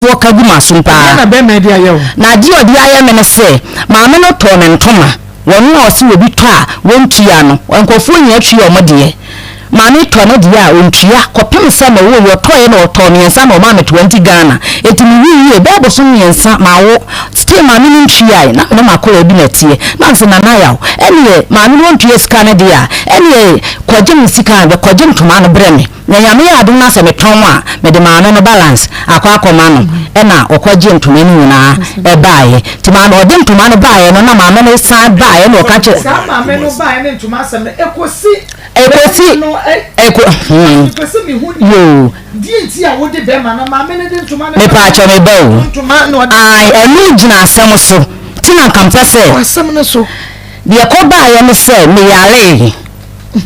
Wɔka gu m'asom paa. Ɛdeɛn na bɛrima yi de ayɛ wo? Na adeɛ a ɔde ayɛ me ne sɛ, maame no tɔɔ me ntoma. Wɔn a ɔse obi tɔ a wɔntua no, nkurɔfoɔ nyinaa tua wɔn deɛ. Maame tɔ ne deɛ a, ɔntua. Kɔpem sɛ mewoeɛ, ɔtɔeɛ na ɔtɔɔ mmiɛnsa na ɔmaa me 20 Ghana. Enti mewuiɛ, bɛyɛ bosom mmiɛnsa mawo, still maame no ntuae. Na me ne m'akwadaa bi na ɛteɛ. Na mese, Nana Yaw, ɛnneɛ maame no ɔntua sika no deɛ a, ɛnneɛ kɔgye me sika no, kɔgye ntoma no brɛ me. Na Nyame yɛ adom na sɛ metɔn a, mede maame no balance akɔ akɔma no, ɛna ɔkɔgyee ntoma no nyinaa ɛbaeɛ. Nti maame, ɔde ntoma no baeɛ no, na maame no san baeɛ na ɔka kyerɛ. Saa maame no baeɛ ne ntoma asɛm no, ɛkɔsi. Ɛkɔsi, ɛkɔ, hmm. Mepɛ sɛ mehu nea. Yoo. Deɛ nti a wode bɛrima no, maame no de ntoma no. Mepaakyɛw me ba o. Ntoma na ɔde. Ae, ɛno gyina asɛm so, nti na nka mepɛ sɛ. Kɔ asɛm no so. Deɛ ɛkɔbaeɛ ne sɛ, meyaree.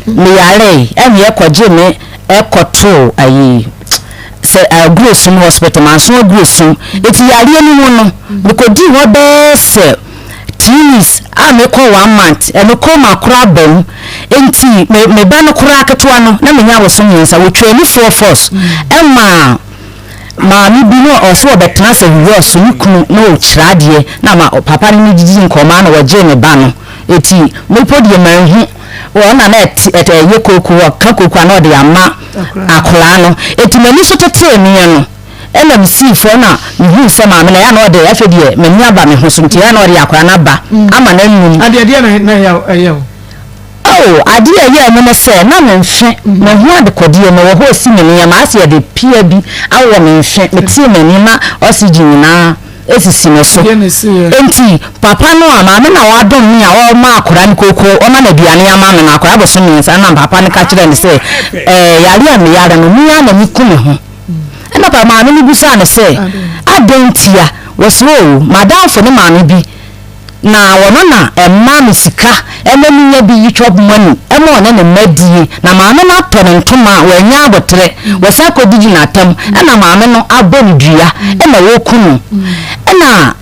Meyaree ɛna yɛkɔgyee me kɔtoo ayi sɛ Aguresum hospital, Manso Aguresum. Eti yareɛ no mu no, mekɔdii hɔ bɛyɛ sɛ 2 weeks a mekɔ one month, ɛno coma koraa ba mu. Enti me me ba no koraa ketewa no, na menya abosom 3, wɔtwaa nufoɔ force ɛmaa Maame bi na ɔse ɔbɛtena ase hwehwɛ ɔso ne kunu na ɔkyerɛ adeɛ na ma papa no ne didi nkɔmɔ a na wɔgyee ne ba no eti mepo deɛ manhu wɔn na na ɛte ɛte ɛyɛ kooko ɔka kooko a na ɔde ama akwadaa no eti m'ani so tetee meɛ no ɛna mesii fam na mehuu sɛ maame no ɛyɛ a na ɔde afei deɛ m'ani aba me ho so nti ɛyɛ a na ɔde akwadaa no aba ama no anum. Adeɛ deɛ na ɛyɛ wo. Oh, adeɛ a ɛyɛɛ me ne sɛ, na me mfe, mahu adekɔdeɛ, mewɔ hɔ resi me nneɛma, asɛ yɛde pia bi awɔ me mfe, metee m'ani na oxygen nyinaa sisi me so. Enti papa no a, maame no a wadom me a ɔrema akwadaa no koko, ɔma no aduane ama me no, akwadaa bosome 3 na papa no ka kyerɛɛ no sɛ, ɛɛ, yareɛ a meyare no, me ara na meku me ho. Ɛna papa maame no bisaa no sɛ, adɛn ntia? Wɔse, oh, m'adamfo ne maame bi. Na ɔno na ɛma me sika ma menya bi yi chop money ma ɔne ne mma die. Na maame no atɔ no ntoma a wannya aboterɛ, wasan akɔdidi no atam, ɛna maame no abɔ no dua ɛna wɔku no. Ɛna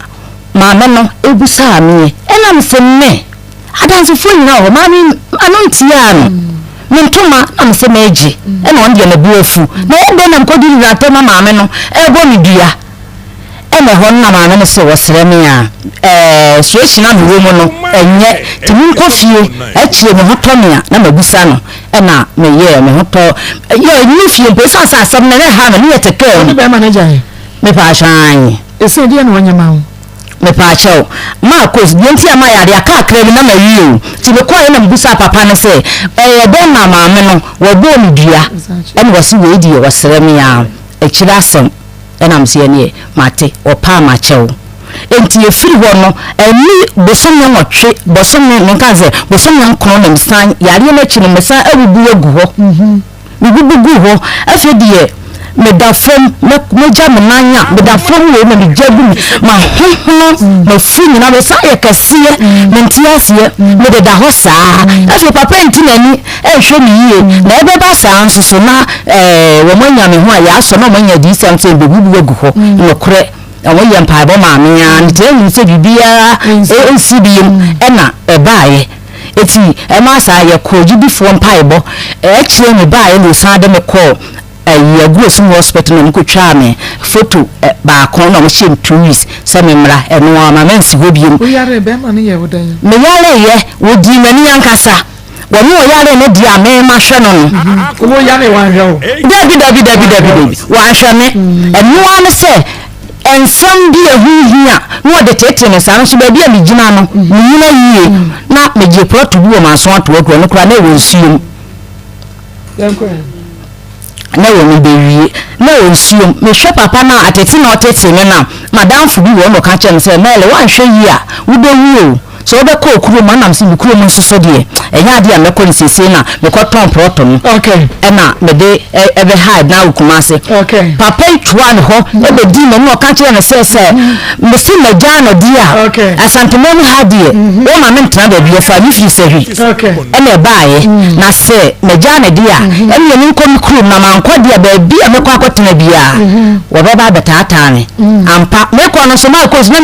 maame no bisaa meɛ, ɛna mese me adansefoɔ nyinaa wɔ hɔ, maame ano ntiaa no, me ntoma na mese megye, ɛna ɔno deɛ ne bo afu. Na ɛyɛ dɛn na mekɔdidi no atam ma maame no ɛrebɔ me dua? Ɛna ɛhɔ no na maame no se wɔsrɛ me a, ɛɛ situation a mewɔ mu no ɛnyɛ nti menkɔ fie, akyire me ho tɔ me a na mabisa no, ɛna meyɛɛ me ho tɔ, yɛ ɛnyɛ fie mpo ɛsiane sɛ asɛm no na ɛha me ne yɛte kaa mu. Wo ne bɛrima no agyae? Mepaakyɛw aane. Ɛsei deɛ na ɔnyɛ ma wo? Mepaakyɛw, Marcos, deɛ nti a mayɛ adeɛ aka kakra bi na mawie o, nti mekɔeɛ na mebisaa papa no sɛ ɛyɛ dɛn na maame no wɔbɔɔ no dua, ɛna ɔse wei deɛ ɔsrɛ me a akyire asɛm. Ɛna mese ɛneɛ mate, ɔpɛ a makyɛ wo. Enti ɛfiri hɔ no, ɛnni bosome 8, bosome, menka sɛ bosome 9 na mesan, yareɛ no akyi no mesan abubu agu hɔ. Mebubu guu hɔ, afei deɛ meda fam, mɛgya me nan a, meda fam wei na megya gu me, mahohono, mafu nyinaa, mesan yɛ kɛseɛ, mente aseɛ, mededa hɔ saa. Afei papa nti n'ani Ɛnhwɛ me yie, na ɛbɛba saa nso so na wɔn anya me ho a yɛasɔ na wɔn anya adiyisɛm sɛ mbɛbubu agu hɔ. Nokorɛ, wɔn yɛ mpaebɔ maa me ara, nti ɛnnim sɛ biribiara nsi biom ɛna ɛbaeɛ. Eti ɛmaa saa yɛkɔɔ gyidifoɔ mpaebɔ, akyire mebaeɛ na ɔsan de me kɔɔ Ayi Agurosom hospital na wɔkɔtwaa me photo baako na wɔhyɛɛ me 2 weeks sɛ memmra, ɛno ara ma mansi hɔ biom. Woyaree, bɛrima no yɛɛ wo dɛn? Meyareeɛ, wɔdii m'ani ankasa. Wɔne ɔyaree no deɛ a me mahwɛ no no. Wo yaree wanhwɛ wo? Dabi dabi dabi dabi dabi, wanhwɛ me. Ɛno ara ne sɛ nsɛm bi a ɛho hia na ɔde teetee me saa nso baabi a megyina no, menyina yie na megye prɔto bi wɔ m'aso ato agu ɛno koraa na ɛwɔ nsuo mu. Na wɔ mebewie na wɔ nsuo mu mehwɛ papa no a atete na ɔtete me no a madamfo bi wɔ hɔ na ɔka kyerɛ me sɛ Mɛɛle woanhwɛ yie a wobɛwu o sɛ wobɛkɔ okurom a nam sɛ me kurom nso so deɛ ɛnyɛ adeɛ a mɛkɔ no seesei na mekɔtɔn prɔto no ɛna mede ɛbɛ hide na wɔ Kumase papa yi toa ne hɔ ɛbɛdii m'anim ɔka kyerɛ me sɛ sɛ mese magyaa no deɛ a Asanteman mu ha deɛ wɔma mentena baabi ɔfaa me firi Sahwi ɛna ɛbaeɛ, na sɛ magyaa no deɛ a, ɛnneɛ menkɔ me kurom, na mankɔ deɛ a, baabi a mɛkɔ akɔtena biara, wɔbɛba abɛtaataa me. Ampa, mekɔ no nso, makɔ nso na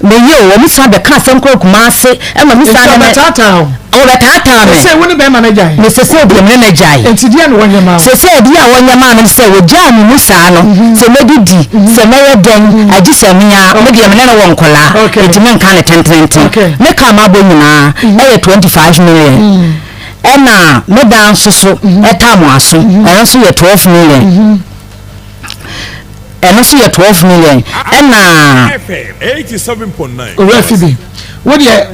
meyɛ o, wɔn san bɛka asɛm koraa Kumasi. Ase ɛma me saa ne me. Ɔbɛtaataa wo. Ɔbɛtaataa me. Sɛ wo ne bɛrima no agyae. Me sese deɛ me ne no agyae. Nti deɛ na wɔnyɛ maa wo. Sese deɛ a wɔnyɛ maa me sɛ wɔgyaa me mu saa no mhm. sɛ mɛdidi mhm. sɛ mɛyɛ dɛn mhm. agye sɛ me a me deɛ me ne no wɔ nkɔlaa nti menka ne tentenenten me ka mabɔ nyinaa ɛyɛ 25 million ɛna me dan nso so ɛta mo aso ɛno nso yɛ 12 million. Ɛno nso yɛ 12 million ɛna. Owura Phoebe, wo deɛ.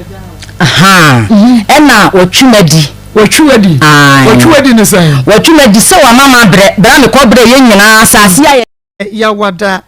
Ɛna wɔtwi m'adi. Wɔtwi w'adi. Wɔtwi w'adi ne sɛn? Wɔtwi m'adi sɛ wɔama ma brɛ brɛ a mekɔ brɛ yɛ nyinaa asase a. Yawada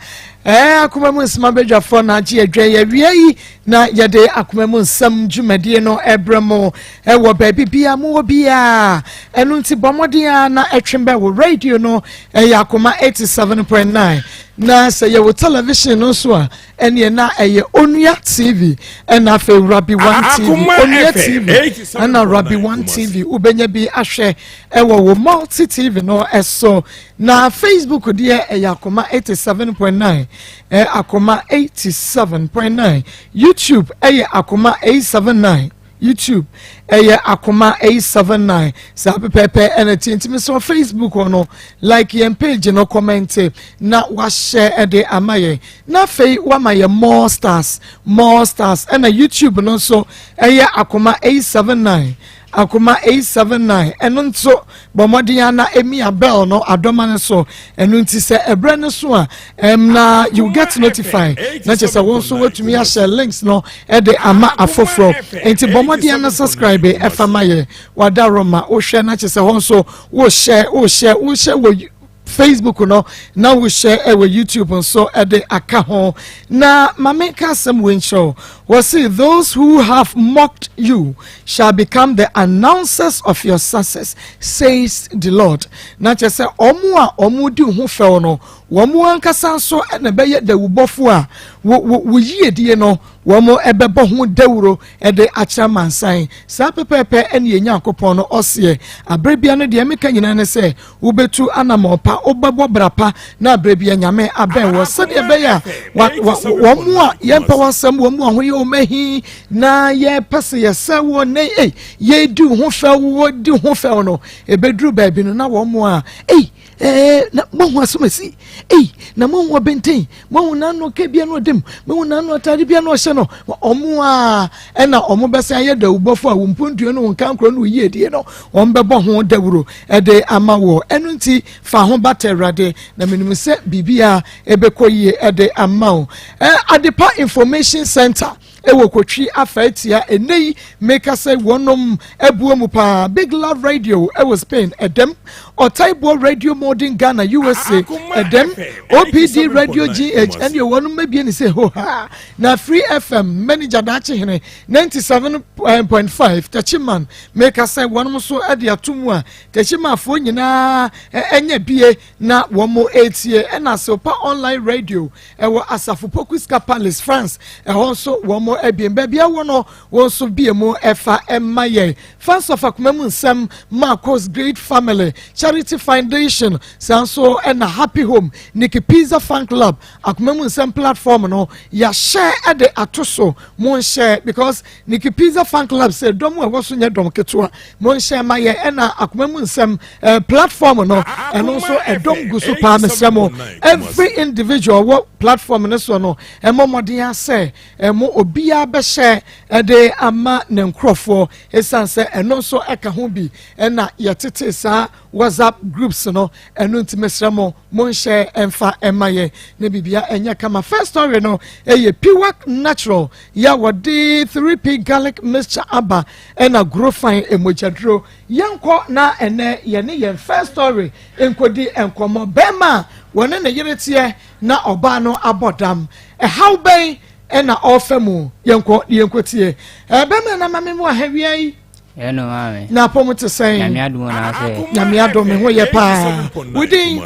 ɛɛ akoma mu nsɛm abadwafoɔ na agye adwa yi awia yi na yɛde akoma mu nsɛm dwumadie no ɛbrɛ mo ɛwɔ baabi bia mowɔ biara ɛno nti bɔ mmɔden a na ɛtwe bɛ wɔ radio no Ɛyɛ Akoma 87.9. Na sɛ yɛwɔ television no nso a, ɛneɛ na ɛyɛ Onua TV ɛna afei Rabi One TV. Onua TV ɛna Rabi One TV. Wobɛnya bi ahwɛ ɛwɔ wo multi TV no ɛso. Na Facebook deɛ ɛyɛ Akoma 87.9. Ɛ Akoma 87.9. YouTube ɛyɛ Akoma 879. YouTube ɛyɛ akoma 879 saa pɛpɛɛpɛ ɛna tie ntumi sɛ Facebook hɔ no like yɛn page no comment na wahyɛ ɛde ama yɛn na afei wama yɛn more stars more stars ɛna YouTube no nso ɛyɛ akoma 879 akoma 879 ɛno nso Bɔ mmɔden ara na emia bell no adɔma no so. Ɛno nti sɛ ɛbrɛ no so a, ɛm na you get notified. Na kyerɛ sɛ wɔn nso wɔatumi ahyɛ links no ɛde ama afoforɔ. Nti bɔ mmɔden ara na subscribe ɛfa ma yɛ. Wada Roma wohwɛ na kyerɛ sɛ hɔ nso wohyɛ wohyɛ wohyɛ wɔ Facebook no na wohyɛ ɛwɔ YouTube nso ɛde aka ho. Na maame nka asɛm wei nkyerɛ wo. Wɔse those who have mocked you shall become the announcers of your success says the Lord. Na kyerɛ sɛ wɔn a wɔn di ho fɛw no, wɔn ankasa nso na ɛbɛyɛ dawubɔfo a wo wo wo yiedie no wɔn ɛbɛbɔ ho dawuro ɛde akyerɛ amansan. Saa pɛpɛɛpɛ ɛne yɛn Nyankopɔn no ɔseɛ. Abere bia no deɛ meka nyinaa ne sɛ Wobɛtu anamɔn pa, wobɛbɔ bra pa, na berɛ bia Nyame abɛn wɔ sɛdeɛ ɛbɛyɛ a wɔn a yɛmpɛ w'asɛm, wɔn a ho yɛ wɔn ahi na yɛpɛ sɛ yɛsɛ wɔ ne ei yɛdi ho fɛw wɔdi ho fɛw no, ɛbɛduru baabi no na wɔn a ei ɛɛ na moahu asomasi ei na moahu ɔbɛnten Moahu n'ano ka bia no ɔda mu, moahu n'ano atade bia no ɔhyɛ no. Wɔn a ɛna wɔn bɛsan ayɛ dawubɔfo a wɔn mpuntuo ne wɔn kankorɔ ne wɔn yiedie no, wɔn bɛbɔ ho dawuro de ama wɔ. Ɛno nti, fa ho bata Awurade, na menim sɛ biribiara ɛbɛkɔ yie de ama wo. Adepa Information Center ɛwɔ Kotwi afa atia ɛnɛ yi meka sɛ wɔnom abua mu paa. Big Love Radio ɛwɔ Spain ɛdɛm, Ɔtaiboɔ Radio Modern Ghana USA ɛdɛm, OPD Radio GH ɛne wɔnom mabie ne sɛ hoha na Free FM manager Daakye Hene 97.5 Techiman meka sɛ wɔnom nso ɛde ato mu a Techimanfoɔ nyinaa ɛnyɛ bie na wɔn ɛretie. Ɛna Silpa Online Radio Ɛwɔ Asafo Pokuska Palace, France. Ɛhɔ nso wɔn abien. Baabi a wɔ no, wɔn nso bie mu ɛfa ɛma yɛn. Fans of Akoma mu nsɛm, Marcos Great Family, Charity Foundation, saa nso ɛna Happy Home, Nikki Pizza Fan Club, Akoma mu nsɛm platform no, yɛahyɛ ɛde ato so. Monhyɛ because Nikki Pizza Fan Club sɛ dɔm a ɛwɔ so nyɛ dɔm ketewa. Monhyɛ ma yɛ ɛna Akoma mu nsɛm eh, platform no ɛno nso ɛdɔm gu so paa mesrɛ mo every individual wɔ platform no so no ɛmɔ mmɔden asɛ ɛmo obiara bɛhyɛ ɛde ama ne nkurɔfoɔ ɛsiane sɛ ɛno nso ɛka ho bi ɛna yɛtete saa whatsapp groups no ɛno nti mesrɛ mo monhyɛ ɛmfa ɛma yɛ na biribia ɛnyɛ kama. First story no ɛyɛ Piwak Natural yɛ a wɔde 3P garlic mixture aba ɛna Grofine mogyaduro. Yɛnkɔ na ɛnɛ yɛne yɛn first story nkɔdi nkɔmmɔ. Bɛrima a wɔne ne yere teɛ na ɔbaa no abɔ dam. Ɛhaw bɛn na ɔrefa mu? Yɛnkɔ na yɛnkɔtie. Bɛrima na ma me mu ahawia yi. Ɛno maame. Na apɔm te sɛn? Nyame adom na sɛ. Nyame adom me ho yɛ paa. Wo din?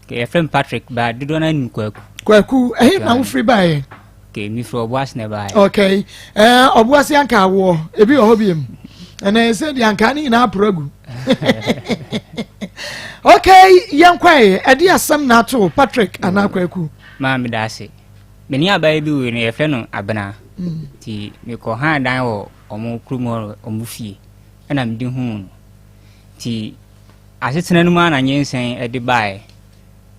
Yɛfrɛ me Patrick ba dodoɔ no anim Kwaku. Kwaku, ɛhe na wofiri baeɛ? Okay, mi firi Ɔboase na ɛbaeɛ. Okay, ɛɛ Ɔboase anka awoɔ, ebi wɔ hɔ biem. Ɛnna ɛsɛ deɛ anka ne nyinaa aporo agu. Okay, yɛn kɔɛ, ɛde asɛm na ato Patrick anaa Kwaku. Maa mi da ase. Me ne abaayewa bi wei no yɛfrɛ no Abena. Nti mekɔ han dan wɔ ɔmo kurom hɔ ɔmo fie ɛna mede huu no. Nti asetena no mu ara na nyinsɛn de baeɛ.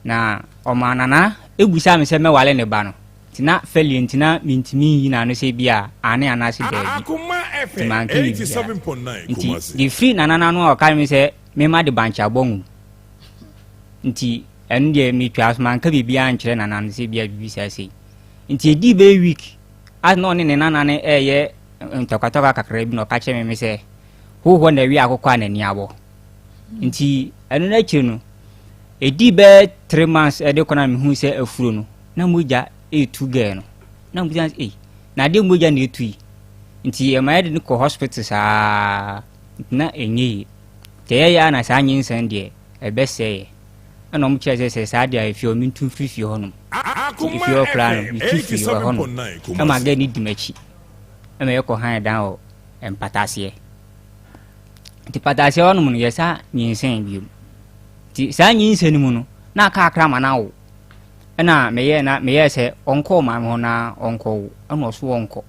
Na ɔmaa Nana ebusaa me sɛ mɛwale ne ba no. Nti na failure nti na mentumi nyi n'ano sɛ bi a aane anaase daabi. Nti manka biribiara. Nti deɛ firi Nana n'ano a ɔka me sɛ mema de bankye abɔ nwom. Nti ɛno deɛ metwaa so manka biribiara ankyerɛ Nana no sɛ bi a biribi saa sei. Nti ɛdii bɛyɛ week a na ɔne ne nana no ɛreyɛ ntɔkwatɔkwa kakra bi na ɔka kyerɛ me sɛ hohɔ na ɛwe akokɔ a n'ani abɔ. Nti ɛno no akyiri no ɛdii bɛyɛ 3 months ɛde kɔ na mehu sɛ afuro no na mogya ɛretu gɛɛ no na mebisa sɛ ei, na adeɛ mogya na ɛtu yi? Nti ɛma yɛde no kɔ hospital saa nti na ɛnyɛ yie. Nti ɛyɛ a na saa nyinsɛn deɛ ɛbɛsɛeɛ. Ɛna ɔmo kyerɛ sɛ sɛ saa deɛ a efie hɔ mentu mfiri fie hɔnom. Nti efie hɔ koraa no metu firi hɔ nom ɛma gɛɛ no di m'akyi ɛma yɛkɔ han dan wɔ mpataseɛ. Nti pataseɛ hɔnom no yɛsa nyinsɛn biom. Nti saa nyinsɛn no mu no na aka akra ma no awo. Ɛna meyɛɛ na meyɛɛ sɛ ɔnkɔ ɔmaame hɔ na ɔnkɔwo. Ɛna ɔso ɔnkɔ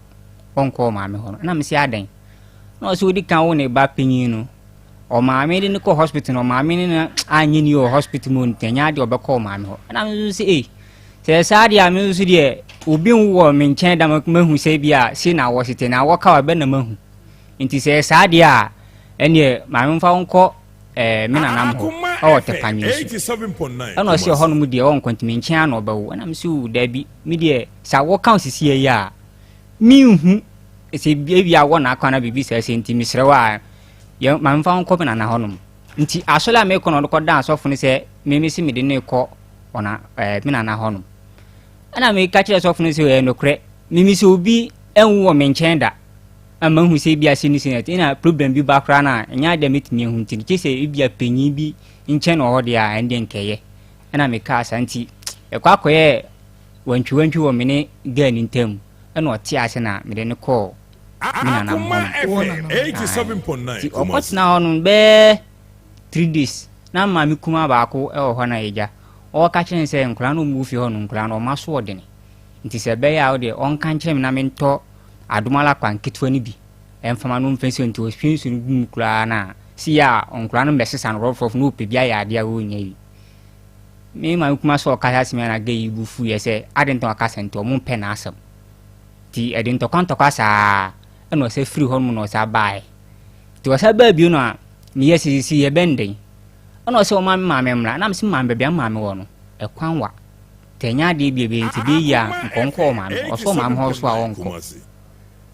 ɔnkɔ ɔmaame hɔ no. Ɛna mese adɛn? Na ɔsɛ odi kan wo ne ba panyin no. Ɔmaame de no kɔ hospital no ɔmaame ne no anyɛ ni wɔ hospital mu nti ɛnyɛ adeɛ ɔbɛkɔ ɔmaame hɔ. Ɛna me nso sɛ ei, sɛ saa deɛ a me nso deɛ obi nwo wɔ me nkyɛn da mahu sɛ bi a sei na awɔ sete na awɔ ka wa bɛ na mahu. Nti sɛ saa deɛ a ɛneɛ maame mfa wo nkɔ me nanam hɔ ɛwɔ Tɛpanyin so. Ɛna ɔsɛ ɛhɔ nom deɛ ɔnkɔ nti me nkyɛn ana ɔbɛwo. Ɛna me sɛ o daabi, me deɛ sɛ awɔ ka wo sisi yi a menhu sɛ ebi awɔ na akɔ na biribi saa sɛ nti mesrɛ wo a yɛ maame mfa wo nkɔ me nana hɔ nom. Nti asɔre a mekɔ no ɔde kɔda asɔfo no sɛ me me se mede no rekɔ ɔna me nana hɔ nom. Ɛna meka kyerɛ sɔfo no sɛ ɛyɛ nokorɛ me me sɛ obi ɛnwo wɔ me nkyɛn da ama hu sɛ ebi ase ne sɛ ɛna problem bi ba koraa na ɛnyɛ adeɛ a mɛtumi ahu nti no kyɛ sɛ ebi a panyin bi nkyɛn na ɔhɔ deɛ a ɛndeɛ nkɛyɛ. Ɛna mekaa saa nti ɛkɔ akɔyɛ wantwiwantwi wɔ me ne girl no ntam ɛna ɔte ase na mede no kɔɔ me nanam hɔ nom. Nti ɔkɔtena hɔ nom bɛɛ 3 days na maame kumaa baako ɛwɔ hɔ na agya ɔka kyerɛ no sɛ nkwadaa no ɔmu fie hɔ no nkwadaa no ɔma so ɔdene nti sɛ ɛbɛyɛ a wodeɛ ɔnka nkyerɛ me na mentɔ adomala kwa nketewa no bi ɛmfama no mfa nsuo nti ɔhwie nsuo no gu mu koraa na si yɛ a nkwadaa no mbɛsesa no rɔfrɔf na ɔpɛ bi ayɛ adeɛ a ɔnnya yi. Me maame kumaa sɛ ɔkasa asɛm yi na gɛ yi bu fuiɛ sɛ ade nti ɔkasa nti ɔmo mpɛ n'asɛm. Nti ɛde ntɔkwa ntɔkwa saa ɛna ɔsɛ firi hɔ nom na ɔsa baeɛ. Nti ɔsa baa bio no a meyɛ sisi yɛ bɛn den ɛna ɔsɛ ɔma me maame mmra na mesɛ maame baabi a maame wɔ no ɛkwan wa nti ɛnyɛ adeɛ bi ebe nti bɛyi a nkɔnkɔ ɔmaame ɔsɛ ɔmaame hɔ so a ɔnkɔ.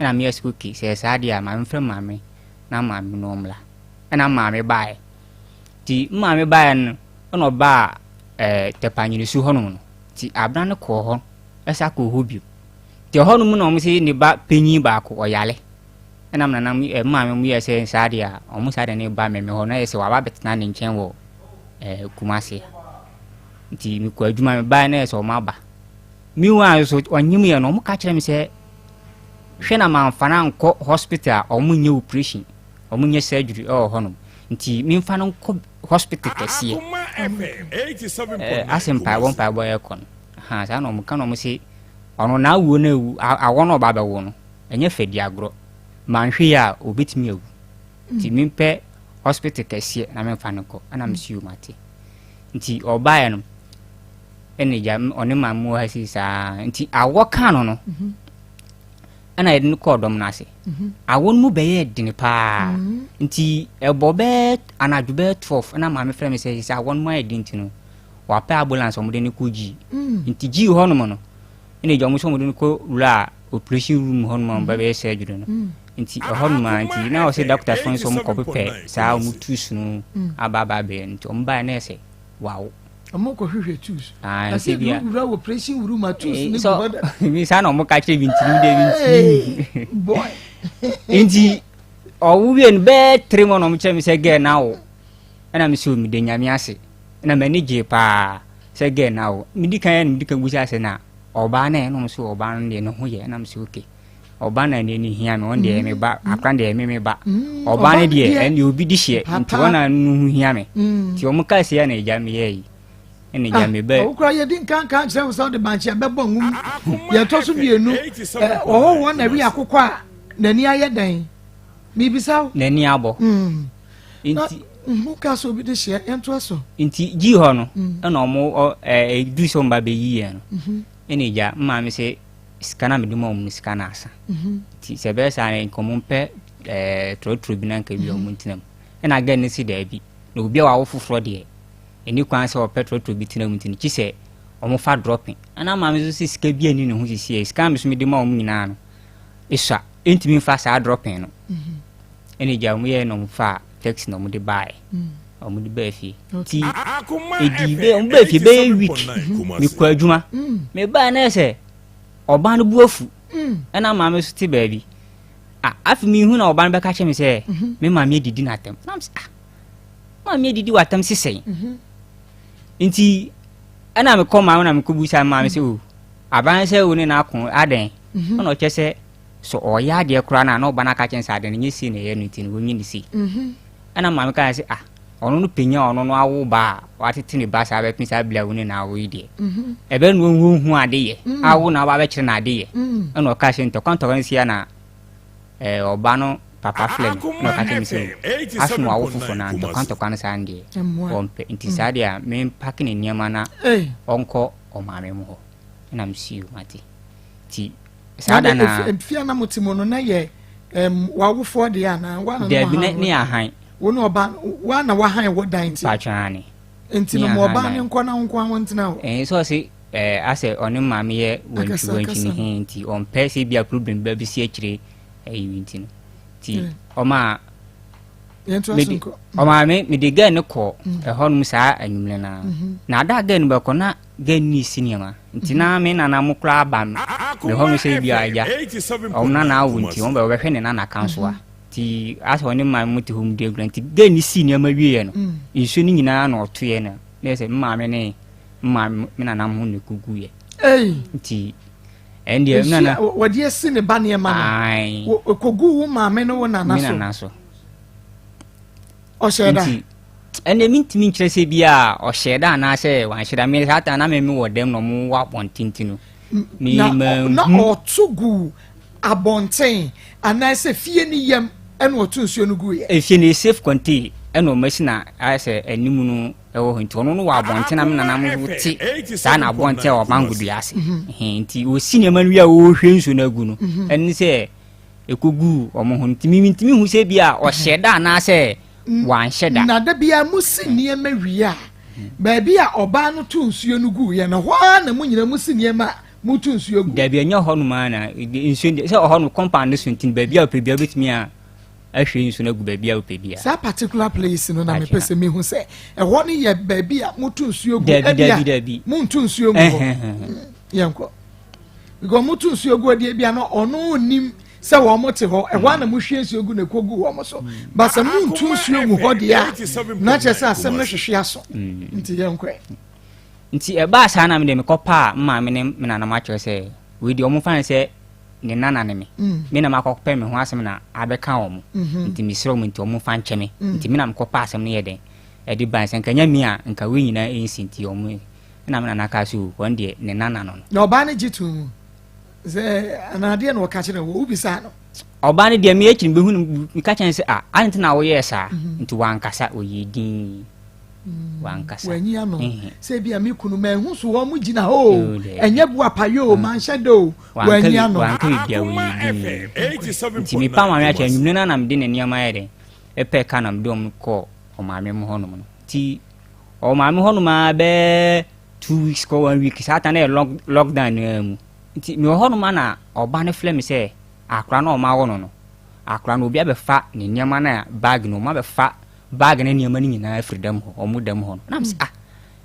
Ɛna meyɛ sɛ okay sɛ saa deɛ a maame mfrɛ maame na maame no ɔmmra. Ɛna maame baeɛ. Nti maame baeɛ no ɛna ɔbaa Tɛpanyinisu hɔnom no. Nti abena no kɔɔ hɔ ɛsa kɔɔ hɔ bio. Nti ɛhɔnom na ɔmo sɛ ne ba panyin baako ɔyare. Ɛna nanam maame mo yɛ sɛ saa deɛ a ɔmo saa deɛ ne ba mɛmɛ hɔ na yɛ sɛ waba abɛtena ne nkyɛn wɔ Kumase. Nti mekɔ adwuma mebaeɛ na yɛ sɛ ɔmo aba. Meanwhile nso ɔnyem yɛ no ɔmo ka kyerɛ me sɛ hwɛ na mamfa no ankɔ hospital a ɔmo nyɛ operation ɔmo nyɛ surgery ɛwɔ hɔnom nti memfa no nkɔ hospital kɛseɛ asɛ mpaebɔ mpaebɔ ɛkɔ no ha saa na ɔmo ka na ɔmo se ɔno n'awuo no awu awɔ no ɔba abɛwo no ɛnyɛ fɛ di agorɔ manhwɛ yi a obetumi awu nti mempɛ hospital kɛseɛ na memfa no kɔ. Ɛna mesi o mate. Nti ɔbaeɛ no ɛna gya ɔne maame wɔ ha si saa nti awɔ ka no no ɛna yɛde no kɔɔ dɔm no ase. Awɔ no mu bɛyɛɛ dene paa nti ɛbɔ bɛɛ anadwo bɛyɛ 12 ɛna maame frɛ me sɛ sɛ awɔ no mu ayɛ den nti no wapɛ ambulance ɔmo de no kɔ gyii. Nti gyii hɔnom no ɛna gya ɔmo sɛ ɔmo de no kɔ wura operation room hɔnom a ɔmo bɛyɛ surgery no. Nti ɛhɔnom a nti na ɔsɛ doctor fo nso ɔmo kɔ pepɛ saa ɔmo tools no aba aba abɛyɛ nti ɔmo baeɛ na yɛ sɛ wawo. Ɔmo kɔ hwehwɛ tools. Ah, na sɛ bi wura wɔ operation room a tools ne gu hɔ da. Mi saa na ɔmo ka kyerɛ mi nti mi de mi nti. Boy. Nti ɔwo wie no bɛɛ 3 months na ɔmo kyerɛ mi sɛ girl na awo. Ɛna mi sɛ mi de Nyame ase ɛna m'ani gye paa sɛ girl na awo. Mi di kan yɛ no mi di kan busa sɛ na ɔbaa na ɛna ɔmo sɛ ɔbaa no deɛ ne ho yɛ. Ɛna mi sɛ okay, ɔbaa na deɛ ne hia mi ɔno deɛ mi ba akora deɛ mi mi ba ɔbaa no deɛ ɛne obi di hyɛ nti wɔn na no ho hia mi. Nti ɔmo kaa sɛ yɛ na egya mi yɛ yi. Ɛna gya me bɛ. Wo kora yɛdi nka nka kyerɛ wo sɛ wode bankye abɛbɔ nwom. Yɛtɔ so mmienu, ɔhɔhoɔ na ɛwe akokɔ a n'ani ayɛ dɛn? Mebisa wo. N'ani abɔ. Nti. Mo ka sɛ obi de hyɛ yɛntoa so. Nti gyi hɔ no, ɛna ɔmo ɛdu sɛ ɔmo ba bɛyi yɛn no. Ɛna gya maame sɛ sika na mede ma ɔmo no sika na asa. Nti sɛ ɛbɛyɛ saa no nka ɔmo mpɛ trɔtrɔ bi na nka bi ɔmo ntena mu. Ɛna gɛn no si daabi. Na obi a wawo foforɔ deɛ, ɛni kwan sɛ ɔpɛ trɔtrɔ bi tena mu nti no, kyi sɛ ɔmo fa drɔpin. Ɛna maame nso sɛ sika bi ani ne ho sisi yɛ sika mi so mede ma ɔmo nyinaa no, esua ɛntumi nfa saa drɔpin no. Ɛna gya ɔmo yɛ na ɔmo fa taxi na ɔmo de baeɛ. Ɔmo de baa fie. Nti edi bɛ ɔmo baa fie bɛyɛ week. Mekɔ adwuma. Me baa na sɛ ɔbaa no bu afu. Ɛna maame nso te baabi. Ah, afi mi hu na ɔbaa no bɛka kyerɛ me sɛ me maame adidi n'atɛm. Na m sɛ ah, maame adidi w'atɛm sesɛn. Nti ɛna mekɔ maame na mekɔ busa maame sɛ o aban sɛ wo ne n'ako adɛn. Ɛna ɔkyɛ sɛ so ɔyɛ adeɛ koraa na na ɔba no aka kyerɛ sɛ adeɛ no nyɛ sei na ɛyɛ no nti no wɔnyɛ ne sei. Ɛna maame kaa sɛ ah, ɔno no panyin a ɔno no awo ba a watete ne ba saa bɛpem saa bere a wo ne na awo yi deɛ ɛbɛ no wɔn hu ade yɛ awo na ɔba bɛkyerɛ na ade yɛ. Ɛna ɔka sɛ ntɔkwa ntɔkwa no sia na ɔba no papa filɛ no na ɔka kyerɛ me sɛ afe no awo foforɔ na ntɔkwa ntɔkwa no saa deɛ ɔmpɛ nti saa deɛ a mempake ne nneɛma na ɔnkɔ ɔmaame mu hɔ. Ɛna mesi o mate nti saa da na mfia na mo te mu no na yɛ wawofoɔ deɛ anaa wa na dabi ne ne ahan wo ne ɔba wa na wahan wɔ dan ti patwaa ne nti no mo ɔba ne nkɔ na nko a wɔntena hɔ ɛɛ sɛ ɔse ɛɛ asɛ ɔne maame yɛ wantwi wantwi ne he nti ɔmpɛ sɛ bi a problem ba bi si akyire ɛyi nti no nti ɔma mede ɔma me mede gɛɛ no kɔ ɛhɔnom saa anwummerɛ no na ada gɛɛ no bɛkɔ na gɛɛ no si nneɛma nti na me nana mo koraa ba me hɔ no sɛ bi a agya ɔmo nana awo nti ɔmo bɛ wɔbɛhwɛ ne nana kan so a nti asɛ ɔne maame mo te hɔ mu di agorɔ nti gɛɛ no si nneɛma wieɛ no nsuo no nyinaa na ɔtoeɛ no na yɛ sɛ me maame ne maame me nana mo na ɛkɔguiɛ nti ɛndeɛ me nana wɔde asi ne ba nneɛma no ɛkɔgu wo maame ne wo nana so me nana so ɔhyɛ da nti ɛnna mi ntumi nkyerɛ sɛ bi a ɔhyɛ da anaasɛ wanhyɛ da mi saa ta na mi mi wɔ dɛm na ɔmo wɔ abɔnten ti no mi ma na ɔto gu abɔnten anaasɛ fie ne yam ɛna ɔto nsuo no gu yɛ. Efie no safe contain ɛna ɔmo asi na ayɛ sɛ anim no ɛwɔ hɔ nti ɔno no wɔ abɔnten na mi nana mo te saa na abɔnten a ɔmango dua ase nti osi nneɛma no wie a ɔrehwɛ nsuo no agu no ɛne sɛ ekogu ɔmo ho nti mi ntumi hu sɛ bi a ɔhyɛ da anaasɛ wanhyɛ da. Na da bia mo si nneɛma wie a baabi a ɔbaa no to nsuo no gu yɛ no hɔ ara na mo nyinaa mo si nneɛma a mo to nsuo gu. Dabi ɛnyɛ hɔ nom ara na nsuo sɛ ɔhɔ no compound no so nti baabi a ɔpɛ bia obetumi a ahwie nsuo no agu baabi a ɔpɛ bia. Saa particular place no na mepɛ sɛ mehu sɛ ɛhɔ no yɛ baabi a mo to nsuo gu. Dabi dabi dabi. Mo nto nsuo gu hɔ yɛn kɔ because mo to nsuo gu deɛ bia no ɔno nim sɛ wɔn mo te hɔ ɛhɔ a na mo hwie nsuo gu na ɛkɔ gu wɔn so basa mo ntu nsuo gu hɔ deɛ a na kyerɛ sɛ asɛm no hwehwe aso nti yɛn kɔ. Nti ɛbaa saa na me deɛ mekɔ paa maame ne me nanam akyerɛ sɛ wei deɛ ɔmo fa ne sɛ ne nana ne me me na makɔ pɛ me ho asɛm na abɛka wɔn nti mesrɛ wɔn nti ɔmo fa nkyɛ me nti me na mekɔ pa asɛm no yɛ dɛn ɛde ban sɛ nka nya mi a nka wei nyinaa ɛnsi nti ɔmo na me nana ka so wɔn deɛ ne nana no. Na ɔbaa no gye to mu sɛ anaadeɛ na ɔka kyerɛ wɔ wobisa no. Ɔbaa no deɛ me akyi no bɛhu no meka kyerɛ sɛ ah ade nti na woyɛɛ saa nti wankasa ɔyɛ din wankasa. Wanyi ano sɛ bi a me kunu manhu so wɔn mo gyina hɔ o ɛnyɛ bu apayɛ o manhyɛ da o wanyi ano. Wanka biribi a ɔyɛ din nti mepa maame akyɛ anwummerɛ no na mede ne nneɛma yɛ dɛn ɛpɛ ka na mede wɔn kɔɔ ɔmaame mu hɔnom no nti ɔmaame hɔnom a bɛɛ 2 weeks kɔ 1 week saa ta na yɛ lockdown no mu nti mewɔ hɔnom a na ɔba no frɛ me sɛ akora no ɔma wɔ no no akora no obi abɛfa ne nneɛma no a bag no ɔma bɛfa bag ne nneɛma no nyinaa afiri dɛm hɔ ɔmo dɛm hɔ no na mesɛ ah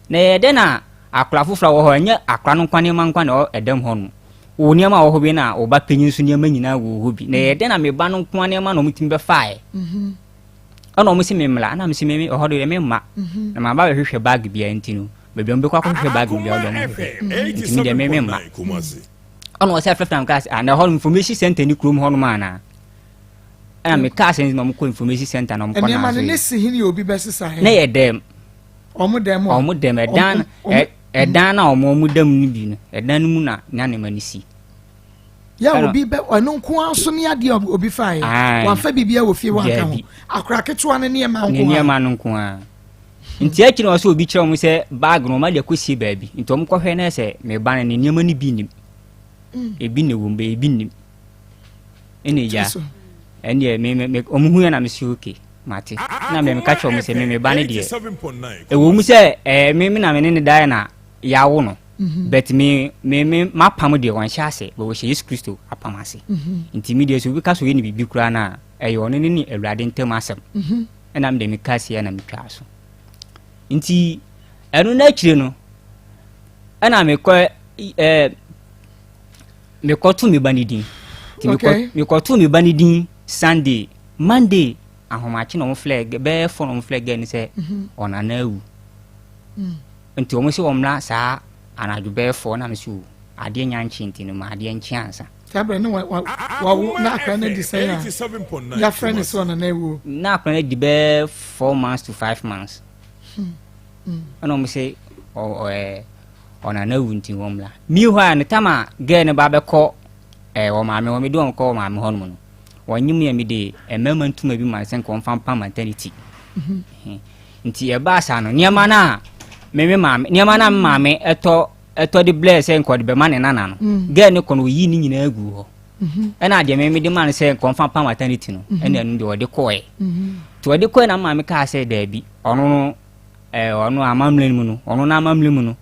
na ɛyɛ dɛn na akora foforɔ a wɔ hɔ ɛnyɛ akora no nkwa nneɛma nkwa na ɛdɛm hɔ no wo nneɛma a wɔ hɔ bi na ɔba panyin nso nneɛma nyinaa wɔ hɔ bi na ɛyɛ dɛn na meba no nko nneɛma na ɔmo tumi bɛfaeɛ ɛna ɔmo si me mmla ɛna me si me ɛhɔ de me mma na ma ba bɛhwehwɛ bag bia nti no baabi ɔmo bɛkɔ akɔhwehwɛ bag bia ɔde ɔmo hwehwɛ nti mi deɛ me me mma ɛna ɔsɛ afrɛfrɛ na kaa sɛ ah na ɛhɔ no information center ni kurom hɔ nom anaa ɛna me kaa sɛ na ɔmo kɔ information center na ɔmo kɔ na nneɛma no ne si hin yɛ obi bɛsesa ne yɛ dɛm. Wɔn dɛm a. Wɔn dɛm ɛdan ɛdan na wɔn wɔn dɛm no bi no ɛdan no mu na na nneɛma no si. Yɛ obi bɛ ɔno nko ara so ne adeɛ obi fa yɛ. Wafa biribi wɔ fie wanka ho. Akora ketewa no nneɛma nko ara. Ne nneɛma no nko ara. Nti akyi na ɔsɛ obi kyerɛ wɔn sɛ baag no wɔn ade akɔsie baabi nti wɔn kɔhwɛ na sɛ meba no ne nneɛma no bi nim. Mm. Ebi na ɛwɔ mu bɛyɛ ebi nim. Ɛna egya ɛndeɛ me me wɔn hu yɛ na me si okay. Mate. Na me meka kyerɛ wɔn sɛ me me ba no deɛ ɛwɔ mu sɛ ɛɛ me me na me ne ne daeɛ na yɛawo no mhm. but me me me m'apam deɛ wɔnhyɛ ase but wɔhyɛ Yesu Kristo apam ase mhm. nti me deɛ sɛ obi ka sɛ ɔyɛ ne biribi koraa no a ɛyɛ ɔno ne ne Awurade ntam asɛm mhm. ɛna me deɛ meka aseɛ na metwaa so nti ɛno no akyire no ɛna mekɔ ɛɛ mekɔto me ba no din nti mekɔto me ba no din Sunday Monday ahomakye na wɔn flɛ bɛyɛ fɔ na wɔn flɛ gɛɛ no sɛ mhm. ɔnana awu mm. nti wɔn sɛ wɔn mmra saa anadwo bɛyɛ fɔ na mesɛ o adeɛ nya nkye nti no ma adeɛ nkye ansa. saa bɛrɛ ne wawo na akora no di sɛn a yɛafrɛ ne sɛ ɔnana awu. Na akora no di bɛyɛ 4 months to 5 months hmm. hmm. ɛna wɔn sɛ ɔ ɔnana awu nti wɔn mmra. Meanwhile no tam a gɛɛ no ba bɛkɔ ɛɛ wɔ maame hɔ mede wɔn kɔ wɔ maame hɔ nom no. Wɔnyem yɛ mede mmarima ntoma bi ma no sɛ nka ɔmfa mpam maternity. Mhm. Nti ɛbaa saa no nneɛma no a me me maame nneɛma no a me maame ɛtɔ ɛtɔ de blɛɛ sɛ nka ɔde bɛma ne nana no mm. girl no kɔ no ɔyii ne nyinaa gu hɔ mhm. ɛna deɛ me mede ma no sɛ nka ɔmfa mpam maternity no mhm. ɛna ɛno deɛ ɔde kɔɛ nti ɔde kɔɛ na maame kaa sɛ daabi ɔno no ɛɛ ɔno amammerɛ no mu no ɔno n'amammerɛ mu no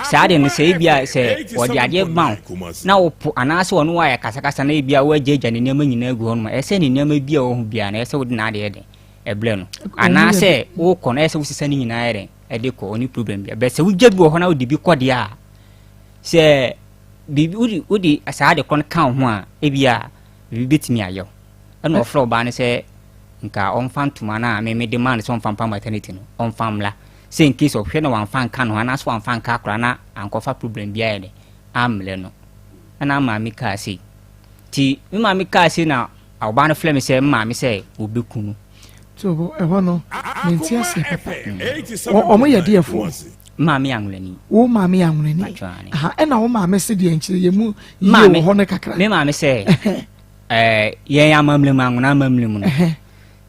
saa de no sɛ ebi a sɛ wɔde adeɛ ma wo na wopo anaasɛ ɔno wayɛ kasakasa na ebi a woagyaagya ne nneɛma nyinaa gu hɔ nom ɛsɛ ne nneɛma bi a ɔwɔ ho biara no ɛsɛ wode n'adeɛ den ɛbrɛ no anaasɛ wokɔ no ɛsɛ wosesa ne nyinaa yɛ den ɛde kɔ ɔne problem bia bɛ sɛ wogya bi wɔ hɔ na wode bi kɔ deɛ a sɛ biribi wode wode saa ade korɔ no ka wo ho a ebi a biribi bɛtumi ayɛ wo ɛna ɔfrɛ ɔbaa no sɛ nka ɔmfa ntoma no a me mede maa no sɛ ɔmfa mpa maternity no ɔmfa mmra sɛ in case ɔhwɛ na wamfa nka no ho anaasɛ wamfa nka akora na ankɔfa problem biara yɛ dɛ ammrɛ no ɛna maame kaa sei nti me maame kaa sei na ɔbaa no frɛ me sɛ maame sɛ ɔbɛku no. So ɛhɔ no mente aseɛ papa ɔmo yɛ deɛfoɔ. Maame yɛ anwulani. Wo maame yɛ anwulani. Ɛna wo maame se deɛ nkyerɛ yɛ mu yie wɔ hɔ no kakra. Me maame sɛ ɛɛ yɛn amammerɛ mu anwona amammerɛ mu no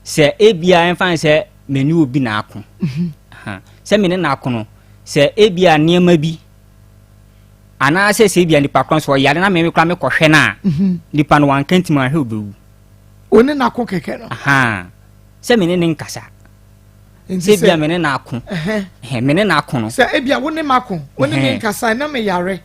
sɛ ebia ɛmfa ne sɛ me ne obi na ako mhm. sɛ me ne na ako no sɛ ebia nneɛma bi anaasɛ sɛ ebia nipa korɔ nso ɔyare na meme kora mekɔhwɛ no a mhm. nipa no wanka ntimi ahwɛ obɛwu one na ko kɛkɛ no sɛ me ne ne nkasa sɛ ebia me ne no ako me ne no ako no sɛ ebia wo ne ma ko wo ne me nkasa na me yare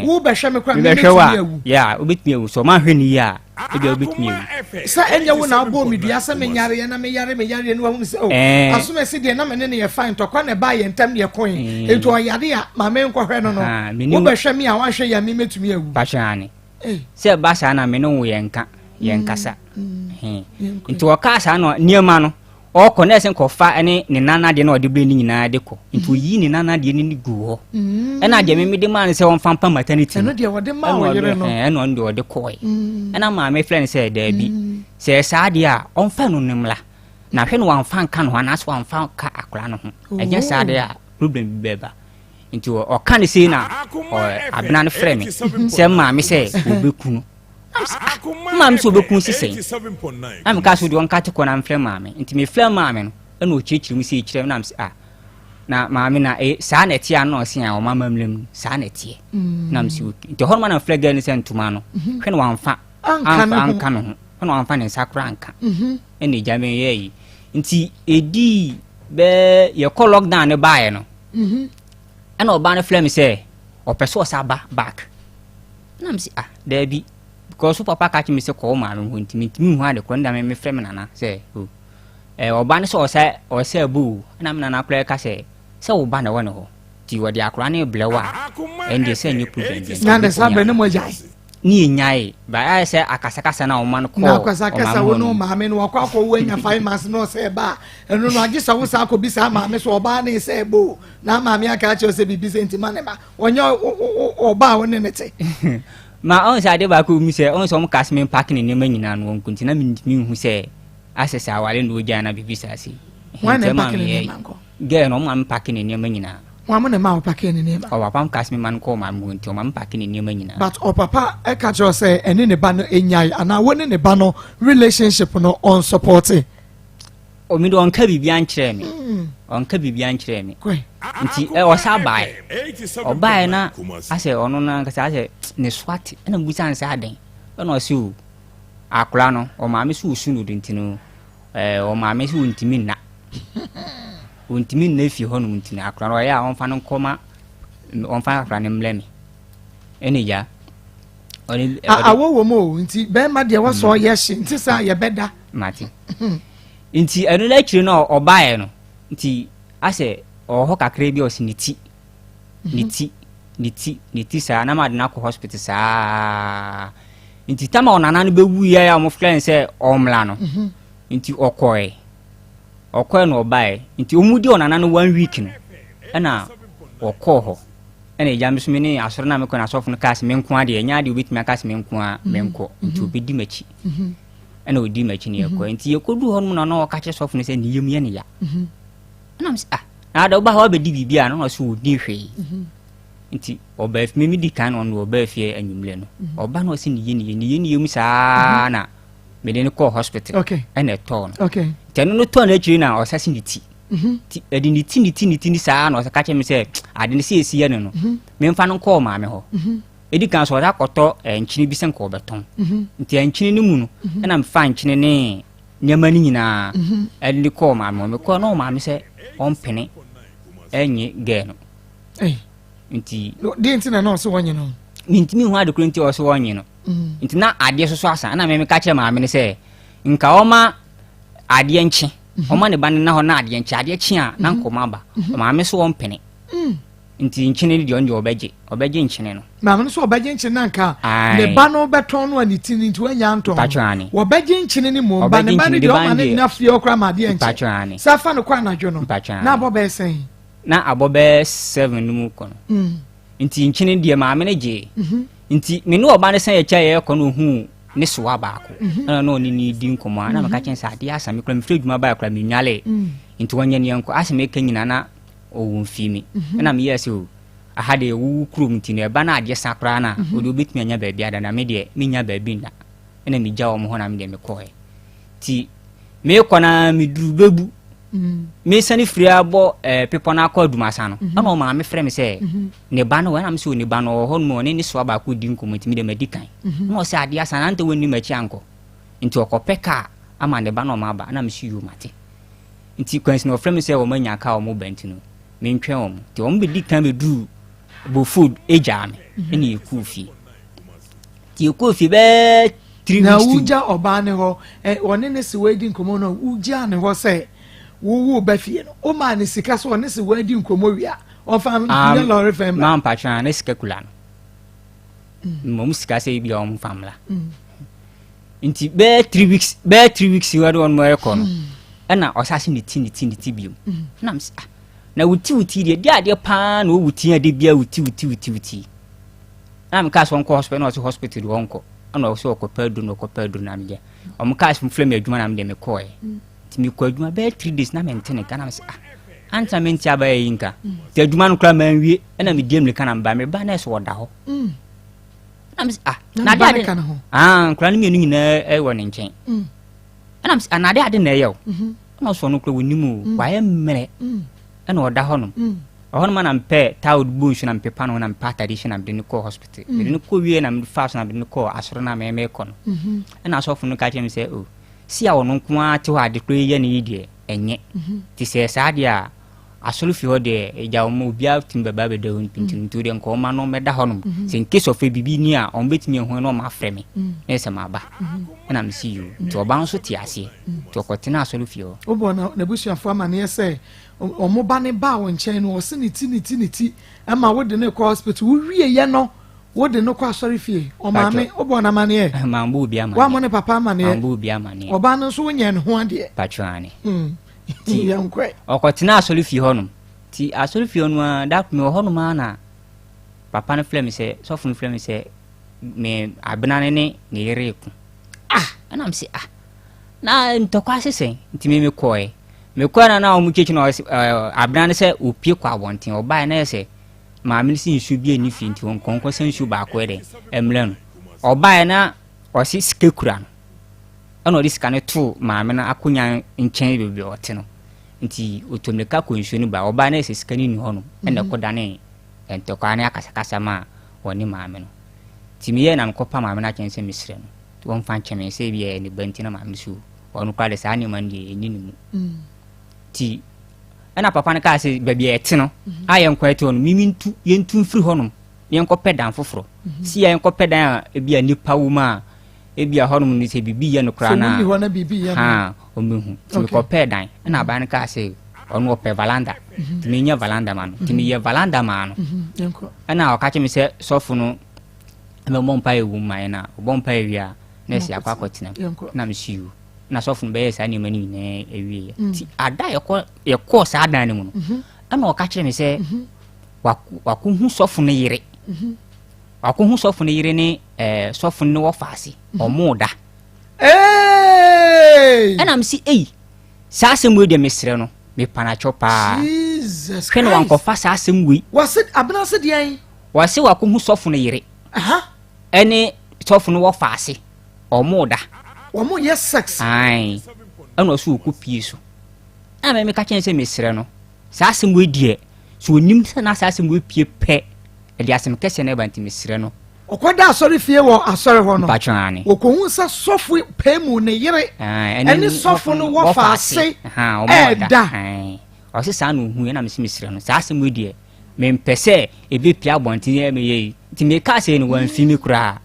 wo bɛhwɛ me kora me mɛtumi awu ya wobɛtumi awu sɛ ɔma hwɛ ne yie a ebia wobɛtumi awu sɛ ɛnyɛ wo na wobɔ me dua sɛ menyareɛ na meyare meyareɛ no wahunu sɛ o oh, asom ɛsi deɛ na me ne no yɛ fine ntɔkwa na ɛbaa yɛ ntam deɛ koe nti ɔyare a ma menkɔhwɛ no no wobɛhwɛ me a woanhwɛ yɛ a me mɛtumi awu pahyɛ ane sɛ ɛba saa na me ne wo yɛnka yɛnkasa nti ɔkaa saa no nneɛma no ɔkɔ na ɛsɛ nkɔfa ne ne nan adeɛ na ɔde bere ne nyinaa de kɔ nti oyi ne nan adeɛ no gu hɔ mm. ɛna deɛ meme de maa no sɛ ɔmfa mpa maternity no ɛno deɛ ɔde maa ɔyere no ɛna ɔno deɛ ɔde kɔɛ mm. ɛna maame frɛ no sɛ daabi mm. sɛ saa deɛ a ɔmfa no ne mmla na hwɛ no wamfa nka no ho anaasɛ wamfa nka akora no ho ɛnyɛ saa deɛ a problem bi bɛba nti ɔka ne sei na abena no frɛ me sɛ maame sɛ ɔbɛku no maame sɛ ɔbɛku si sɛn na meka so deɛ ɔnka te kɔ na mfrɛ maame nti mefrɛ maame no ɛna ɔkyerɛkyerɛ mu sɛ kyerɛ na mesɛ ah na maame na eh, saa na ɛteɛ ano ɔse a ɔma mammerɛ mu saa na ɛteɛ mm. na mesɛ okay nti ɛhɔ no ma na mfrɛ gɛ no sɛ ntoma no mhm. hwɛ na wamfa anka ne ho hwɛ na wamfa ne nsa koraa anka mhm. ɛna ɛgya me yɛ yi nti ɛdii bɛɛ yɛkɔ lockdown no baeɛ no mhm. ɛna ɔbaa no frɛ me sɛ ɔpɛ sɛ ɔsa ba back na mese ah daabi because wo papa ka kyerɛ me sɛ kɔ wo maame hɔ nti mentumi nhu ade korɔ ne da me mefrɛ me nana sɛ o eh, ɔba no sɛ ɔsɛ ɔsɛ abu o ɛna me nana koraa ka sɛ sɛ wo ba na ɛwɔ ne hɔ nti wɔde akora no brɛ wo a ɛndeɛ sɛ ɛnyɛ problem deɛ na ne saa berɛ ne mo agyae ne yɛnyae ba ayɛ sɛ akasakasa no a ɔma no kɔɔ na akasakasa wo ne maame no wakɔ akɔ wo anya 5 months na ɔsɛ ɛba a ɛno no agye sɛ wo saa akɔbi saa maame so ɔbaa ne sɛ ɛbɔ o na maame aka akyerɛ sɛ biribi sɛ nti ma ne ma ɔnyɛ ɔbaa wo ne ne te ma ɔn sɛ ade baako mu sɛ ɔn sɛ ɔmo ka sɛ mempak ne nneɛma nyinaa no wɔnko nti na mentumi nhu sɛ asɛ sɛ aware na ɔgyae na biribi saa sei wɔn na mpake ne nneɛma nkɔ. Girl no ɔma me pake ne nneɛma nyinaa. Wɔn mo na ɛma wo pake ne nneɛma? Ɔpapa mo ka sɛ me ma no kɔ ɔmaame hɔ nti ɔma me pake ne nneɛma nyinaa. But ɔpapa ɛka kyerɛ sɛ ɛne ne ba no enyae anaa wo ne ne ba no relationship no ɔnsupporte? Omi de ɔnka biribi ankyerɛ me. Ɔnka biribi ankyerɛ me. Nti ɔsa baeɛ. Ɔbaeɛ na asɛ ɔno no ankasa asɛ ne so ate. Ɛna mebisa no sɛ adɛn? Ɛna ɔse o akora no ɔmaame so ɔsu no do nti no ɔmaame so ɔntumi nna. Ɔntumi nna fie hɔnom nti no akora no ɔyɛ a ɔmfa no nkɔma ɔmfa akora no mmrɛ me. Ɛna gya ɔne awɔ wɔ mu o nti bɛrima deɛ wɔsɔ ɔyɛ hye nti saa yɛbɛda. Mate. Nti ɛno no akyire no ɔbaeɛ no nti asɛ ɔwɔ hɔ kakra bi a ɔsi ne ti ne ti ne ti ne ti saa na ma de no akɔ hospital saa nti tama ɔnana no bɛwu yɛ a wɔfrɛ no sɛ ɔmmla no nti ɔkɔɛ ɔkɔɛ na ɔbaeɛ nti wɔn di ɔnana no one week no ɛna ɔkɔɔ hɔ ɛna agya me so me ne asɔre no a mekɔ no asɔfo no kaa sɛ me nko adeɛ ɛnyɛ adeɛ obɛtumi aka sɛ me nko a menkɔ nti obɛdi m'akyi ɛna ɔdii m'akyi ne yɛkɔɛ nti yɛkɔduu hɔ nom na ɔna ɔka kyerɛ sɔfo no sɛ ne yam yɛ ne ya ɛna mesɛ ah na ada woba hɔ abɛdi biribi a na ɔsɛ ɔdi hwee nti ɔbaa fie me di kan na ɔno ɔbaa fie anwummerɛ no ɔba na ɔsɛ ne yɛ ne yɛ ne yɛ ne yam saa na mede no kɔɔ hospital ɛna ɛtɔɔ no nti ɛno no tɔɔ no akyiri na ɔsɛ se ne ti ti ɛde ne ti ne ti ne ti ne saa na ɔsɛ ka kyerɛ me sɛ ade no sɛ ɛsi yɛ no no memfa no nkɔɔ maame hɔ Edi kan so ɔde akɔtɔ nkyene bi sɛ nka ɔbɛtɔn. Mhm. Nti nkyene no mu no, mhm. ɛna mefa nkyene ne nneɛma no nyinaa mhm. ɛde de kɔɔ maame hɔ. Mekɔɔ na ɔmaame sɛ ɔmpene ɛnye gɛɛ no. Nti. Deɛ nti na na ɔsɛ wɔnye no? Mentumi hu ade koro nti ɔsɛ wɔnye no. Nti na adeɛ soso asa ɛna mɛmeka kyerɛ maame no sɛ nka ɔma adeɛ nkye ɔma ne ba no na hɔ na adeɛ nkye adeɛ kye a na nkɔmɔ aba maame so ɔmpene. Nti nkyene no deɛ ɔno deɛ ɔbɛgye, ɔbɛgye nkyene no. Maame no so ɔbɛgye nkyene na nka ne ba no bɛtɔn no a ne ti no nti wanya ntɔn no. Wɔbɛgye nkyene no mmom ba ne ba no deɛ ɔma no nna fie hɔ koraa ma adeɛ nkyɛ. Sɛ afa no kɔ anadwo no na abɔ bɛyɛ sɛn? Na abɔ bɛyɛ 7 no mu kɔ no. Nti nkyene deɛ maame no gyee. Nti me ne ɔba no san yɛkyɛ yɛkɔ no ohuu ne soa baako. Ɛna na ɔne ne di nkɔmmɔ a na meka kyɛn sɛ adeɛ asa me kora mefiri adwuma baeɛ kora menwale. Nti wɔnyɛ neɛ nkɔ asɛ meka nyina na ɔwɔ mfii me mhm. ɛna meyɛɛ sɛ o aha deɛ wowo kurom nti no ɛba no adeɛ sa koraa no a mhm. wode wobɛtumi anya baabi ada na me deɛ menya baabi nna ɛna megya wɔn hɔ na me deɛ mekɔɛ nti mekɔ na meduru bɛbu mhm. mesane firi abɔ eh, pepɔ no akɔ adumasa no ɛna ɔmaa me frɛ me sɛ ne ba no ɛna me sɛ ne ba no ɔwɔ hɔ nom ɔne ne soa baako di nkɔmmɔ nti me deɛ madi kan na ɔsɛ adeɛ asa na ntɛ wɔnni m'akyi ankɔ nti ɔkɔpɛ kaa ama ne ba na ɔma aba ɛna me sɛ yo mate Nti kwansi no wɔfrɛ me sɛ wɔn anya kaa wɔn ba nti no mentwɛn wɔn. Nti wɔn bɛdi kan bɛduru Bofod gyaa me mhm. ɛna yɛkɔɔ fie. Nti yɛkɔɔ fie bɛɛ three weeks to. Na wogya ɔbaa ne hɔ ɔne ne se wɔadi nkɔmmɔ no wogyaa ne hɔ sɛ wowo ba fie no womaa ne sika so ɔne se wɔadi nkɔmmɔ wie a ɔfa nyɛ lɔre fɛn ba. Mampatwa ne sika kula no. Mm. Mmom sika sɛ ebi a wɔn fa mmla. Mm. Nti bɛyɛ 3 weeks bɛyɛ 3 weeks wɔde wɔn rekɔ no ɛna ɔsa se ne ti ne ti ne ti biom ɛna mo sɛ ah na wo ti wo ti deɛ di adeɛ paa na owu ti adeɛ bia wo ti wo ti wo ti wo ti ɛna mo kaa sɛ ɔnkɔ hospital ɛna ɔsɛ hospital deɛ ɔnkɔ ɛna ɔsɛ ɔkɔ pɛ aduro na ɔkɔ pɛ aduro na mo deɛ ɔmo kaa sɛ mo fila mi adwuma na mo deɛ me kɔɛ nti me kɔ adwuma bɛyɛ 3 days na me nte ne nka na mo sɛ ah ansa me nte abaya yi nka nti adwuma no koraa maa nwie ɛna me di mmirika na me ba me ba na ɛsɛ ɔda hɔ. Ɛna me sɛ ah na ade ade ah nkwadaa no mmienu nyinaa eh, wɔ ne nkyɛn mm. ɛna me sɛ ah na ade ade na ɛyɛ o mhm. ɛna ɔsɔ no kura wɔ nim o mm. wayɛ mmerɛ mm. ɛna ɔda hɔ nom ɛhɔ nom na mpɛ towel bu nsu na mpepa no na mepɛ atade hyɛ na mede no kɔɔ hospital mede no kɔ wie na mede fa so na mede no kɔɔ asɔre na mɛmɛ kɔ no mhm. ɛna asɔfo no ka kyerɛ me sɛ o si a ɔno nko ara te hɔ ade koro yɛ ne yi deɛ ɛnyɛ mhm. te sɛ saa deɛ a Asɔrefie hɔ deɛ, agya wɔn obiara tumi bɛba abɛda hɔ mpintin nti wodeɛ nka wɔn ano mmɛda hɔ nom sɛ in case of biribi ni a wɔn bɛtumi ahu na wɔn afrɛ me na ɛsɛ maba ɛna me si yoo nti ɔba nso te aseɛ nti ɔkɔtena asɔrefie hɔ. Wobɔ na n'abusuafoɔ amaneɛ sɛ wɔn ba ne baa wɔn nkyɛn no ɔse ne ti ne ti ne ti ɛma wode no kɔ hospital wowieɛ no wode no kɔ asɔrefie ɔmaame wobɔ no amaneɛ Mammɔ obi amaneɛ woammɔ ne papa amaneɛ Mammɔ obi amaneɛ ɔbaa no nso wonyɛ ne ho adeɛ Patro ane. Nti ɔkɔtenaa asɔrefie hɔnom. Nti asɔrefie hɔ no ara, da koro mewɔ hɔnom ara na papa no frɛ me sɛ, sɔfo no frɛ me sɛ me abena no ne ne yere reko. Ah! Ɛna me se ah! Na ntɔkwa ase sɛn? Nti me mekɔɛ. Mekɔɛ na na wɔn kyekye na ɔsɛ ɛɛ abena no sɛ opie kɔ abɔnten. Ɔbaeɛ na yɛ sɛ maame no sɛ nsuo bi ani fie nti wɔn nkɔ sɛ nsuo baako yɛ dɛ ɛmlɛ no. Ɔbaeɛ na ɔse sika kura no. Ɛna ɔde sika no too maame no akonnwa nkyɛn baabi a ɔte no. Nti ɔtu mmirika kɔ nsuo no ba. Ɔbaeɛ na yɛ sɛ sika no nni hɔ nom. Ɛna ɛkɔdanee ntɔkwa ne akasakasa maa ɔne maame no. Nti meyɛɛ na mekɔpa maame no akyɛn sɛ mesrɛ no ɔmfa nkyɛ me sɛ ebia ɛyɛ ne ba nti na maame no so ɔno koraa de saa nneɛma no deɛ ɛnni ne mu. Nti ɛna papa no kaa sɛ baabi a yɛte no a yɛnkɔ ɛte hɔ no mimi ntu yɛntu mfiri hɔnom na yɛnkɔpɛ dan foforɔ. Si a yɛnkɔpɛ dan a ebi a nipa wɔ mu a ebi a hɔnom no sɛ biribi yɛ no koraa na ha ɔmmɛhu. Nti mekɔpɛɛ dan ɛna aban no kaa sɛ ɔno ɔpɛ valanda nti menyɛ valanda ma no nti meyɛ valanda maa no ɛna ɔka kyerɛ me sɛ sɔfo no ɛbɛbɔ mpaeɛ wɔ mu ma yɛn a ɔbɔ mpaeɛ wie a na ɛsɛ akɔ akɔtena mu na mesi yu na sɔfo no bɛyɛ saa nneɛma no nyinaa awieɛ mm. nti ada yɛkɔ yɛkɔɔ saa dan no mu no mhm. ɛna ɔka kyerɛ me sɛ mhm. wakɔhu sɔfo no yere mhm. wakɔhu sɔfo no yere ne ɛɛ sɔfo no wɔfa ase ɔmo da ɛna mesi ei saa asɛm wei deɛ mesrɛ no mepanakyɛw paa hwɛ na wankɔfa saa asɛm wei wɔse abena se deɛn Wɔse wakohu sɔfo no yere ɛne sɔfo no wɔfa ase ɔmo da. Wɔn yɛ sex. Ae ɛna ɔso ɔkɔ pie so. Ɛna mɛmɛ ka kyɛn sɛ mesrɛ no saa asɛm wei deɛ sɛ onim sɛ na saa asɛm wei pie pɛ ɛde asɛm kɛseɛ na ɛba nti mesrɛ no. Ɔkɔda asɔre fie wɔ asɔre hɔ no. Mpatwɔ ane. Wɔkɔhu sɛ sɔfo pɛɛ mu ne yere ɛne sɔfo no wɔfa ase ɛɛda. Ɔse saa na ohu ɛna mese mesrɛ no saa asɛm wei deɛ Mempɛ sɛ ɛbɛpue abɔnten yɛ meyɛ yi. Nti mekaa sei no, wamfi me koraa.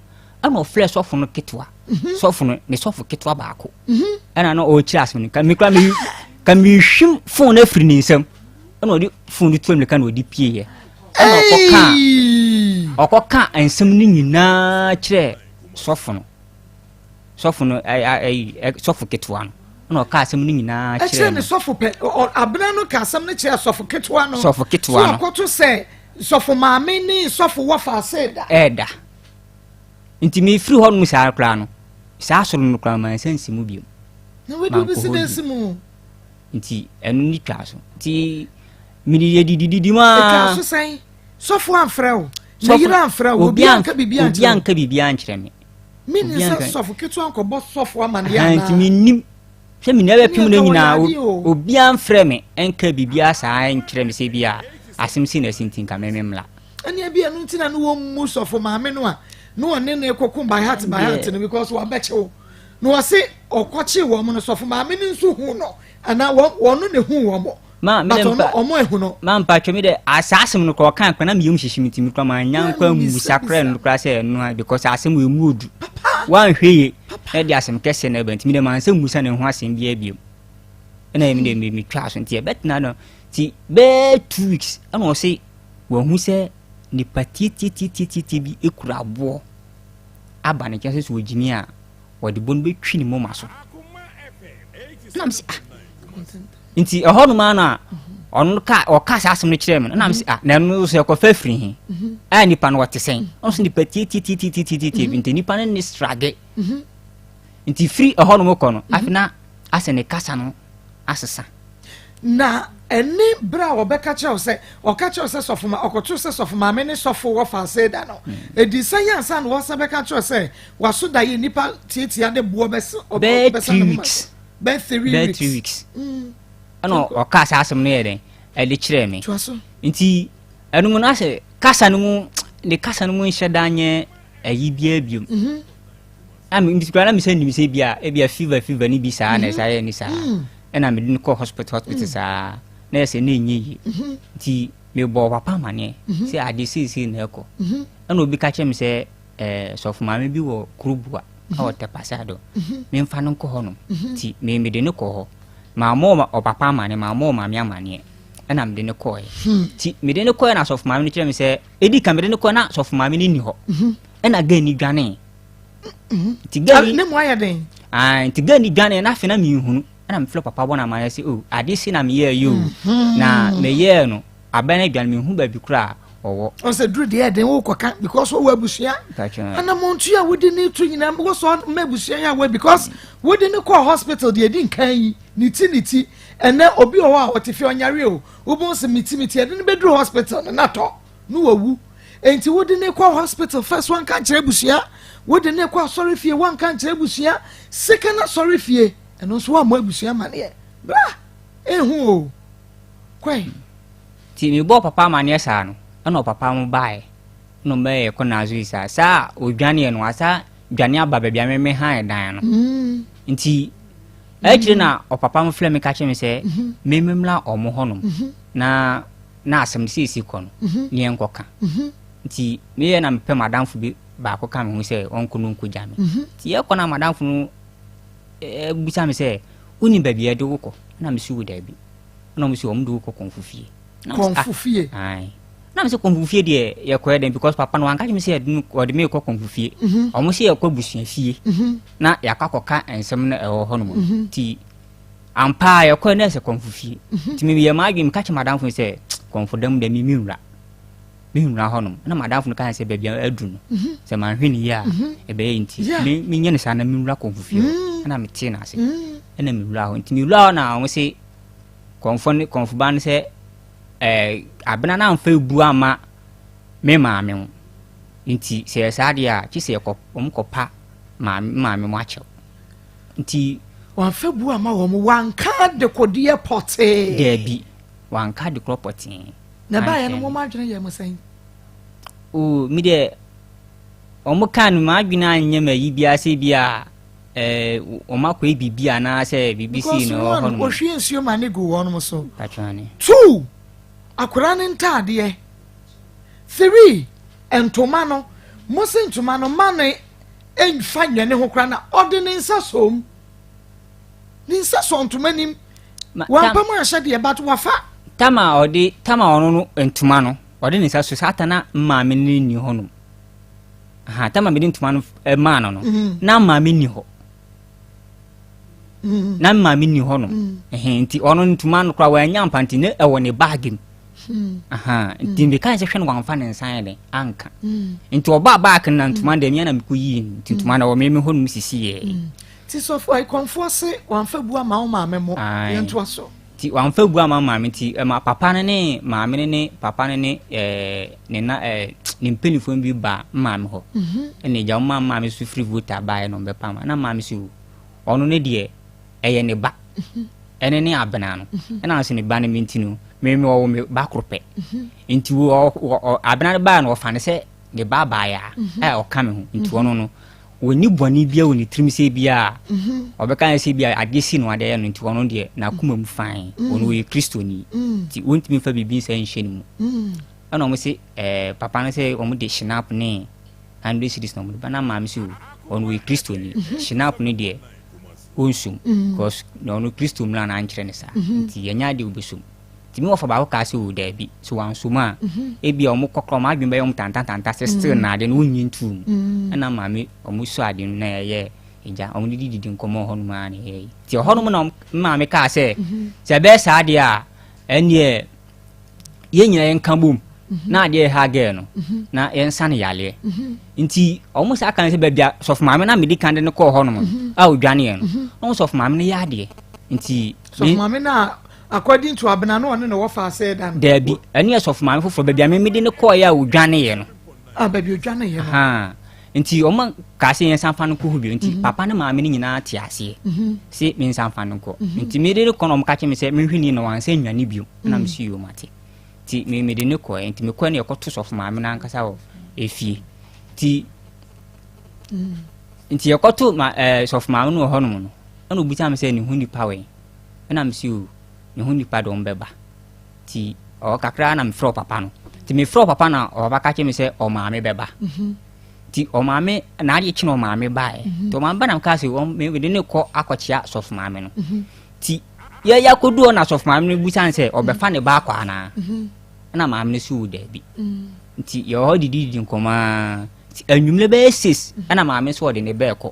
Ɛna ɔfrɛɛ sɔfo no ketewa. Mhm. Sɔfo no, ne sɔfo ketewa baako. Mhm. Ɛna na ɔrekyerɛ asɛm no. Ka me koraa me ka mehwim fon no afiri ne nsam. Ɛna ɔde fon no tu mmirika na ɔde pieeɛ. Ɛna ɔkɔkaa ɔkɔka nsɛm no nyinaa kyerɛɛ sɔfo no. sɔfo no sɔfo ketewa no ɛna ɔka asɛm no nyinaa kyerɛ no. Ɛkyerɛ ne sɔfo pɛ abena no ka asɛm no kyerɛ sɔfo ketewa no. Sɔfo ketewa no. So ɔkɔto sɛ sɔfo maame ne sɔfo wɔfa ase da. Ɛɛda nti mefiri hɔ nom saa koraa no saa soro no koraa mansa nsi mu bio. Na wadi obi si dɛ si mu. Nti ɛno ne twaa so nti mede yɛ didididi mu aa. Ɛtwaa so sɛn sɔfo amfrɛ wo na yere amfrɛ wo obi anka biribi ankyerɛ obi anka biribi ankyerɛ me. Menim sɛ sɔfo ketewa nkɔbɔ sɔfo amaneɛ anaa? Nti menim sɛ me nua bɛpem no nyinaa obiara mfrɛ me nka biribiara saa nkyerɛ me sɛ bi a asɛm sei na asi nti nka me memmla. Ɛnea bi ɛno nti na ne wɔmmu sɔfo maame no a na ɔne ne kɔko by heart by heart no because wabɛkye wo na wɔse ɔkɔkye wɔn no sɔfo maame no nso hu no anaa wɔn wɔn na ehu wɔn. Ma me dɛ mpa ɔmo ehu no. Ma mpa twɛ me dɛ asa asɛm no kora ɔka kora na me yam hyehye me ti me kora ma nya nkwa mmusa kora no kora sɛ ɛno a because asɛm wɔ emu odu. Wanhwɛ ye na de asɛm kɛse na ɛba nti me dɛ ma nsa mmusa ne ho asɛm biara biom. Ɛna me dɛ me me twa so nti ɛbɛtena no ti bɛɛ 2 weeks ɛna ɔse wahu sɛ nipa tietietietietie bi ekura aboɔ aba ne nkyɛn sɛ sɛ ogyimi a wɔde bɔ no bɛtwi ne moma so. Ɛna me sɛ ah nti ɛhɔ nom ara na ɔno ka ɔka saa asɛm no kyerɛɛ me no na mese ah na ɛno nso ɛkɔfa firi he a nipa no ɔte sɛn ɔno nso nipa tietietietietietie bi nti nipa no ne strage nti firi ɛhɔ nom kɔ no afei na asɛ ne kasa no asesa. Na ɛne berɛ a wɔbɛka kyerɛ wo sɛ ɔka kyerɛ wo sɛ sɔfo ma ɔkɔto sɛ sɔfo maame ne sɔfo wɔ faase da no ɛdi sɛ yɛ ansa na wɔsan bɛka kyerɛ sɛ waso da yɛ nipa tietia de boɔ bɛsa bɛyɛ 3 weeks. Bɛyɛ 3 bɛyɛ 3 weeks ɛna ɔkaa saa asɛm no yɛ dɛn ɛde kyerɛɛ me nti ɛno mu no asɛ kasa no mu ne kasa no mu nhyɛ da nyɛ ayi biara biom mhm. nti koraa na mesɛ nim sɛ bia ebia fever fever ne bi saa na ɛsa yɛ ne saa mm. ɛna mede no kɔ hospital hospital mm. saa na ɛsɛ na ɛnyɛ yie mhm. nti mebɔɔ papa amaneɛ mhm. sɛ ade seesei na ɛkɔ ɛna obi ka kyerɛ me sɛ Eh, sɔfo maame bi wɔ Kurubua a mhm. ɔtɛ pasado. Mhm. Memfa no nkɔ hɔ nom. Mhm. Nti me mede no kɔ hɔ. Mammɔ ɔpapa amane, mammɔ ɔmaame amaneɛ. Ɛna mede no kɔɛ. Hmm. Nti mede no kɔɛ na sɔfo maame no kyerɛ me sɛ, ɛdi kan mede no kɔɛ na sɔfo maame no nni hɔ. Ɛna gɛn ni dwanee. Nti gɛn ni. Ne mu ayɛ den. Ah, nti gɛn ni dwanee na afei na menhunu. Ɛna mefrɛ papa bɔ no amaneɛ sɛ, oh, ade si na meyɛɛ yi o. Na meyɛɛ no. Abɛn adwa no menhu baabi koraa a ɔwɔ. Ɔsɛ duru deɛ ɛden wo kɔka because wɔwɔ abusua. Anamontu a wodi ne to nyinaa wɔ sɛ ɔma abusua yɛ awɔ because wodi ne kɔɔ hospital deɛ edi nkan yi ne ti ne ti. Ɛnɛ obi wɔ hɔ a ɔte fie ɔnyare o, wobɛhu sɛ mitimiti yɛde no bɛduru hospital no na tɔ no wawu. Enti wode no kɔ hospital first wanka nkyerɛ abusua, wode no kɔ asɔre fie wanka nkyerɛ abusua, second asɔre fie ɛno nso wammɔ abusua amaneɛ. Bra, ehu o. Kɔe. Nti mebɔɔ papa amaneɛ saa no, ɛna ɔpapa mo baeɛ. Ɛna ɔmo bɛyɛ yɛkɔ Nazui saa. Saa a ɔdwaneɛ no, wasa dwane aba baabi a me me han dan no. Mm. Nti akyire na ɔpapa mo frɛ me ka kyerɛ me sɛ mhm. me mmra ɔmo hɔnom mhm. na na asɛm no seesei kɔ no mhm. ne yɛnkɔka. Nti meyɛ na mepɛ madamfo bi baako ka me ho sɛ ɔnkɔ no nkɔgya me. Nti yɛkɔ na madamfo no bisa me sɛ wonim baabi a yɛde wo kɔ? Na mese wo daabi. Na ɔmo sɛ ɔmo de wo kɔ kɔnfo fie. Kɔnfo fie? Ae. Na mese kɔnfo fie deɛ yɛkɔɛ dɛn because papa no wanka kyerɛ me sɛ yɛde no ɔde me rekɔ kɔnfo fie. Mhm. Ɔmo sɛ yɛkɔ abusua fie mhm. na yɛakɔ akɔka nsɛm no ɛwɔ hɔ nom. Mhm. Nti ampa a yɛkɔɛ na ɛsɛ kɔnfo fie. Nti meyɛ m'adwene meka kyerɛ m'adamfo no sɛ kɔnfo dɛm deɛ me menwura. Menwura hɔ nom. Na m'adamfo no kaa sɛ baabi a aduru no sɛ manhwɛ no yie a ɛbɛyɛ nti me menyɛ no saa na menwura kɔnfo fie hɔ. Ɛna metee no ase. Ɛna mewura hɔ. Nti mewura hɔ na ɔmo se kɔnfo ne kɔnfo ba no sɛ ɛɛ abena no amfa ebu amma me maame ho nti sɛ yɛ saa deɛ a kye sɛ yɛkɔ wɔn kɔpa maame maame mo akyɛw nti. Wamfa bu ama wɔn wanka adekodeɛ pɔtee. Daabi wanka adekorɔ pɔtee. Na ɛbaeɛ no wɔn adwene yɛ mo sɛn? Oo mi deɛ wɔn kaa no m'adwene anyɛ ma yi biara sɛ bi a ɛɛ wɔn akɔyɛ biribi anaasɛ biribi sii na ɛwɔ hɔ nom. Because one, ohwie nsuo ma ne gu wɔn so. Two, akwadaa ne ntaadeɛ. Three, ntoma no, mo se ntoma no ma no nfa nyɛ ne ho koraa na ɔde ne nsa sɔm. Ne nsa sɔ ntoma nim. Wampa mu anhyɛ deɛ but wafa. Tama ɔde tama ɔno no ntoma no ɔde ne nsa so saa ta na maame no nni hɔ nom. Aha, tama mede ntoma no eh, maa no no mm. na maame nni hɔ mm. na maame nni hɔ no mm. nti ɔno ntoma no koraa wanya mpa nti ne ɛwɔ ne baage mu aha nti meka sɛ hwɛ no wamfa ne nsa yɛ dɛn anka nti ɔbaa baage no na ntoma deɛ mea na mekɔ yii no nti ntoma no ɛwɔ me me hɔ nom sisi yɛ nti sɔfo akɔmfoɔ se wamfa bu ama wo maame mo yɛntoa so Nti wamfa agu amma maame nti ɛma papa no ne maame no ne papa no ne ɛɛ ne na ɛɛ ne mpanimfoɔ bi ba maame hɔ mhm. ɛna agya wɔn maame so firi vota baeɛ na wɔbɛpa ma na maame so ɔno ne deɛ ɛyɛ ne ba mhm. ɛne ne abena no mhm. ɛna nso ne ba no mi nti no mmemme ɔwɔ me ba koro pɛ nti wɔ wɔ abena no baa no ɔfa ne sɛ ne ba abaayaa a ɔka me ho nti ɔno no Ɔnni bɔne biara wɔ ne tirim sɛ ebia ɔbɛka sɛ ebia adeɛ si no adeɛ ayɛ no nti ɔno deɛ n'akoma mu fine ɔno ɔyɛ kristoni nti wɔntumi mfa biribi nsa nhyɛ ne mu ɛna wɔn se ɛɛ papa no sɛ wɔn de shinap ne hundred cedis na wɔn de ba na maame sɛ ɔno ɔyɛ kristoni shinap no deɛ ɔnsum because na ɔno kristo mmara na ankyerɛ ne saa nti yɛnyɛ adeɛ ɔbɛsum Nti me wɔfa baako kaa sɛ o daabi, sɛ wɔanso mu a, mhm. ebia wɔn kɔkora wɔn adwene bɛyɛ wɔn tantantanta sɛ still mm. na ade no wonnye ntuu mu. Mm. Ɛna maame wɔn sɔ ade no na yɛyɛ agya wɔn de didi nkɔmɔ hɔ nom ara na yɛyɛ. Nti ɛhɔ nom na maame kaa sɛ mhm. sɛ ɛbɛyɛ saa deɛ a ɛnneɛ yɛn nyinaa yɛnka bom mhm. na adeɛ ɛha gɛɛ no na yɛnsa no yareɛ. Nti wɔn saa kan sɛ baabi a sɔfo maame na mede kan de no kɔɔ hɔ nom a odwaneɛ no, wɔn sɔfo maame no yɛ adeɛ. Nti sɔfo maame no a According to Abena na ɔne ne wɔfa asɛe da no. Daabi, ɛno yɛ sɔfo maame foforɔ baabi a me mede no kɔeɛ a ɔdwaneeɛ no. Ah, baabi ɔdwaneeɛ no. Ha. Nti wɔn kaa sɛ yɛnsan fa no kɔ hɔ bio. Nti mm -hmm. papa ne maame no nyinaa te aseɛ mm -hmm. sɛ mensan fa no nkɔ. Mm -hmm. Nti mede no kɔ na wɔn ka kyerɛ me sɛ menhwɛ ni na wansa nnwane bio. Mm -hmm. Na mesi yɛ mate. Nti me mede no kɔɛ. Nti mekɔɛ no yɛkɔto sɔfo maame no ankasa wɔ efie. Nti mm. nti yɛkɔto ma ɛɛ eh, sɔfo maame no wɔ hɔnom no ɛna obisa me sɛ ne ho nipa wɛn. Ɛna mese o, me ho nnipa de wɔn bɛba. Nti ɔwɔ kakra na mefrɛ ɔpapa no. Nti mefrɛ ɔpapa na ɔpapa ka kyerɛ me sɛ ɔmaame bɛba. Mhm. Nti ɔmaame na adeɛ kye na ɔmaame baeɛ. Mhm. Nti ɔmaame ba na mekaa sɛ mede ne kɔ akɔkyea sɔfo maame no. Mhm. Nti yɛyɛ akɔdu hɔ na sɔfo maame no busa no sɛ ɔbɛfa ne ba akɔ anaa. Ɛna maame no so daabi. Nti yɛwɔ hɔ didididi nkɔmmɔ ara. Nti anwummerɛ bɛyɛ six ɛna maame nso ɔde ne bɛɛkɔ.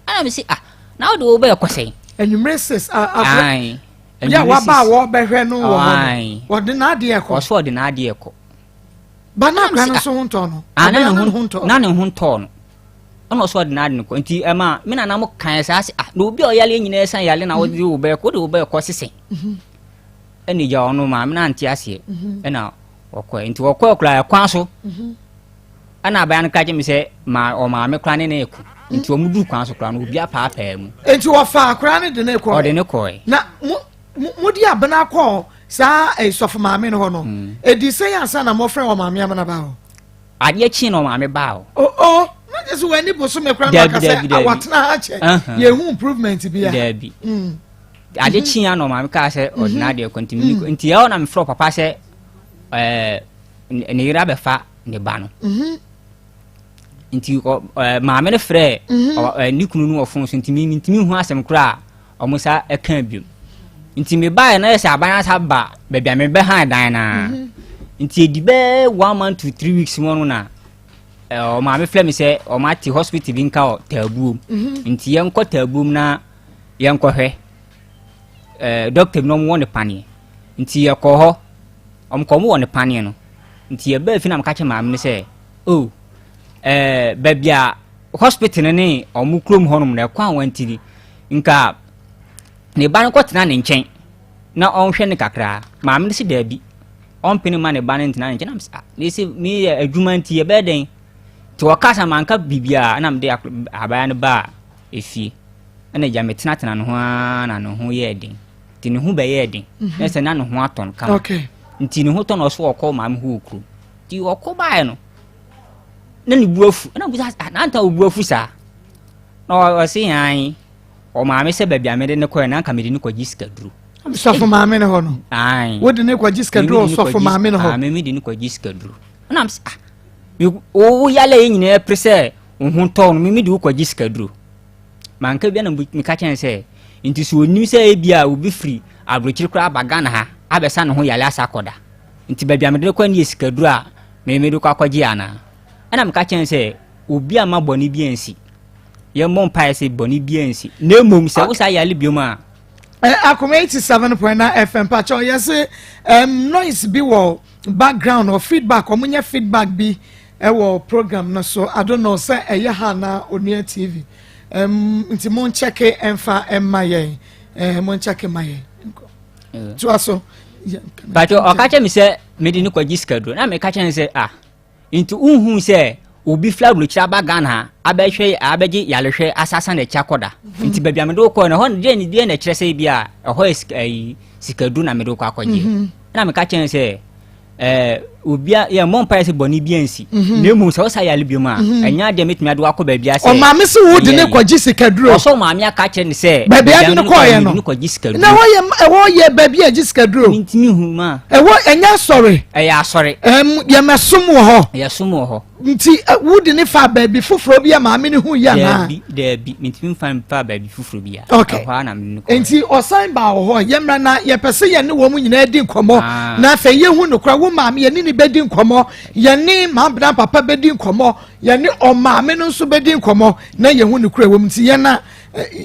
Ɛna mese ah na wode wo bɛɛkɔ sɛn? Anwummere sis a yɛ waba a wɔbɛhwɛ no wɔ hɔ no wɔde n'adeɛ kɔ. Ɔso ɔde n'adeɛ kɔ. Ba na akora no nso ho ntɔ no. Ah, na ne ho ntɔ na ne ho ntɔ no. Ɛna ɔsɛ ɔde n'ade no kɔ. Nti ɛma me nana mo kan saa sɛ ah na obi a ɔyale nyinaa san yale na wode wo bɛkɔ wode wo bɛkɔ sesɛn. Ɛna gya ɔno maame no ante aseɛ. Ɛna ɔkɔɛ. Nti ɔkɔɛ koraa ɛkwan so. Ɛna abaya no ka kyerɛ me sɛ ma ɔmaame koraa ne ne ko. Nti wɔn duru kwan so koraa no obi apaapaa mu. Nti wɔfa akwaraa no de ne kɔɛ. Ɔde ne kɔɛ. Na mo mo de abena kɔɔ saa eh, sɔfo maame no hɔ no. Edi sɛn ansa na mɔfrɛ wɔ maame amena ba hɔ? Adeɛ kyee na ɔmaame baa hɔ. Oh oh, na kyerɛ sɛ w'ani bosome koraa na ɔka sɛ watena ha kyɛ yɛhu improvement bi a. Daabi. Adeɛ kyee na ɔmaame kaa sɛ ɔde n'adeɛ kɔ nti nti ɛhɔ na mefrɛ papa sɛ ɛɛ ne yere abɛfa ne ba no. Nti maame no frɛ ne kunu no wɔ fon so nti mentumi nhu asɛm koraa a wɔn sa ɛka biom. Nti mebaeɛ na yɛ sɛ aban asa ba baabi a mebɛhan dan no ara. Nti ɛdi bɛɛ one month to 3 weeks mu no na ɔmaame frɛ me sɛ ɔma ate hospital bi nka wɔ Taabuom. Nti yɛnkɔ Taabuom na yɛnkɔhwɛ doctor bi na ɔmo wɔ ne paneɛ. Nti yɛkɔ hɔ, ɔmo kɔ ɔmo wɔ ne paneɛ no. Nti yɛbaa fi na meka kyerɛ maame no sɛ oh baabi a hospital no ne ɔmo kurom hɔnom no ɛkwan wɔn ti ni nka ne ba no kɔtena ne nkyɛn na ɔnhwɛ no kakra. Maame no si daabi, ɔmpene ma ne ba no ntena ne nkyɛn. Na mesɛ ah, na ɛsɛ meyɛ adwuma nti yɛbɛyɛ dɛn? Nti wɔka sa manka biribiara na mede abaya no baa efie. Ɛna agya metenatena ne ho ara na ne ho yɛɛ den. Nti ne ho bɛyɛɛ den na sɛ na ne ho atɔ no kama. Nti ne ho tɔ no ɔso ɔkɔ maame ho wɔ kurom. Nti ɔkɔ baeɛ no na ne bu afu. Ɛna bisa ah, na anta wo bu afu saa? Na ɔse an ɔmaame sɛ baabi a mede ne kɔɛ na anka mede ne kɔgye sikaduro. Sɔfo maame no hɔ no. Wode ne kɔgye sikaduro sɔfo maame no hɔ. Meme de ne kɔgye sikaduro. Ɛna mesɛ ah, wo yale yi nyinaa pere sɛ wo ho tɔ no, meme de wo kɔgye sikaduro. Manka bia na meka kyɛn sɛ nti sɛ onim sɛ ebi a obi firi aburokyiri koraa aba Ghana ha abɛsa ne ho yale asa akɔda. Nti baabi a mede no kɔ ne yɛ sikaduro a meme de kɔ akɔgye anaa. Ɛna meka kyɛn sɛ obi a ma bɔne bi ansi. Yɛmmɔ mpaeɛ sɛ bɔne bi ansi. Na mmom sɛ wo saa yale biom a. Akoma 87.9 FM pakyɛ yɛ se noise bi wɔ background or feedback, ɔmo nyɛ feedback bi ɛwɔ program no so. I don't know sɛ ɛyɛ ha na Onua TV nti mo nkyɛke ɛmfa ɛmma yɛn, mo nkyɛke ma yɛn. Toa so. Pakyɛ ɔka kyɛ me sɛ mede no kɔgye sikaduro na meka kyɛ no sɛ ah, nti wohu sɛ obi fila aburokyire aba Ghana ha abɛhwɛ abɛgye yarehwɛ asasa n'akyi akɔda. Nti baabi a mede wo kɔɛ no ɛhɔ deɛ ne deɛ na ɛkyerɛ sɛ bi a ɛhɔ yɛ sika ayi sikaduro na mede wo kɔ akɔgye. Ɛna meka kyerɛ no sɛ obi a yɛ mmɔ mpaeɛ sɛ bɔne bi ansi na mmom sɛ wosa yare biom a ɛnyɛ adeɛ mɛtumi ade wakɔ baabi a sɛ ɔmaame sɛ wo de ne kɔgye sikaduro. Ɔsɛ ɔmaame aka kyerɛ ne sɛ baabi a de ne kɔɔyɛ no ne kɔgye sikaduro. Na ɛhɔ yɛ ɛhɔ yɛ baabi a gye sikaduro. Mentumi hu ma ɛhɔ ɛnyɛ asɔre. Ɛyɛ asɔre. Yɛmɛsom wɔ hɔ. Yɛsom wɔ hɔ. Nti wo de ne fa baabi foforɔ bi a maame ne hu yɛ anaa? Daabi daabi, mentumi nfa mfa baabi foforɔ bi a. Okay. Ɛhɔ ara na mede no kɔɔ. Nti ɔsan baa wɔ hɔ, yɛmmra na yɛpɛ sɛ yɛne wɔn nyinaa di nkɔmmɔ. Ah. Na afei yɛhu nokora, wo maame yɛne ne bɛdi nkɔmmɔ, yɛne maabena papa bɛdi nkɔmmɔ, yɛne ɔmaame no nso bɛdi nkɔmmɔ na yɛhu nokora wɔ mu. Nti yɛn na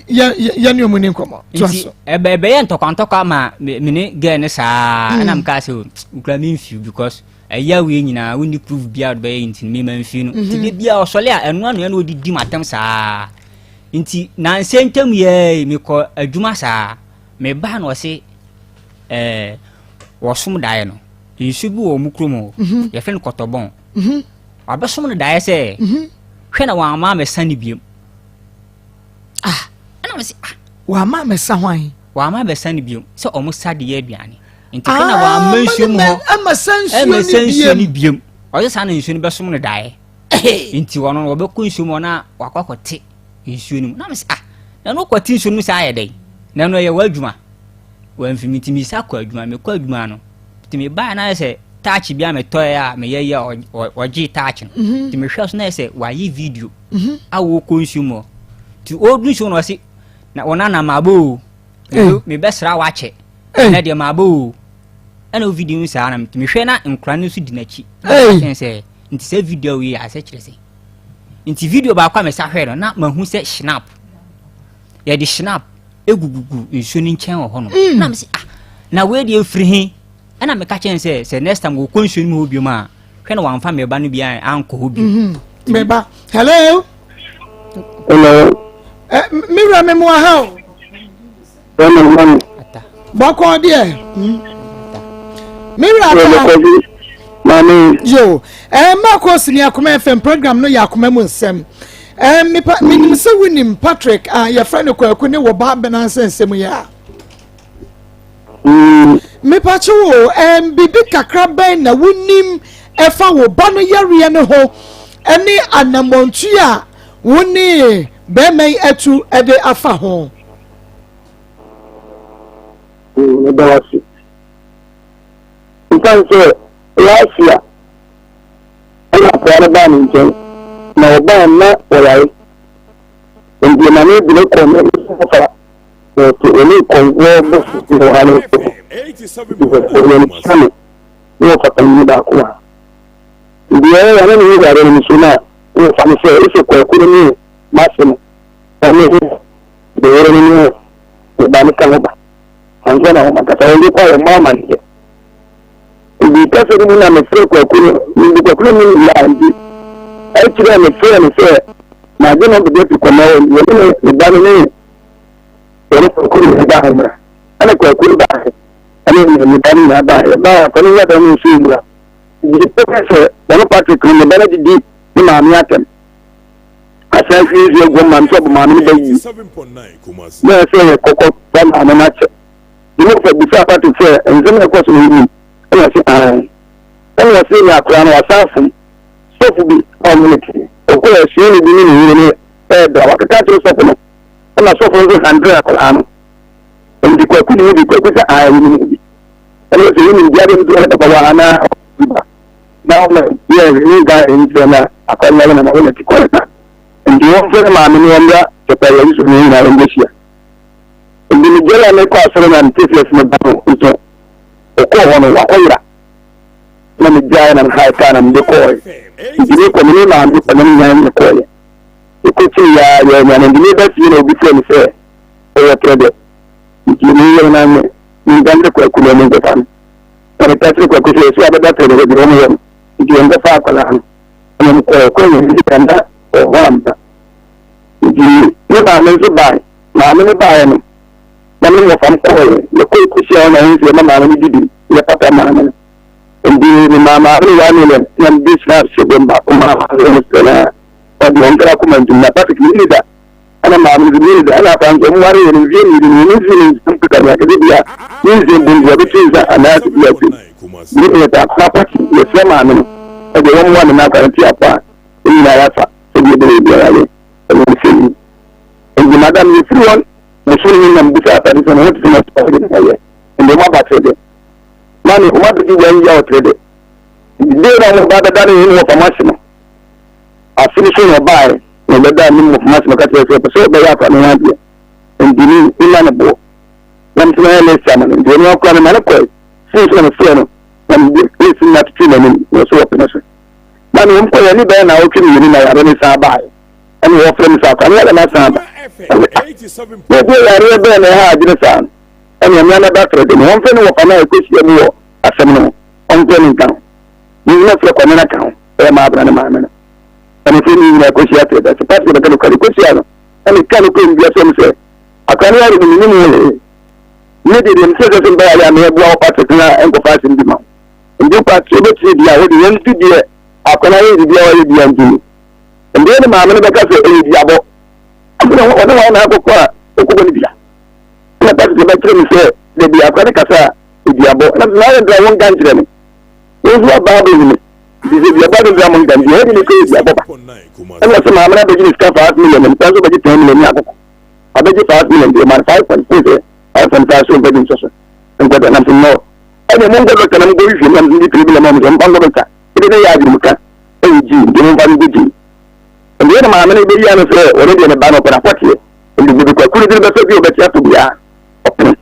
yɛne ɔmu ni nkɔmmɔ. Toa Nti so. ɛbɛyɛ ntɔkwantɔkwa ma me ne girl no saa ɛna mekaa sɛ wokura me mfiw because ɛyɛ wei nyinaa wonni proof biara wode bɛyɛ nti no mema mfi no. Nti da biara ɔsɔle a ɛno ano ɛna ɔdidi m'atɛm saa. Nti nansɛ ntam yɛi mekɔ adwuma saa mebaa na ɔse wɔsom daeɛ no nsuo bi wɔ ɔmo kurom hɔ yɛfrɛ no kɔtɔbɔn. Wabɛsom no daeɛ sɛ hwɛ na wɔama amɛsa no biom. Ah, ɛna mese ah, wɔama amɛsa hwan? Wɔama amɛsa no biom sɛ ɔmo sa de yɛ aduane. Nti hwɛ na wɔama nsuo mu hɔ ɛmɛsa ɛmɛsa nsuo no biom. Ɔsɛ saa na nsuo no bɛsom no daeɛ. Nti ɔno no wɔbɛkɔ nsuo mu hɔ na wakɔ akɔte nsuo no mu. Na mese ah, na no kɔte nsuo no mu saa yɛ dɛn? Na ɛno ɛyɛ w'adwuma. Wɔamfi me nti mesa kɔ adwuma. Mekɔ adwuma no nti mebaeɛ na ayɛ sɛ touch bi a metɔeɛ a meyɛ yɛ ɔgyee touch no. Nti mehwɛ so na ayɛ sɛ wayɛ video a wɔkɔ nsuo mu hɔ. Nti ɔredu nsuo no ɔse na wɔn anam abɔ o. Mebɛsra wakyɛ. Na deɛ maabɔ o. Ɛna o video no saa na mehwɛ na nkora no nso di n'akyi. Ɛna sɛ nti sɛ video yi asɛ kyerɛ sɛ nti video baako a mesa hwɛ no na mahu sɛ snap yɛde snap egugugu nsuo no nkyɛn wɔ hɔ nom. Na mese ah, na wei deɛ efiri he? Ɛna meka kyɛn sɛ sɛ next time wɔkɔ nsuo no mu hɔ biom a hwɛ na wɔamfa meba no bi ankɔ hɔ bio. Meba. Hello. Hello. Eh, me wura me mu aha o. Bɔkɔ deɛ. Hmm. Me wura ata. Maame. Yo, eh, Marco Sini Akoma FM program no yɛ akoma mu nsɛm. Eh, mepa, menim sɛ wonim Patrick a yɛfrɛ no Kwaku ne wɔ ba bɛna nsɛnsɛm yi a. Mepa kye wo, eh, biribi kakra bɛn na wonim ɛfa wo ba no yareɛ no ho ɛne anammɔntu a wo ne bɛrima yi atu de afa ho? Meda wo ase. Ɛsiane sɛ last year ɛna akoa no baa me nkyɛn na ɔbaa na ɔyare nti ɛma me de ne kɔ me fa wɔte ɔne kɔnfoɔ bɔfo bi wɔ ha no ɔyɛ no kyerɛ me ne wɔfa panyin baako a nti ɛyɛ yɛ ne ne ho yare no nso na wɔfa no sɛ ɛsɛ kwaku no ne m'ase no ɔne ne yere no ne ne ba no ka ho ba ansa na wɔn ankasa wɔn de kɔ a wɔn mma amanneɛ. Nti kasa no mu na mefrɛ kwaku no, mede kwaku no nim yɛ nti akyire a mefrɛ no sɛ magye no bɛbɛ fi kɔma wɔn wɔne ne ne ba no ne wɔne kwaku no ne ba ho mmra ɛna kwaku no baeɛ ɛne ne ne ba no nyinaa baeɛ baa akɔ no nyɛ dɛm nso mmra nti pɛpɛ sɛ wɔne Patrick no ne ba no didi ne maame atɛm asan hwie nsuo agu maame sɛ ɔbɔ maame no bɛyi na ɛsɛ yɛ kɔkɔ ba maame no akyɛ ne mu fɛ bisa Patrick sɛ nsɛm a ɛkɔ so no wonim ɛna ɔse ae ɛna ɔse ne akora no wasan afom sɔfo bi a ɔne ne te ɔkɔ asuani bi ne ne yere ne ɛɛda wakeka kyerɛ sɔfo no ɛna sɔfo no nso handre akwaraa no nti kwaku ne mu bi kwaku sɛ ae wonim bi ɛna ɔsɛ wonim deɛ adeɛ no papa wɔ anaa ba na ɔna yɛ ne nka nkyerɛ na akwadaa no na ɔna ti kɔɛ na nti wɔn fɛ ne maame ne wɔn bra kyɛpɛ yɛ nso ne nyinaa wɔn bɛhyia nti ne gyɛla ne kɔ asɔre na ne te fɛ ne ba no nso ɔkɔɔ hɔ no wakɔ yera na me gyae na me ha kaa na me de kɔɛ nti ne kɔ me ne maame kɔ na me nyinaa ne kɔɛ ɛkɔ kyi ya yɛ na nti ne ba fie na obi frɛ me sɛ ɔwɔ trɛ dɛ nti ne yɛ na me ne nka ne kɔ akuru ne nkɔfa no Na meka kyerɛ Kwaku sɛ yɛsi abɛda tɛ dɛ baabi wɔn wɔ no nti yɛn kɔfa akwadaa no ɛna mo kɔɔ kɔ yɛn nti na wɔ hɔ ampa nti ne maame nso bae maame no baeɛ no na me wɔfa m kɔɔ yɛ yɛkɔ kɔhyia wɔn na yɛn nso yɛma maame no didi yɛ pata maame no nti me maa maame no one million na mede snap hyɛ bɛm baako maa maame no sɛ na ɔde wɔn kra kɔma ntum na Patrick ne ne da Ɛna maame no nso mmienu da ɛna akwadaa nso ɔmo ware yɛ no mfie mmienu no ɔmo nsi ne nsam keka nea kɛse bia ne nsam bu nti ɔbɛtwe nsa anaa ase bi ase ne yɛ ta akwadaa pati yɛfrɛ maame no ɛde wɔn wa ne na akwadaa ti akɔ a wɔn nyinaa yɛafa sɛdeɛ ɛbɛyɛ biara yɛ ɛwɔ sɛ yi nti madam yɛfiri wɔn bosom no nam bisa asade sɛ ne ho te sɛ na ɔde ne yɛ nti ɔmo aba kyerɛ dɛ maame ɔmo abɛdi wɔn yɛ ɔkyerɛ dɛ nti dee na ɔmo ba bɛda ne yɛn wɔ fam ase no Afe no so na ɔbaeɛ, na ɔbɛdaa me mmɔframma ase na ɔka kyerɛɛ sɛ ɔpɛ sɛ ɔbɛyɛ akora no ho adeɛ, nti me mma no boɔ. Na mese mɛyɛ list ama no, nti ɔno ara koraa mema no kɔe. Fon so na mefrɛɛ no, na mede list no totoo n'anim, na ɔse ɔpene so. Na me wɔm kɔeɛ ne bɛyɛ naawɔtwe mmienu na yareɛ no san baeɛ, ɛna wɔfrɛ me sɛ akora no yareɛ no asan aba. Na me ah, na ɛdeɛ yareɛ bɛn na ɛha adwene saa no? Ɛnea me ara mɛba frɛ de no, wɔmfrɛ no wɔfa no a ɛkɔhyia mu wɔ asɛm no ho, ɔmfrɛ no nka ho. Me nso mɛfrɛ Kwame no aka ho. Ɛyɛ maabena ne maame no. Ɛna sɛ ne nyinaa kɔhyia sɛ bɛsɛ pati bɛka nokware kɔhyia no na meka nokorɛ mu bia sɛ m sɛ akora no yare no menim ho hwee me deɛ deɛ mesɛ sɛ sɛ mbɛyɛ ayɛ a meyɛboa wo Patrick na ɛnkɔfa asɛm bi ma wo nti Patrick wobɛtumi deɛ a wode yɛn nso deɛ akora no ayɛ biribi a wayɛ bia nti no ndeɛ ne maame no bɛka sɛ ɛyɛ duabɔ afei na ɔne wɔn na akɔkɔ a ɔkɔbɔ no dua na Patrick bɛkyerɛ me sɛ dabi akora no kasa a ɛduabɔ na sɛ na ayɛ ntra wɔnka nkyerɛ me wo nso aba abɛhu me nti sɛ duabɔ ade ntra mo nka nti ɛde ne kɔ duabɔ ba ɛna ɔsɛ maame no abɛgye ne sika 5 million na nipa nso bɛgye 10 million ne akokɔ abɛgye 5 million deɛ ɔma 5.4 sɛ 5.5 so mpɛgye nsɔ so nkɔda nam sɛ nnɔ ɛne mo nkɔ dɔkta na mo nkɔ hwehwɛ mu na mo de 3 million ma mo sɛ mfa nkɔ dɔkta ɛde ne yɛ adwene mu ka ɛwɔ gyi nti mo mfa no nkɔ gyi nti ɛne maame no bɛyi ano sɛ ɔne deɛ ne ba no ɔpɛ n'afɔteɛ nti bɛbi kwaku no de no bɛfɛ bi ɔbɛte ato biara ɔpene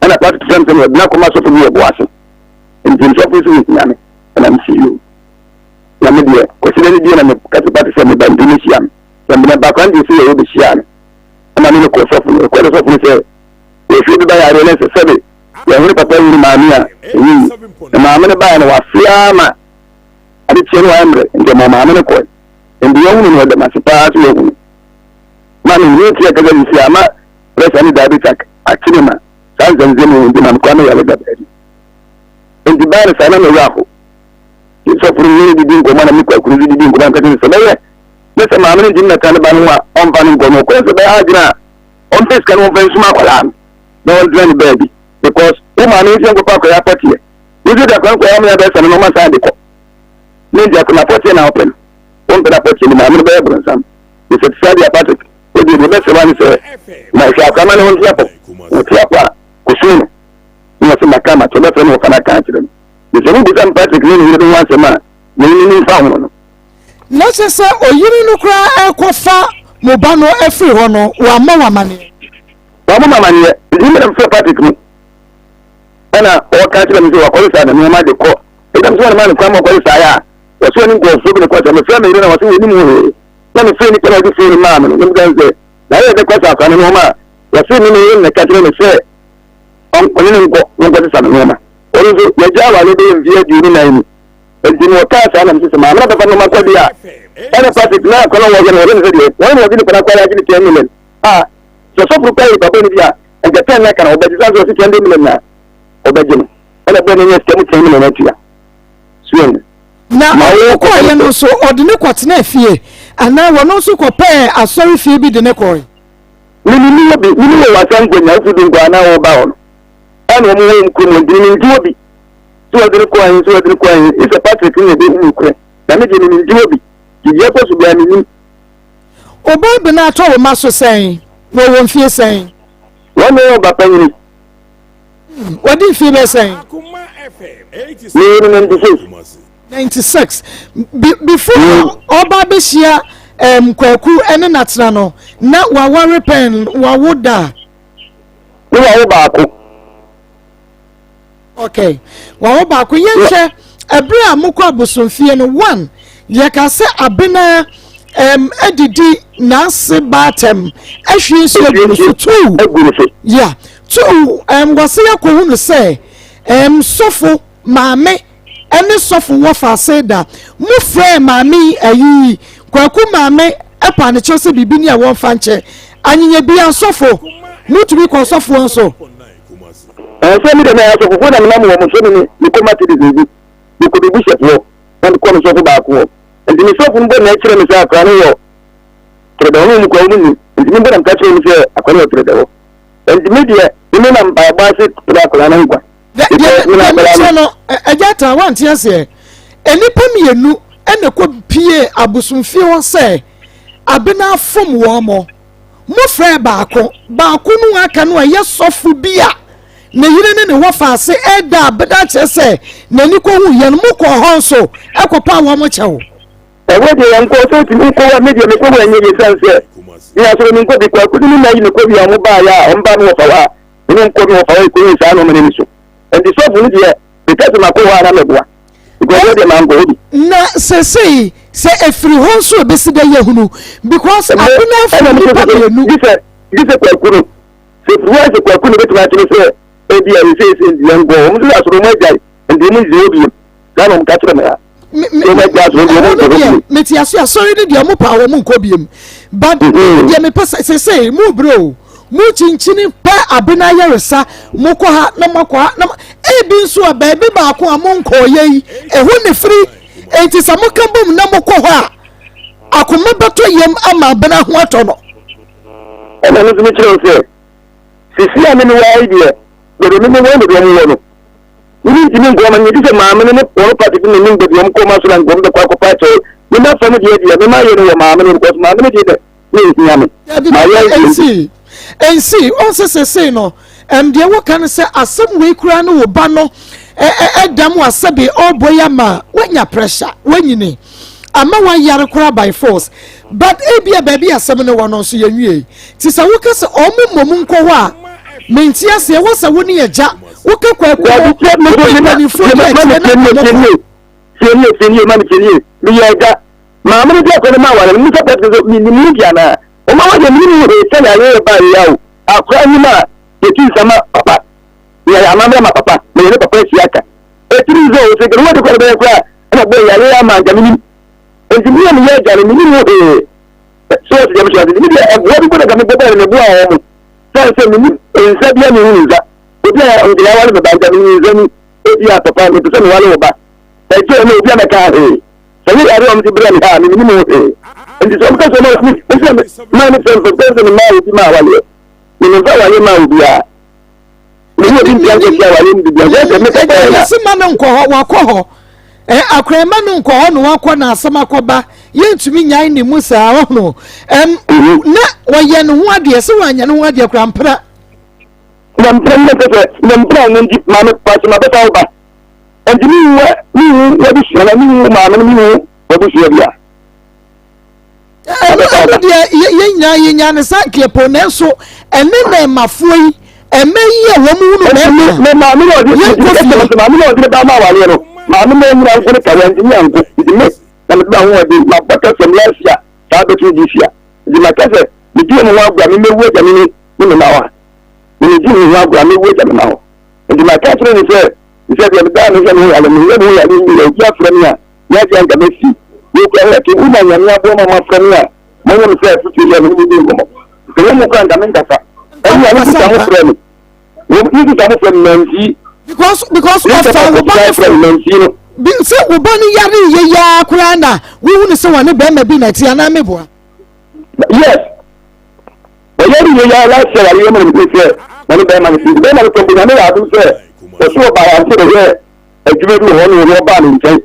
ɛna pati sɛm sɛ ɔdena kɔma sɔfo bi wɔ boase Nti nsɔfo nso hia me ɛna mesi yo na me deɛ kwasida no deɛ na me kasa pate sɛ meba nti mehyia me sɛ mena ba kwan deɛ sɛ yɛwɔ bɛhyia no ɛna me ne kɔ sɔfo no ɛkɔ ne sɔfo no sɛ wɔhwɛ bi ba yareɛ no sɛ sɛbe yɛhwere papa wuru maame a ɛyi na maame no baeɛ no wafea ma ade kyeɛ no wayɛ mmerɛ nti ɔma maame no kɔe nti yɛhunu no ɔda mase paa sɛ yɛhunu. Ma me ne nti ɛkasa sisi a ma pressure ne diabetes akyere ma saa nsɛmnsɛm yi nti ma me koraa me yare da baabi. Nti baa no saa na me werɛ aho. Nti sɔfo no ne didi nkɔmmɔ na me kɔ akuru nso didi nkɔmmɔ na meka kyerɛ no sɛ bɛyɛ ne sɛ maame no ntumi mmɛka ne ba no ho a ɔmfa no nkɔ no ɔkɔyɛ sɛ bɛyɛ adwene a ɔmpɛ sika no ɔmfa nsuma akwadaa no na ɔntena ne baabi because wo maame nso nkɔpɛ akwadaa apɔteɛ wo nso de akwadaa nkɔyɛ amena bɛsa no na ɔma san de kɔ ne nti akwadaa apɔteɛ na ɔpɛ no wɔmpɛ no apɔteɛ no maame no bɛyɛ borɔnsam mesɛ te saa deɛ Patrick wode deɛ bɛsɛ wa ne sɛ ma hwɛ akwadaa ma ne ho nte apɔ wɔte apɔ a kɔsum no na wɔsɛ maka mate wobɛfrɛ no wɔfa no aka akyerɛ no mesɛ wobisa m Patrick ne ne yere ho asɛm a yɛne ne mfa ho no. Na kyerɛ sɛ oyere no koraa rekɔfa mo ba no afiri hɔ no, wammɔ wo amanneɛ? Wammɔ me amanneɛ. Nti me na mefrɛɛ Patrick no, ɛna ɔka kyerɛ me sɛ wakɔre saa na nneɛma de kɔ. Ɛnam sɛ wɔn ma no kwan ma ɔkɔre saa yɛ a, wɔsɛ ɔne nkurɔfoɔ bi na ɛkɔ saa. Mefrɛ me yere na wɔsɛ wɔnim ho hwee. Na mefrɛ nipa na ɔde fon no maa me no, na meka sɛ na ayɛ dɛ kɔ saa akora no nneɛma a wɔsɛ me ne yere na ɛka kyerɛ me sɛ ɔne ne nkɔ na ɔnkɔsesa ne nneɛma. Ɔno nso yɛgya aware bɛyɛ mfeɛ 24 ni. Enti no wɔkaa saa na mese sɛ maame no bɛfa nnoɔma kɔ deɛ a, ɛna Patrick na akɔ na wɔhwɛ no wɔhwɛ no sɛ deɛ wɔn na wɔde nipa no akɔ agye ne 10 million a sɛ sɔfo kɔ nipa bɔne bi a nka 10 na ka na wɔbɛgye san sɛ ɔse 20 million na wɔbɛgye no ɛna bɔne no nyɛ sika mu 10 million atua so ɛnu. Na ɔde no kɔeɛ no nso ɔde no kɔtenaa fie anaa wɔno nso kɔpɛɛ asɔre fie bi de no kɔe? Menni wɔ bi, menni wɔ wɔ asɛnkɔ nya wofi dunkɔ anaa wɔba hɔ no ɛna wɔn wɔ mu kurom nti menni wɔ bi. Sɛ wɔde no kɔ he, sɛ wɔde no kɔ he, sɛ Patrick ne na ɛbɛhu nokorɛ, na me deɛ menim gye wɔ bi, deɛ ɛkɔ so biara mennim. Wo Bible no atɔ wo mma so sɛn? Wɔwɔ mfie sɛn? Wɔn ne ɔba panyini. Wadi mfie bɛyɛ sɛn? Meyɛ no 96. 96. Be before ɔba abɛhyia um, Kwaku ne n'atena no, na waware pɛn, wawo da? Ne wawo baako. Okay, wawo baako. Yɛnhwɛ ɛberɛ a mokɔ abosomfie no, one, yɛka sɛ abena um, adidi n'ase baatɛm ahwie nsuo agu no so. Two, yeah, two, um, wɔse yɛkɔhu no sɛ um, sɔfo maame ɛne sɔfo wɔfa ase da. Mo frɛ maame yi ayi Kwaku maame ɛpa ne kyɛw sɛ biribi ni a wɔmfa nkyɛ. Anyanya bia sɔfo, motumi kɔ sɔfoɔ nso. Ɛɛ sɛ me deɛ mɛyɛ asɔfofoɔ na menam wɔn so ne me mekɔ Methodist nti mekɔ me bishop hɔ na mekɔ me sɔfo baako hɔ nti me sɔfo no bɔ na ɛkyerɛ me sɛ akora no wɔ trɛdɛ hɔ no wɔn kura wɔn nim nti me bɔ na meka kyerɛ wɔn sɛ akora no wɔ trɛdɛ hɔ nti me deɛ me me nam mpaebɔ ase pere akora no nkwa. Deɛ mekyerɛ no agya taa wante aseɛ nnipa mmienu ɛna kɔ pie abosomfie hɔ sɛ abena afom wɔn mo. Mofrɛɛ baako, baako no a aka no a ɛyɛ sɔfo bi a ne yere ne ne wɔfaase reda abena kyerɛ sɛ n'ani kɔhuu yɛn no, mokɔɔ hɔ nso kɔpaa wɔn kyɛw. Ɛhɔ deɛ yɛnkɔ, sɛ wotumi wokɔ hɔ a, me deɛ mekɔ hɔ ɛnyɛ yie sane sɛ me asɔre menkɔ bi, Kwaku ne me nna yi mekɔ bi a wɔn baeɛ a wɔn baa me wɔfa hɔ a me ne wɔn kɔ me wɔfa hɔ yɛkɔhuu saa nnoɔma no ani so. Nti sɔfo no deɛ meka sɛ makɔ hɔ a na meboa. Because deɛ mankɔ hɔ bi. Na sesei sɛ efiri hɔ nso ebesi dɛ yɛhunu because abena afiri nipa mmienu. Gye sɛ kwaku no sɛ efiri hɔ a sɛ kwaku no betumi akyerɛ sɛ ebi a yɛsɛ yɛsɛ nti yɛn nkɔ wɔn nso asɔrɔ wɔn agyae nti wɔn nzi hɔ biem saa na wɔn ka kyerɛ me ha. Wɔn agyae asɔrɔ nti wɔn nkɔ hɔ biem. Mete ase asɔre no deɛ wɔn paa wɔn nkɔ biem but deɛ mepɛ sɛ sesei mu brɛ o. Mo kyinkyini pɛ abena ayaresa, mokɔ ha na moakɔ ha na ebi nso a baabi baako a monkɔɔyɛ yi, ɛhɔ na ɛfiri. Enti sɛ moka bom na mokɔ hɔ a, akoma bɛtɔ yam ama abena ho atɔ no. Ɛna no nso mekyerɛ wo sɛ, sisi a me ne wo ara yi deɛ, baabi a me ne wɔn baabi a wɔwɔ no, mentumi nkɔ hɔ ma gye sɛ maame no ne wɔn pate bi na nim baabi a wɔkɔ ma so na nka wɔbɛkɔ akɔpa akyɛw. Me ma fam deɛ deɛ, me ma yɛ no wɔ maame no because maame no deɛ dɛ ne nhia me. Dabi dabi ɛnsi ɛnsi ɔn sɛ sɛsɛi no ɛm deɛ wɔka no sɛ asɛm wei koraa no wo ba no ɛda mu asɛbe ɔbɔ yi ama wanya pressure wanyini ama wayare koraa by force but ebi a baabi asɛm no wɔ no nso yɛnwie ti sɛ woka sɛ ɔmo mmom nkɔ hɔ a mente aseɛ wɔ sɛ wo ne agya woka kwaku ho wone mpanimfoɔ di akyirɛ na ɔmo kɔ. Tienie tienie ma me tienie meyɛ agya maame no de akɔ no ma aware no musa pɛt so menim no bi anaa ɔma wa deɛ menim wo hwee sɛnea yɛyɛ baa yɛ o akora anim a yɛtu nsa ma papa yɛyɛ amammerɛ ma papa ma yɛne papa ahyia aka ɛtiri sɛ o sɛ gɛno wade kɔ no bɛyɛ koraa ɛna bɔ yare ama anka menim nti me a meyɛ agya no menim wo hwee. So wɔte deɛ mehyɛ ase me deɛ ɛboa bi kɔ na ka mebɔ bɛɛ no meboa wɔn mo sɛ sɛ meni nsa bi a mehu nsa obi a nka yɛawale me ba nka mehu nsa ni ebi a papa mepɛ sɛ mewale wo ba ɛkyɛ no obi a mɛka hwee sɛ ne yare a wɔn de brɛ me ha me menim ho hwee nti sɛ wɔn ka sɛ wɔn me sɛ maa ne sɛ mfɛ sɛ me maa obi maa waleɛ me memfa waleɛ maa obi a me ne obi ntia nkɛsi a waleɛ mu bibia sɛ sɛ mekasa yɛ na yɛsi ma no nkɔ hɔ wakɔ hɔ ɛ akora ma no nkɔ hɔ na wakɔ na asɛm akɔba yɛntumi nyae ne mu saa ɔhono ɛm na wɔyɛ ne ho adeɛ sɛ wɔanyɛ ne ho adeɛ kora mpra Na mpra no sɛ sɛ na mpra no nti maame pakyɛ ma bɛfa wo ba nti me nwu me nwu wabusua na me nwu maame no me nwu wabusua bi a. Ɛno ɛno deɛ yɛn nyinaa yɛn nya ne sa nkeɛpo nanso ɛne na ɛmafoɔ yi ɛmɛ yi a wɔn wunu mɛma. Me maame na ɔde yɛn kɔ fie. Maame na ɔde ba ma awareɛ no maame na ɛnyina nko ne kawa nti mi anko nti me na me ba ho ɔde ma bɔ kɛsɛm last year saa bɛtumi di sia nti ma kɛsɛ me di wɔn ho agorɔ me mɛwu agya me ne me ma wa. Mede me ho agorɔ a, mɛwu agya me ma hɔ. Enti maka akyerɛ no sɛ, Sɛ deɛ medaa no sɛ me ho yare, meyɛ me ho yare nwie a, obi afrɛ me a, nyɛ adeɛ a anka mɛsi. Wei koraa yɛ wo na Nyame aboa ma moafrɛ me a, moanya me sɛ afotuo yi a me ne mo di nkɔmmɔ. Sɛ nyɛ mo koraa anka menkasa. Ɛnna ne sista mo frɛ me. Ne sista mo frɛ me mansi. Because ɔfa wo ba no fo. Mansi no. Bi sɛ wo ba no yare yɛ yaa koraa na wohunu sɛ wɔne bɛrima bi na ɛte anaa meboa. Yes. Ɔyɛ ne yie ara sɛ wayɛ ma ne ho sɛ ɔne bɛrima no nti bɛrima no kɔmpo nyame yɛ adom sɛ ɔso ɔbaa ante bɛyɛ adwuma bi wɔ hɔ ne ɔno ɔbaa ne nkyɛn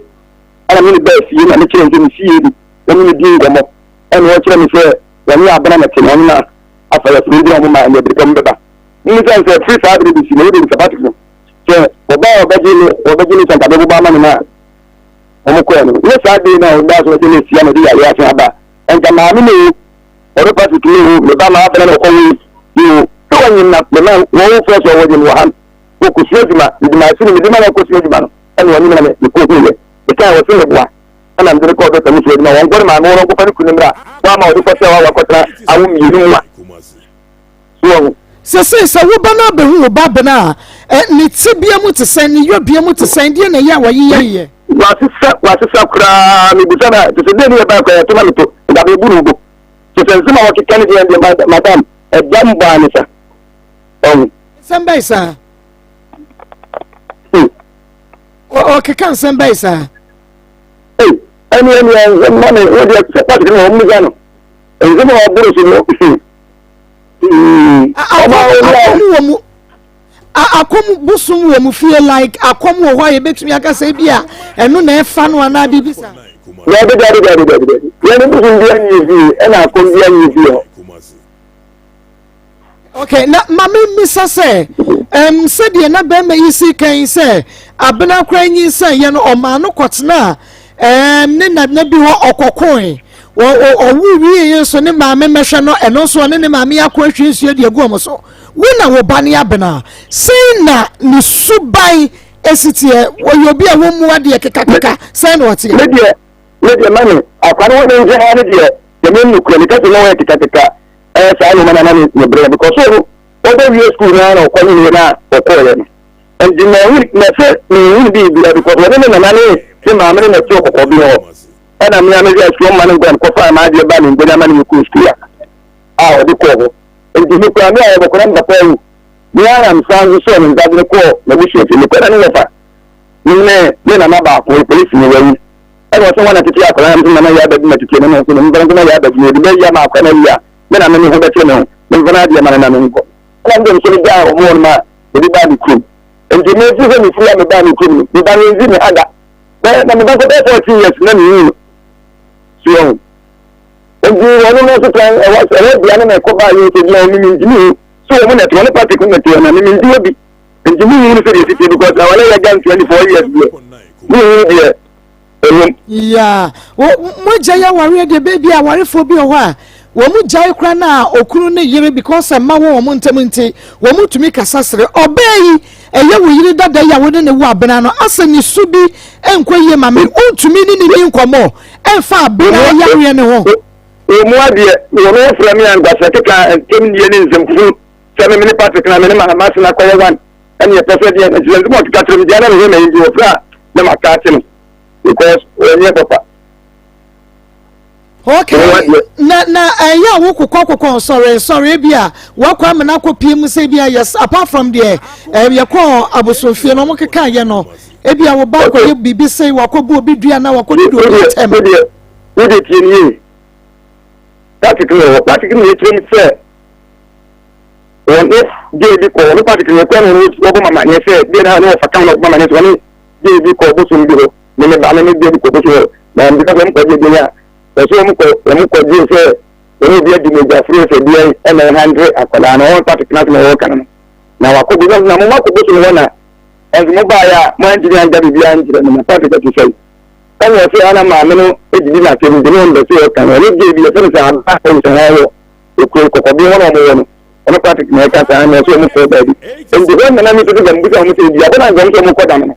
ɛna me ne baa fie na mekyerɛ sɛ me fie bi na me ne di nkɔmmɔ ɛna ɔkyerɛ me sɛ wɔne abena na te na ɔne na afa yɛ funu bi na ɔmo ma ɛnyɛ bere kɔm bɛba mu sɛ sɛ firi saa bere bɛsi na yɛde nsabate no sɛ ɔbaa ɔbɛgye ne ɔbɛgye ne sɛ nka bɛbobɔ ama ne no a ɔmo kɔɛ no nyɛ saa de na ɔbaa so ɔgye ne sia na ɔde yare asen aba nka maame ne Ɔno Patrick ne wo me ba maa abena na ɔkɔ wo yi wo sɛ wɔnyem na me ma wɔn wo fɛ sɛ wɔnyem wɔ ha wɔ kosua adwuma mede maa sini mede ma na kosua adwuma no ɛna wɔnyem na me me kɔ hu yɛ me kan wɔ se me boa ɛna mede ne kɔ dɔkta mu sua adwuma wɔn kɔ ne maame wɔn nkɔfa ne kunu mmra wɔn ama wɔde kɔsɛ wɔn wakɔtena awo mmienu mu a so wɔn. Sesei sɛ wo ba no abɛhu wo ba bena a, ɛ, ne tebea mu te sɛn, ne yɔbea mu te sɛn, deɛ na ɛyɛ a wɔyeyɛyeyɛ? Wasesa, wasesa koraa, mebusa no a, kyɛ sɛ dɛn ne yɛbae koraa, yɛto na meto, nka mebu no bo. Kyɛ sɛ nsɛm a wɔkeka no deɛ deɛ, madam, ɛda mbɔ a ne sa. Ɔho. Nsɛm bɛn saa? Hmm. Ɔkeka nsɛm bɛn saa? Ei, ɛne ɛne nsɛm ma me, wo deɛ sɛ Patrick no wɔn musa no, nsɛm a wɔboro so no, hmm. Akɔm wɔ mu akɔm bosom wɔ mu fie like akɔm wɔ hɔ a yɛbɛtumi aka sɛ bi a ɛno na ɛfa no anaa biribi saa. Dabi dabi dabi dabi dabi yɛn bosom bi anyi fie ɛna akɔm bi anyi fie hɔ. Okay, na maame mmisa sɛ ɛm sɛdeɛ na bɛrima yi si kan sɛ abena koraa nyinsɛn yɛ no ɔmaa no kɔtena ɛm ne nana bi hɔ ɔkɔkoe ɔwo wie yi nso ne maame mmɛhwɛ no ɛno nso ɔne ne maame akɔ ahwie nsuo de agu wɔn so wo na wo ba ne abena sɛn na ne suban esi teɛ wɔyɛ obi a wɔn mu adeɛ kekakeka sɛn na ɔteɛ. Ne deɛ ne deɛ mami akwa no wɔn nkyɛn ha ne deɛ deɛ mi nukura ne kɛse na wɔyɛ kekakeka ɛyɛ saa nneɛma na na ne brɛ because ɔno ɔbɛ wie sukuu na na ɔkɔ ne na ɔkɔɔyɛ no nti na ɛhu na sɛ na ɛhu bi bia because ɔne ne nana ne ne maame ne na ɛte ɔkɔkɔ bi hɔ ɛna mmea no yɛ sukuu ɔma no nkɔ nkɔfa ama adeɛ ba ne nkɔnya ama ne kɔ sukuu a a ɔde kɔɔ hɔ nti me kura me a yɛbɛkɔ na me papa awu me ara nsa nso sɔɔ ne nsa de kɔɔ n'abusua fi mekɔ na ne wɔfa ne ne ne nana baako polisi ne wawu ɛna ɔsɛ wɔn atete akwadaa no nso nana yɛ abɛdi na tete no nso ne mfa nso na yɛ abɛdi na ebi bɛyi ama akwadaa no ayi a me na me ne ho bɛkyerɛ me ho me mfa no adeɛ ma no na me nkɔ ɛna me nso me gyaa wɔn wɔn ma ebi baa me kurom nti me fi sɛ me firi a me baa me kurom no me ba no nzi me ha da bɛɛ na me ba kɔ bɛɛ 14 years na me yi no so wɔn nti wɔn no nso kan ɛwɔ ɛwɔ bea no na ɛkɔ baa yi nso gyina wɔn mi ntumi hu so wɔn na ɛte wɔn party ko na ɛte wɔn na me mi nti wɔ bi nti mi hu no sɛ deɛ tete because awale yɛ gan 24 years deɛ mi hu deɛ ɛwom. Yeah, mogya yɛ awareɛ deɛ baabi a awarefoɔ bi wɔ hɔ a wɔn mu gyae koraa na okunu ne yere because mma wɔ wɔn ntam nti wɔn mu tumi kasa sere ɔbaa yi ɛyɛ wo yere dada yi a wo ne ne wo abena no asɛ ne su bi nkɔ yie ma me wontumi ne ne ni nkɔmmɔ ɛmfa abena yareɛ ne ho. Wɔn mu adeɛ wɔn wofrɛ me a nkwasɛ keka ntɛm nie ne nsɛmfunu sɛ me ne Patrick na me ne Mahama akɔyɛ one ɛne ɛpɛ sɛ deɛ ɛkyerɛ nsɛm ɔkeka kyerɛ me deɛ na mehwɛ m'ayi nti wɔfrɛ a na maka ate no because wɔnyɛ papa. Okay, na na ɛyɛ a wokokɔ kokɔ sɔre sɔre bi a wakɔ amena akɔ pie mu sɛ bi a yes apart from deɛ yɛkɔ abosomfie no wɔn keka yɛ no ebi a wo ba akɔyɛ biribi sɛ wakɔ bu obi dua na wakɔ didi obi atɛm. Wodeɛ wodeɛ tie nie Patrick no wɔ hɔ Patrick no yɛ kyerɛ mu sɛ wɔn ne gay bi kɔ wɔn Patrick no yɛ kɔ na wɔn wɔbɔ mama neɛ sɛ gay na ne wɔfa kan na wɔbɔ mama neɛ sɛ wɔn gay bi kɔ bosom bi hɔ ne ne ba ne ne gay bi kɔ bosom hɔ na wɔn bi ka sɛ wɔn kɔ gye gay a wɔsɛ wɔn kɔ wɔn kɔ gye sɛ wɔn obi adi mogya furo sɛ deɛ ɛna ɛhandre akwadaa no wɔn Patrick no asɛm a wɔka no na wakɔ bosom na mo makɔ bosom hɔ na ɛnso mo baeɛ a mo antumi anka biribiara nkyerɛ no na Patrick ɛte sɛ ɛna ɔsɛ ana maame no didi n'asɛm nti ne ɔmpɛ sɛ ɔka no ɔne gye bi yɛfɛ no sɛ aba ɔwɔ sɛ wɔn wɔ ekuro kɔkɔbi hɔ na wɔn wɔ no ɔno Patrick na ɛka saa na ɔsɛ wɔn kɔ baabi nti hɔ nana mi sɛ sɛ mbisa wɔn sɛ aduabɔ na nkɔm sɛ wɔn kɔ dame no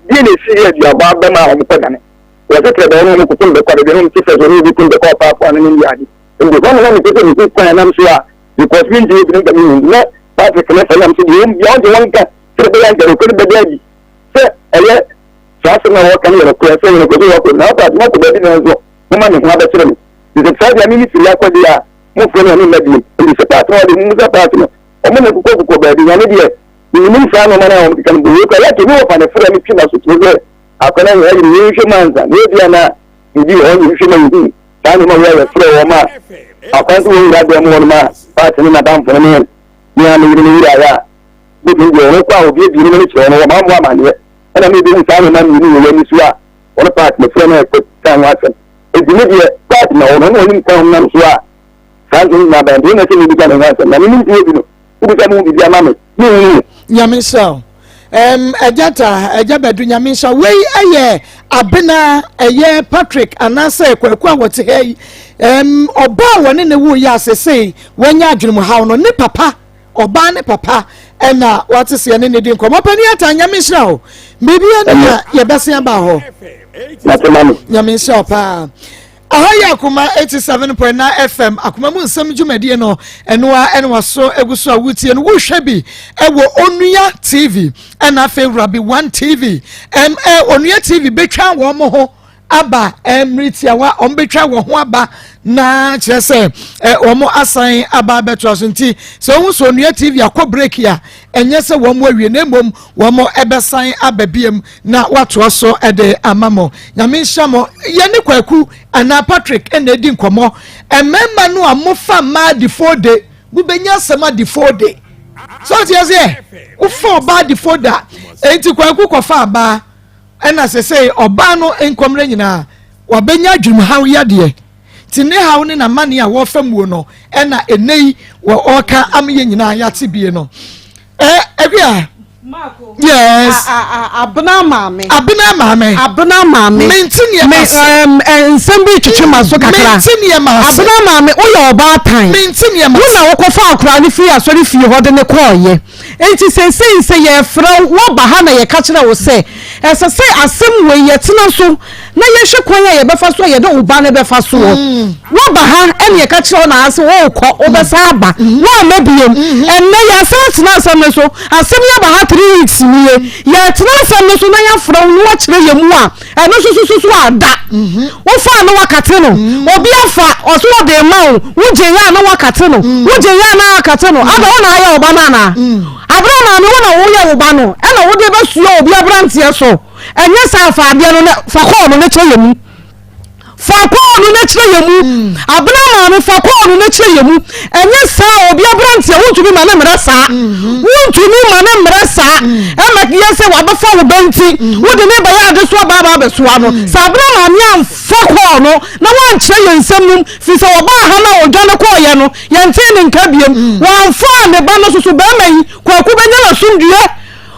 deɛ na esi yɛ aduabɔ abɛma a wɔn kɔ dame wɔsɛ kyerɛ bɛn wɔn koko mbɛkɔ de deɛ wɔn ti fɛ so wɔn obi ko mbɛkɔ ɔpaafo ano ne ndi ade nti hɔ nana mi sɛ sɛ mi kwan nam so a because mi ntumi ebi ne nka mi hu na Patrick ne fɛ nam so deɛ wɔn bia wɔn de wɔn ka sɛ bɛyɛ nka nokore bɛda adi sɛ ɛyɛ saa asɛm a wɔka no yɛ nokorɛ sɛ yɛ nokorɛ sɛ wɔkɔ na ɔkɔ adwuma kɔ baabi nanso moma ne ho abɛkyerɛ me nti sɛ saa deɛ meme firi akɔ deɛ a mofrɛ me a memma bio nti sɛ paati no wɔde mmusa paati no ɔmo na kokɔ kokɔ baabi na me deɛ menim saa nneɛma no a wɔn keka no bɔ wei kɔ yɛte me wɔfa ne frɛ me twi ma so kyerɛ sɛ akɔla yɛ ayɛ ne nhwɛ mu ansa na ebi ana biribi wɔ hɔ ne nhwɛ mu ehu saa nneɛma wei a yɛfrɛ wɔn a akwan so wɔn wura dan mu wɔn ma paati ne n'adamfo no ne ne a ne yere ne wura yɛ a bɛtumi deɛ wɔn kɔ a obi ebien no kyerɛ wɔn wɔn ammɔ amaneɛ ɛna mi ebi saa nneɛma mmienu wɔ wɔn ani so a wɔn paati ne frɛ no ɛkɔ kan ho asɛm eti ne deɛ paati na wɔn wɔn anim kwan nam so a saa nsɛm nyinaa bɛn deɛ wɔn ɛsɛ mi bisa ne ho asɛm na mi mi ntie bi no wobisa mi ho biribi ama mi mi hu. Nyame nhyira wo. Um, agya ta agya bɛdu nyame nhyira wei ɛyɛ abena ɛyɛ Patrick anaasɛ kwaku a wɔte ha yi um, ɔbaa wɔne ne wo yɛ asesei wɔanya adwenemhaw no ne papa ɔbaa ne papa ɛna wate seɛ ne ne di nkɔmmɔ pani ata nyame nhyira o biribi ani na yɛbɛsen aba hɔ nyame nhyira o paa aha yɛ akoma 87.9 fm akoma mu nsɛm dwumadie no ɛnoa ɛna waso egu so a wotie no wohwɛ bi ɛwɔ onua tv ɛna afei rabi one tv ɛm ɛ onua tv betwa wɔn ho aba mmere tiawa wɔn bɛtwa wɔn ho aba na kyerɛ sɛ ɛ wɔn asan aba abɛtoa so nti sɛ wɔn so onua tv akɔ break a ɛnyɛ sɛ wɔn awie na mmom wɔn ɛbɛsan aba biem na watoa so ɛde ama mo nyame nhyɛ mo yɛne kwaku anaa patrick ɛna edi nkɔmɔ mmarima no a mofa mmaa difo de mobɛnya asɛm adifo de so ɔte aseɛ wofa ɔbaa difo da enti kwaku kɔfa abaa Ɛna sesei ɔbaa no nkɔmmerɛ nyinaa wabɛnya adwenemhaw yadeɛ nti ne haw ne n'amanneɛ a wɔrefa muo no ɛna ɛnɛ yi wɔ ɔreka ama yɛn nyinaa yɛate bie no. Ɛ Akua. Yes. Abena maame. Abena maame. Abena maame. Mente nneɛma ase. Nsɛm bi twetwe ma so kakra. Mente nneɛma ase. Abena maame woyɛ ɔbaatan. Mente nneɛma ase. Wo na wokɔfa akwaraa no firi asɔre fie hɔ de ne kɔɔyɛ. Enti seesei sɛ yɛrefrɛ wo, woaba ha na yɛka kyerɛ wo sɛ, ɛsɛ sɛ asɛm wei yɛtena so na yɛhwɛ kwan a yɛbɛfa so a yɛde wo ba no bɛfa soɔ. Mm. Woaba ha ɛne yɛka kyerɛ wo na ase worekɔ, wobɛsan aba. Mm. Woamma biom. Mm-hmm. Ɛnnɛ yɛasan atena asɛm no so. Asɛm yi aba ha three weeks nie. Yɛtena asɛm no so na yɛafrɛ wo na woakyerɛ yɛn mu a, ɛno nso so so ada. Mm-hmm. Wofaa no wakate no. Mm. Obi afa ɔso ɔde ma wo. Wogye yɛ a na wakate no. Mm. Wogye yɛ a na akate no. Mm. Ada wo na ayɛ wo ba no anaa? Abena maame wo na woyɛ wo ba no ɛna wode bɛsoa obi aberanteɛ so. Ɛnyɛ saa fa adeɛ no na fa kɔɔ no na kyerɛ yɛ mu. Fa kɔɔ no na kyerɛ yɛ mu. Abena maame fa kɔɔ no na kyerɛ yɛ mu. Ɛnyɛ saa obi aberanteɛ wontumi ma ne mmerɛ saa. Mm-hmm. Wontumi ma ne mmerɛ saa. Mm. Ɛma yɛ sɛ wabɛfa wo ba nti mm. wode ne bɛyɛ adesoa baaba abɛsoa no. Mm. Sɛ abena maame amfa kɔɔ no na wankyerɛ yɛn nsɛm nom firi sɛ wɔbaa ha na ɔdwane kɔɔyɛ no yɛntee ne nka biem. Wɔamfaa ne ba no soso bɛrima yi kwaku bɛnya n'asomdwoeɛ.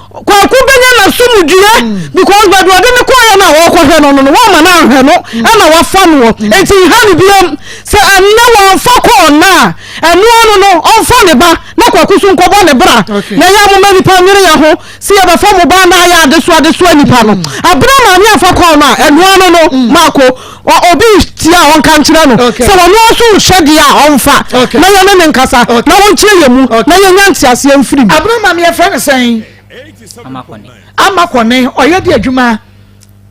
Kwaku bɛnya n'asomdwoeɛ mm. because baabi ɔde ne kɔɔyɛ no a wɔkɔhwɛ no no no wɔma no anhwɛ no mm. ɛna wafa noɔ mm. enti nha no biam sɛ ɛnnɛ wɔamfa kɔɔ no a ɛno ano no ɔmfa ne ba na kwaku so nkɔbɔ ne bra na ɛyɛ amoma nipa nwere yɛ ho sɛ yɛbɛfa mo ba na ayɛ adesoa adesoa nipa no abena maame amfa kɔɔ no a ɛno ano no maako obi tia a ɔnka nkyerɛ no sɛ wɔn nso rehyɛ deɛ a ɔmfa na yɛne ne nkasa na wɔnkyerɛ yɛn mu na yɛnya nteaseɛ mfiri mu. Abena maame yɛfrɛ no sɛn? Amakɔne. Amakɔne ɔyɛ de adwuma.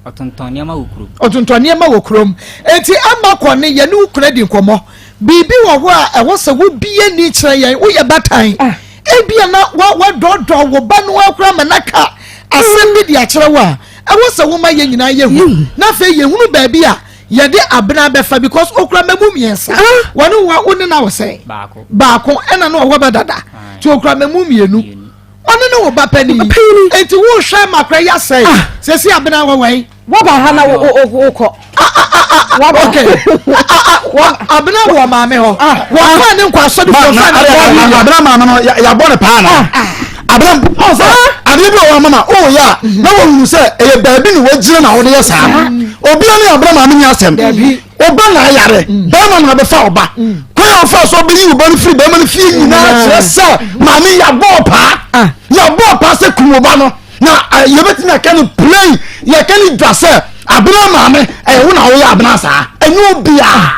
Ɔtontɔn nneɛma wɔ kurom. Ɔtontɔn nneɛma wɔ kurom. Enti ama kɔ ne yɛne wo kunu adi nkɔmmɔ. Biribi wɔ hɔ a ɛwɔ sɛ wobie ni kyerɛ yɛn. Woyɛ batan. Ah. Ebia na wadɔɔdɔɔ wo ba no akora ma n'aka asɛm bi de akyerɛ wo a ɛwɔ sɛ woma yɛn nyinaa yɛhu. Na afei yɛhunu baabi a yɛde abena bɛfa because okura mmamu mmiɛnsa. Ah. Wɔne wo wo ne na wɔ sɛn? Baako. Baako ɛna na ɔwɔ ba dada. Nti okura mmamu mmienu. Ɔno ne wo ba panin. Enti wohwɛ ma akora yi asɛe. Ah. Sɛsi abena wɔ wɛn. Waba ha na wokɔ. Okay. Abena wɔ maame hɔ. Wɔfa ne nkɔ asɔre fo fa ne kɔ. Abena maame no yabɔ ne paa na. Abena ɔsɛ adeɛ bi wɔ hɔ mama o yɛ a na wɔhunu sɛ ɛyɛ baabi na wɔgyina na wɔde yɛ saa. Obiara ne abena maame ni asɛm. Ɔba na ayare, mm. bɛrima na abɛfa ɔba. Mm. Kwan a ɔfa so ɔbɛyi ɔba no firi bɛrima no fie nyinaa kyerɛ sɛ maame yɛabɔ paa. Ah. Yɛabɔ paa sɛ kum ɔba no. Na eh, yɛbɛtumi aka no plain, yɛka no dwa sɛ abena maame ɛyɛ wo na woyɛ abena saa. Ɛnyɛ obiara.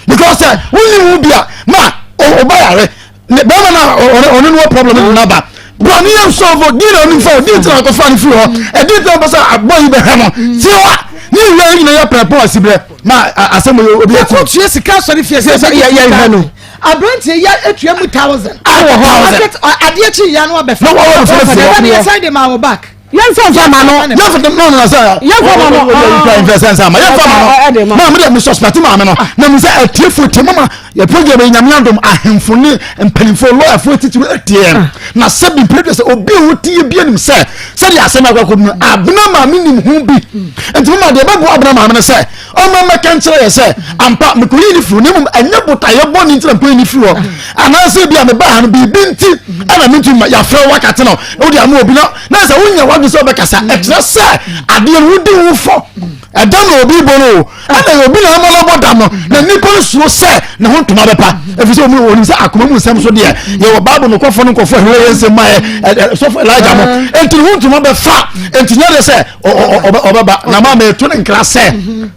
Because sɛ wonni wo bi a ma ɔba yare ne bɛrima na ɔne ɔne no wɔ problem no naba bra ne yɛn sɔfo di na onim fa di ntina akɔfa ne firi hɔ ɛdi ntina bɛ sɛ abɔ yi bɛhwɛ no tiwa ne wia yi nyina yɛ pɛrɛpɔn asibrɛ ma asɛm yɛ obi ati. yɛkɔ tua sika asɔre fie sɛ sɛ yɛ yɛ hwɛ no. aberanteɛ yɛ etua mu thousand. awɔ thousand. adeɛ kyi yɛ no abɛfa. na wɔwɔ fɛ fɛ. ɛbɛ ne yɛ sɛn de ma wɔ back. Yɛnfa nfa ma no. Yɛnfa no no sɛ. Yɛnfa ma no. Yɛnfa sɛ nsa ma yɛnfa ma no. Maa mi de mi suspect maame no. Na mi sɛ atiefo tie mama yɛ program yi nyame adom ahemfo ne mpanyinfo lɔyafo titiri etie ah. na sɛbi mpere de sɛ obi a wotie bi anim sɛ sɛdeɛ asɛm akɔ akɔ mu abena maame nim ho bi nti mama deɛ ɛbɛboa abena maame no sɛ ɔma mmɛka nkyerɛ yɛ sɛ ampa mekɔyi ne firi na mmom ɛnyɛ botaeɛ bɔne nti na mekɔyi ne firi hɔ anaasɛ bi a mebaa ha no biribi nti ɛna mentumi ma yɛafrɛ wo wakate no na wode ama obi na na sɛ wonya w'adwene sɛ wobɛkasa ɛkyerɛ sɛ adeɛ no wodi wo fɔ ɛda na obi bɔ no o ɛna obi na ama no abɔ dam no na nnipa no suro sɛ ne ho ntoma bɛpa ɛfiri sɛ ɔmu sɛ akoma mu nsɛm so deɛ yɛwɔ bible nokɔfoɔ no nkɔfoɔ ɛhwɛ yɛ nsɛm ma yɛ sɔfo Elijah mo enti ne ho ntoma bɛfa enti nyɛ deɛ sɛ ɔbɛba na ma meto ne nkra sɛ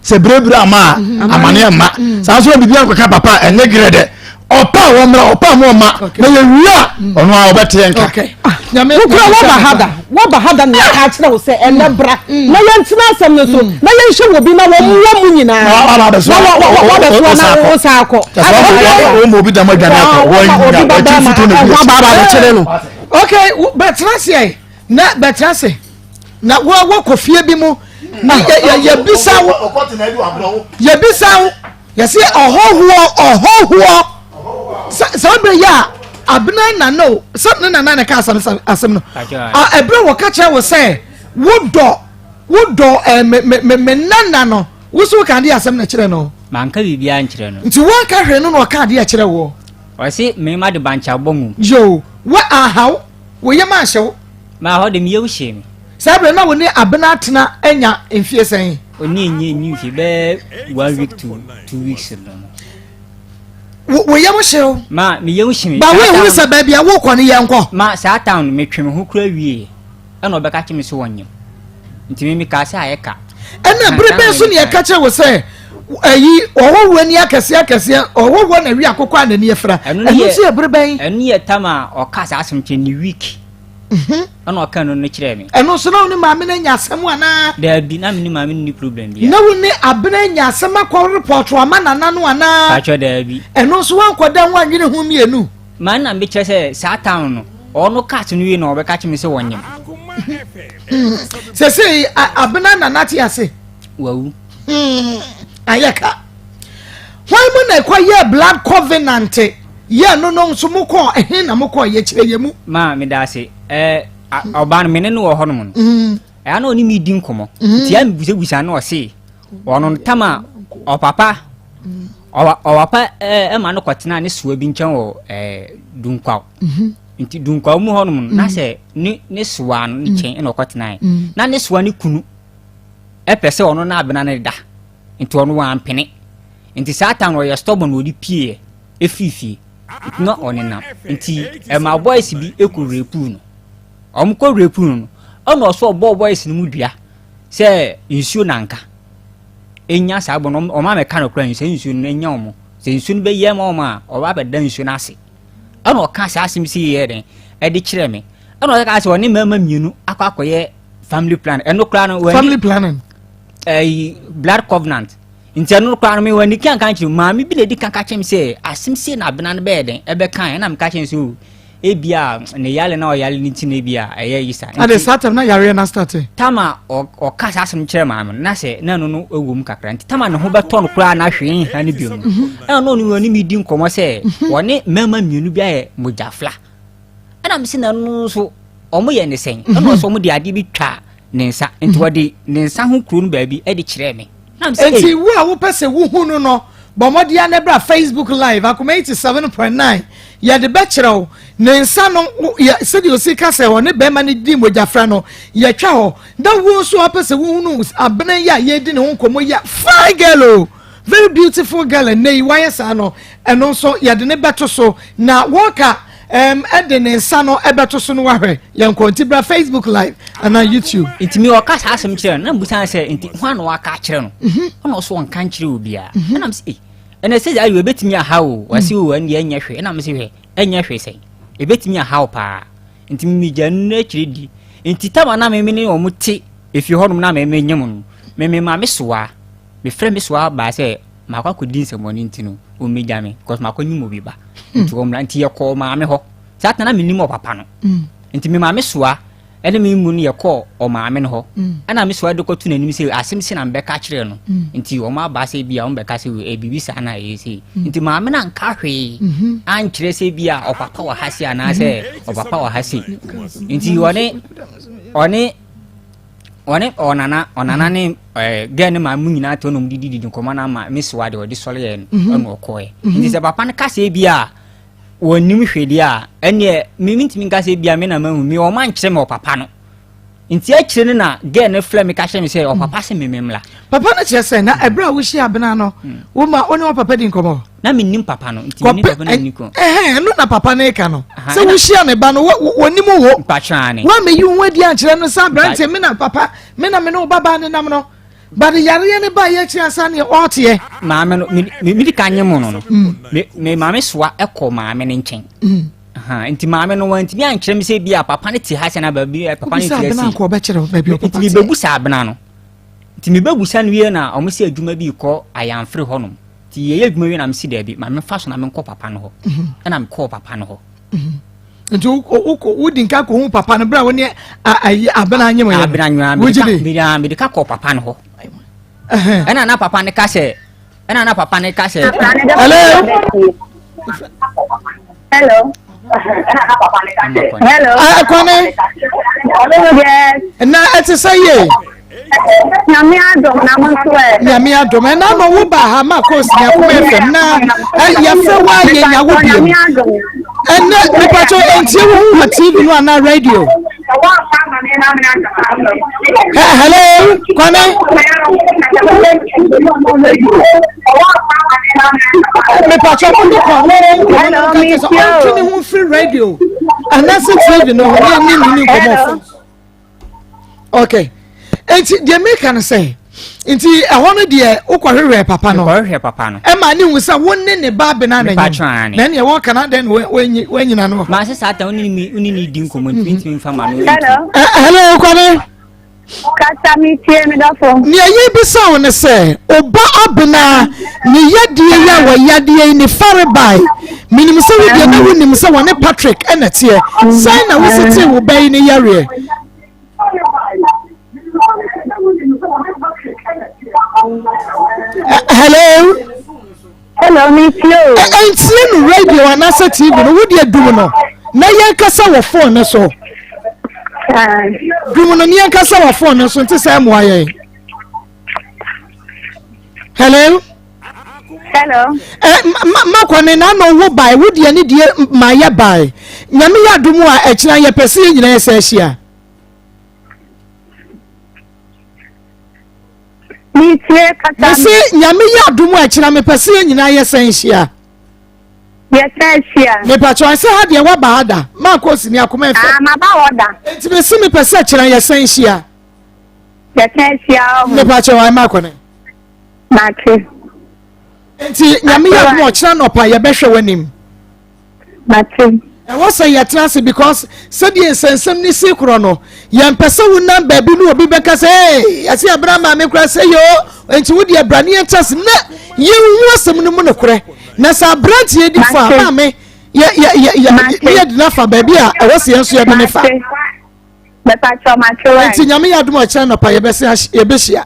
sɛ berebere ama a amaneɛ mma saa nso na biribi ankɔka papa ɛnyɛ gerɛ dɛ ɔpa a wɔmmra ɔpa a wɔmma na yɛwie a ɔno a ɔbɛte yɛn nka wokura wɔba ha da wɔba ha da na yɛka akyerɛ wo sɛ ɛnɛ bra na yɛntena asɛm no so na yɛnhyɛ wɔ bi na wɔmmoa mu nyinaa na wɔbɛsoa na wo saa akɔ wɔma obi dam adwane akɔ wɔnya wɔakyi foto na bi akyi no ok bɛtena ase na bɛtena ase na wo wɔkɔ fie bi mu na yɛbisa wo yɛbisa wo yɛsɛ ɔhɔhoɔ ɔhɔhoɔ saa berɛ yi a abena nana o sɛ ne nana na ka asɛm asɛm no ɛberɛ wɔka kyerɛ wo sɛ wodɔ wodɔ ɛɛ me me me nana no woso woka adeɛ asɛm na kyerɛ no. Manka biribiara nkyerɛ no. Nti wɔnka hwee no na ɔka adeɛ kyerɛ woɔ. Ɔse mema de bankye abɔ ngum. Yoo wo ahaw wo yam anhye wo. Maa hɔ de me yam hyee me. Saa berɛ na wo ne Abena atena anya mfie sɛn? Ɔne ɛnyɛ nni mfie bɛyɛ one week to 2 weeks no. Wo wo yam hye wo? Ma me yam hye me. Ba wo ehunu sɛ baabi a wokɔ no yɛnkɔ? Ma saa town no metwe me ho kura wie ɛna ɔbɛka kye me so wɔnyem nti me mekaa sɛ ayɛ ka. Ɛna bere bɛn so na yɛka kyerɛ wo sɛ ayi ɔhɔhoɔ ani akɛseɛ akɛseɛ ɔhɔhoɔ na wi akokɔ a n'ani afira ɛno nso yɛ bere bɛn? Ɛno yɛ tam a ɔka saa asɛm kyerɛ ne week mhm. ɛna ɔka no no kyerɛ me. Ɛno nso na wo ne maame no anya asɛm anaa? Daabi na me ne maame no ni problem biara. Na wo ne abena anya asɛm akɔ repɔto ama nana no anaa? Patwɔ daabi. Ɛno nso wankɔda ho anwene ho mmienu? Maa na mekyerɛ sɛ saa town no ɔno cat no wie na ɔbɛka kyerɛ me sɛ wɔnyem. Sɛsɛ abena nana te ase. Wawu. Hmm, ayɛ ka. Hwan mu na ɛkɔ yɛ blood covenant yɛ no no nso mo kɔ ɛhe na mo kɔ yɛ kyerɛ yɛ mu. Maa meda ase ɛɛ ɔbaa no mene no wɔ hɔnom no. Mm. Ɛyà na ɔne mi di nkɔmɔ. Mm. Tia mi busabusa na ɔse ɔno tam a ɔpapa ɔwapa ɛma no kɔtena ne soa bi nkyɛn wɔ ɛɛ Dunkwaw. Mhm. Nti Dunkwaw mu hɔnom no na mm. sɛ ne ne soa no nkyɛn ɛna ɔkɔtenae. Na ne soa ne kunu. Ɛpɛ sɛ ɔno na abena no da nti ɔno wampene nti saa time no ɔyɛ stubborn na ɔde pieɛ ɛfiri fie nti na ɔnenam nti ɛma boys bi ɛkɔ rape no ɔmo kɔ rape no no ɛna ɔso ɔbɔɔ boys no mu dua sɛ nsuo nanka ɛnya saa bɔ no ɔmo amɛka no koraa sɛ nsuo no ɛnya ɔmo sɛ nsuo no bɛyɛ ma ɔmo a ɔba abɛda nsuo no ase ɛna ɔka saa asɛm si yɛ dɛn ɛde kyerɛ me ɛna ɔka sɛ ɔne mmarima mmienu akɔ akɔyɛ family plan ɛno koraa no family planning. ɛyi blood covenant nti ɛno koraa no mewɔ aniki anka nkyerɛ maame bi na ɛdi kan ka kyerɛ me sɛ asɛm sei na abena no bɛyɛ dɛn ɛbɛka ɛna meka kyerɛ sɛ o ebia ne yale na ɔyale ne ti no ebia ɛyɛ yi sa. Ade saa tam na yareɛ na starte. Tama ɔka saa asɛm kyerɛ maame no na sɛ na ɛno no ɛwɔ mu kakra nti tama ne ho bɛtɔ no koraa na hwee nha no bio no ɛna ɔno ɔne me di nkɔmmɔ sɛ wɔne mmarima mmienu bi ayɛ mogyafla ɛna mese na ɛno nso wɔn yɛ ne sɛn ɛna ɔsɛ wɔn de adeɛ bi twa ne nsa nti wɔde ne nsa ho kuro no baabi ɛde kyerɛɛ me. Nti wo a wopɛ sɛ wohu no no bɔ mmɔden ara na bra Facebook live Akoma 87.9 yɛde bɛkyerɛ wo ne nsa no yɛ sɛdeɛ osi ka sɛ ɔne bɛrima no di mogyafra no yɛtwa hɔ na wo nso a wopɛ sɛ wohunu abena yi a yɛredi ne ho nkɔmmɔ yi a fine girl o very beautiful girl ɛnɛ yi wayɛ saa no ɛno nso yɛde ne bɛto so na wɔka ɛm ɛde ne nsa no ɛbɛto so no wahwɛ yɛn kɔ nti bra facebook live anaa youtube. nti mi ɔka saa asɛm kyerɛ no na mbusa sɛ nti hwan na waka akyerɛ no mhm. ɔna ɔso ɔnka nkyerɛ obiara mhm. ɛna msɛ eh ɛna sɛ ayo ebetumi aha o wɔsi o ɛna ɛnyɛ hwɛ ɛna msɛ hwɛ ɛnyɛ hwɛ sɛn ebetumi aha o paa nti mi gya no akyire di nti tama na mimi ne wɔn te efie hɔnom na mimi nyɛ mu no mimi maame soa. Mefrɛ me soa baa sɛ makɔ akɔdi nsɛmmɔne nti no ɔmmɛgya me because makɔ nyim obi ba hmm. nti ɔmmra nti yɛkɔɔ maame hɔ saa tena menim ɔpapa no hmm. nti me maame soa ɛne me mu no yɛkɔɔ ɔmaame no hɔ hmm. ɛna me soa de kɔto n'anim sɛ asɛm si na mebɛka kyerɛ no nti ɔmo aba sɛ bi a ɔmo bɛka sɛ eh, biribi saa na ɛyɛ sei nti maame no anka hwee mhm. ankyerɛ sɛ bi a ɔpapa wɔ ha sei anaasɛ mhm. ɔpapa wɔ ha sei nti ɔne ɔne ɔne ɔnana ɔnana ne ɛɛ gɛɛ ne maame mu nyinaa tɔ na wɔn didi didi nkɔmɔ na ama me soa deɛ ɔde sɔre yɛ no mhm. ɛna ɔkɔɛ mhm. nti sɛ papa no kasa bi a wɔnim hwɛ deɛ a ɛneɛ me ntumi nkasa bi a me na ma hu me wɔn ankyerɛ me ɔpapa no nti akyire no na gɛɛ no frɛ me ka kyerɛ me sɛ ɔpapa sɛ me mmla. Papa no kyerɛ sɛ na ɛberɛ a wohyia abena no mm. woma wo ne wo papa di nkɔmmɔ na mennim papa no nti menni papa no nni kɔ ɛhɛn ɛno na papa no reka no sɛ wohyia ne ba no wɔnim wo woamɛyi wo ho adi ankyerɛ no sɛ aberanteɛ me na papa me na me ne wo babaa ne nam no but yareɛ no ba yɛ akyiri ansa neɛ ɔteɛ maame no medi ka nye mu no no mm. me maame soa ɛkɔ maame no nkyɛn mm. nti maame no wantumi ankyerɛ me sɛ bi a papa no te ha sɛ na baabi papa no te ha si nti mebɛbu abena no Nti mebɛbusa no wie na ɔmo sɛ adwuma bi rekɔ Ayanfere hɔ nom. Nti yɛyɛ adwuma wie na mese daabi, ma memfa so na menkɔ papa no hɔ. Mhm. Ɛna mekɔɔ papa no hɔ. Mhm. Nti wodi nka kɔhu papa no berɛ a wo ne abena anyem yɛ no? Abena nwaa, mede ka kɔɔ papa no hɔ. Ɛna na papa no ka sɛ ɛna na papa no ka sɛ. Hello. Hello. Hello. Ah, Kwame. Yes. Na ɛte sɛ yie. Nyame adom na mo nso ɛ. Nyame adom ɛna no wo ba ha ma kɔ si akoma fm na yɛfrɛ wo a yɛnya wo bio. Ɛnɛ mepatɔ ɛntie wo ho wɔ TV no anaa radio. Hello, Kwame. Mepatɔ mo ne kɔ wɔn nkɔmɔ no nka kyɛ sɛ ɔntwe ne ho mfiri radio anaasɛ TV no ho ne ne ne nkɔmɔ fo. Okay, nti deɛ meka no sɛ nti ɛhɔ no deɛ wokɔhwehwɛ papa no kɔhwehwɛ papa no ɛma ne hu sɛ wo ne ne ba abena na nyim na ɛneɛ wɔka no adɛn na woanyina no maa sɛ saa ta wo ne ne di nkɔmmɔ ntumi ntumi mfa ma no hello kwame Kasa metie me dɔfo. Nea yɛbisa wo ne sɛ ɔba abena ne yadeɛ yi a wɔyadeɛ yi ne fare bae menim sɛ wo deɛ na wonim sɛ wɔne Patrick ɛna teɛ sɛn na wosi tee wo ba yi ne yareɛ Hello. Hello, me too. Ɛntie no radio anaasɛ TV no, wo deɛ dum no na yɛnkasa wɔ phone no so. Dum no ne yɛnkasa wɔ phone no so nti sɛ ɛmmoa yɛn. Hello. Hello. Eh, ma makɔ ne na no wo bae, wo deɛ ne deɛ ma yɛ bae. Nyame yɛ adom a ɛkyena yɛpɛ sɛ yɛn nyinaa yɛsɛ ahyia. Metie kasa. Mese nyame yɛ adom a ɛkyena mepɛ sɛ yɛn nyinaa yɛsɛn hyia. Yɛsɛn hyia. Mepakyɛ sɛ ha deɛ waba ha da. Maakɔ osini akoma ɛfɛ. Ah, maba hɔ da. Nti mese mepɛ sɛ kyena yɛsɛn hyia. Yɛsɛn hyia ɔho. Mepakyɛ wɔn maakɔ ne. Mate. Nti nyame yɛ adom a ɔkyena nɔpa yɛbɛhwɛ w'anim. Mate. Ɛwɔ sɛ yɛtena ase because sɛdeɛ nsɛnsɛm no si korɔ no, yɛmpɛ sɛ wonam baabi ne obi bɛka sɛ ee yɛse abena maame koraa sɛ yoo nti wo deɛ bra ne yɛntra ase na yɛnhu asɛm no mu nokorɛ. Na sɛ aberanteɛ di fɔ a maame yɛ yɛ yɛ yɛ ne yɛde no afa baabi a ɛwɔ sɛ yɛn nso yɛde ne fa. Nti nyame yɛ adom a ɔkyerɛ nɔpa yɛbɛse yɛbɛhyia.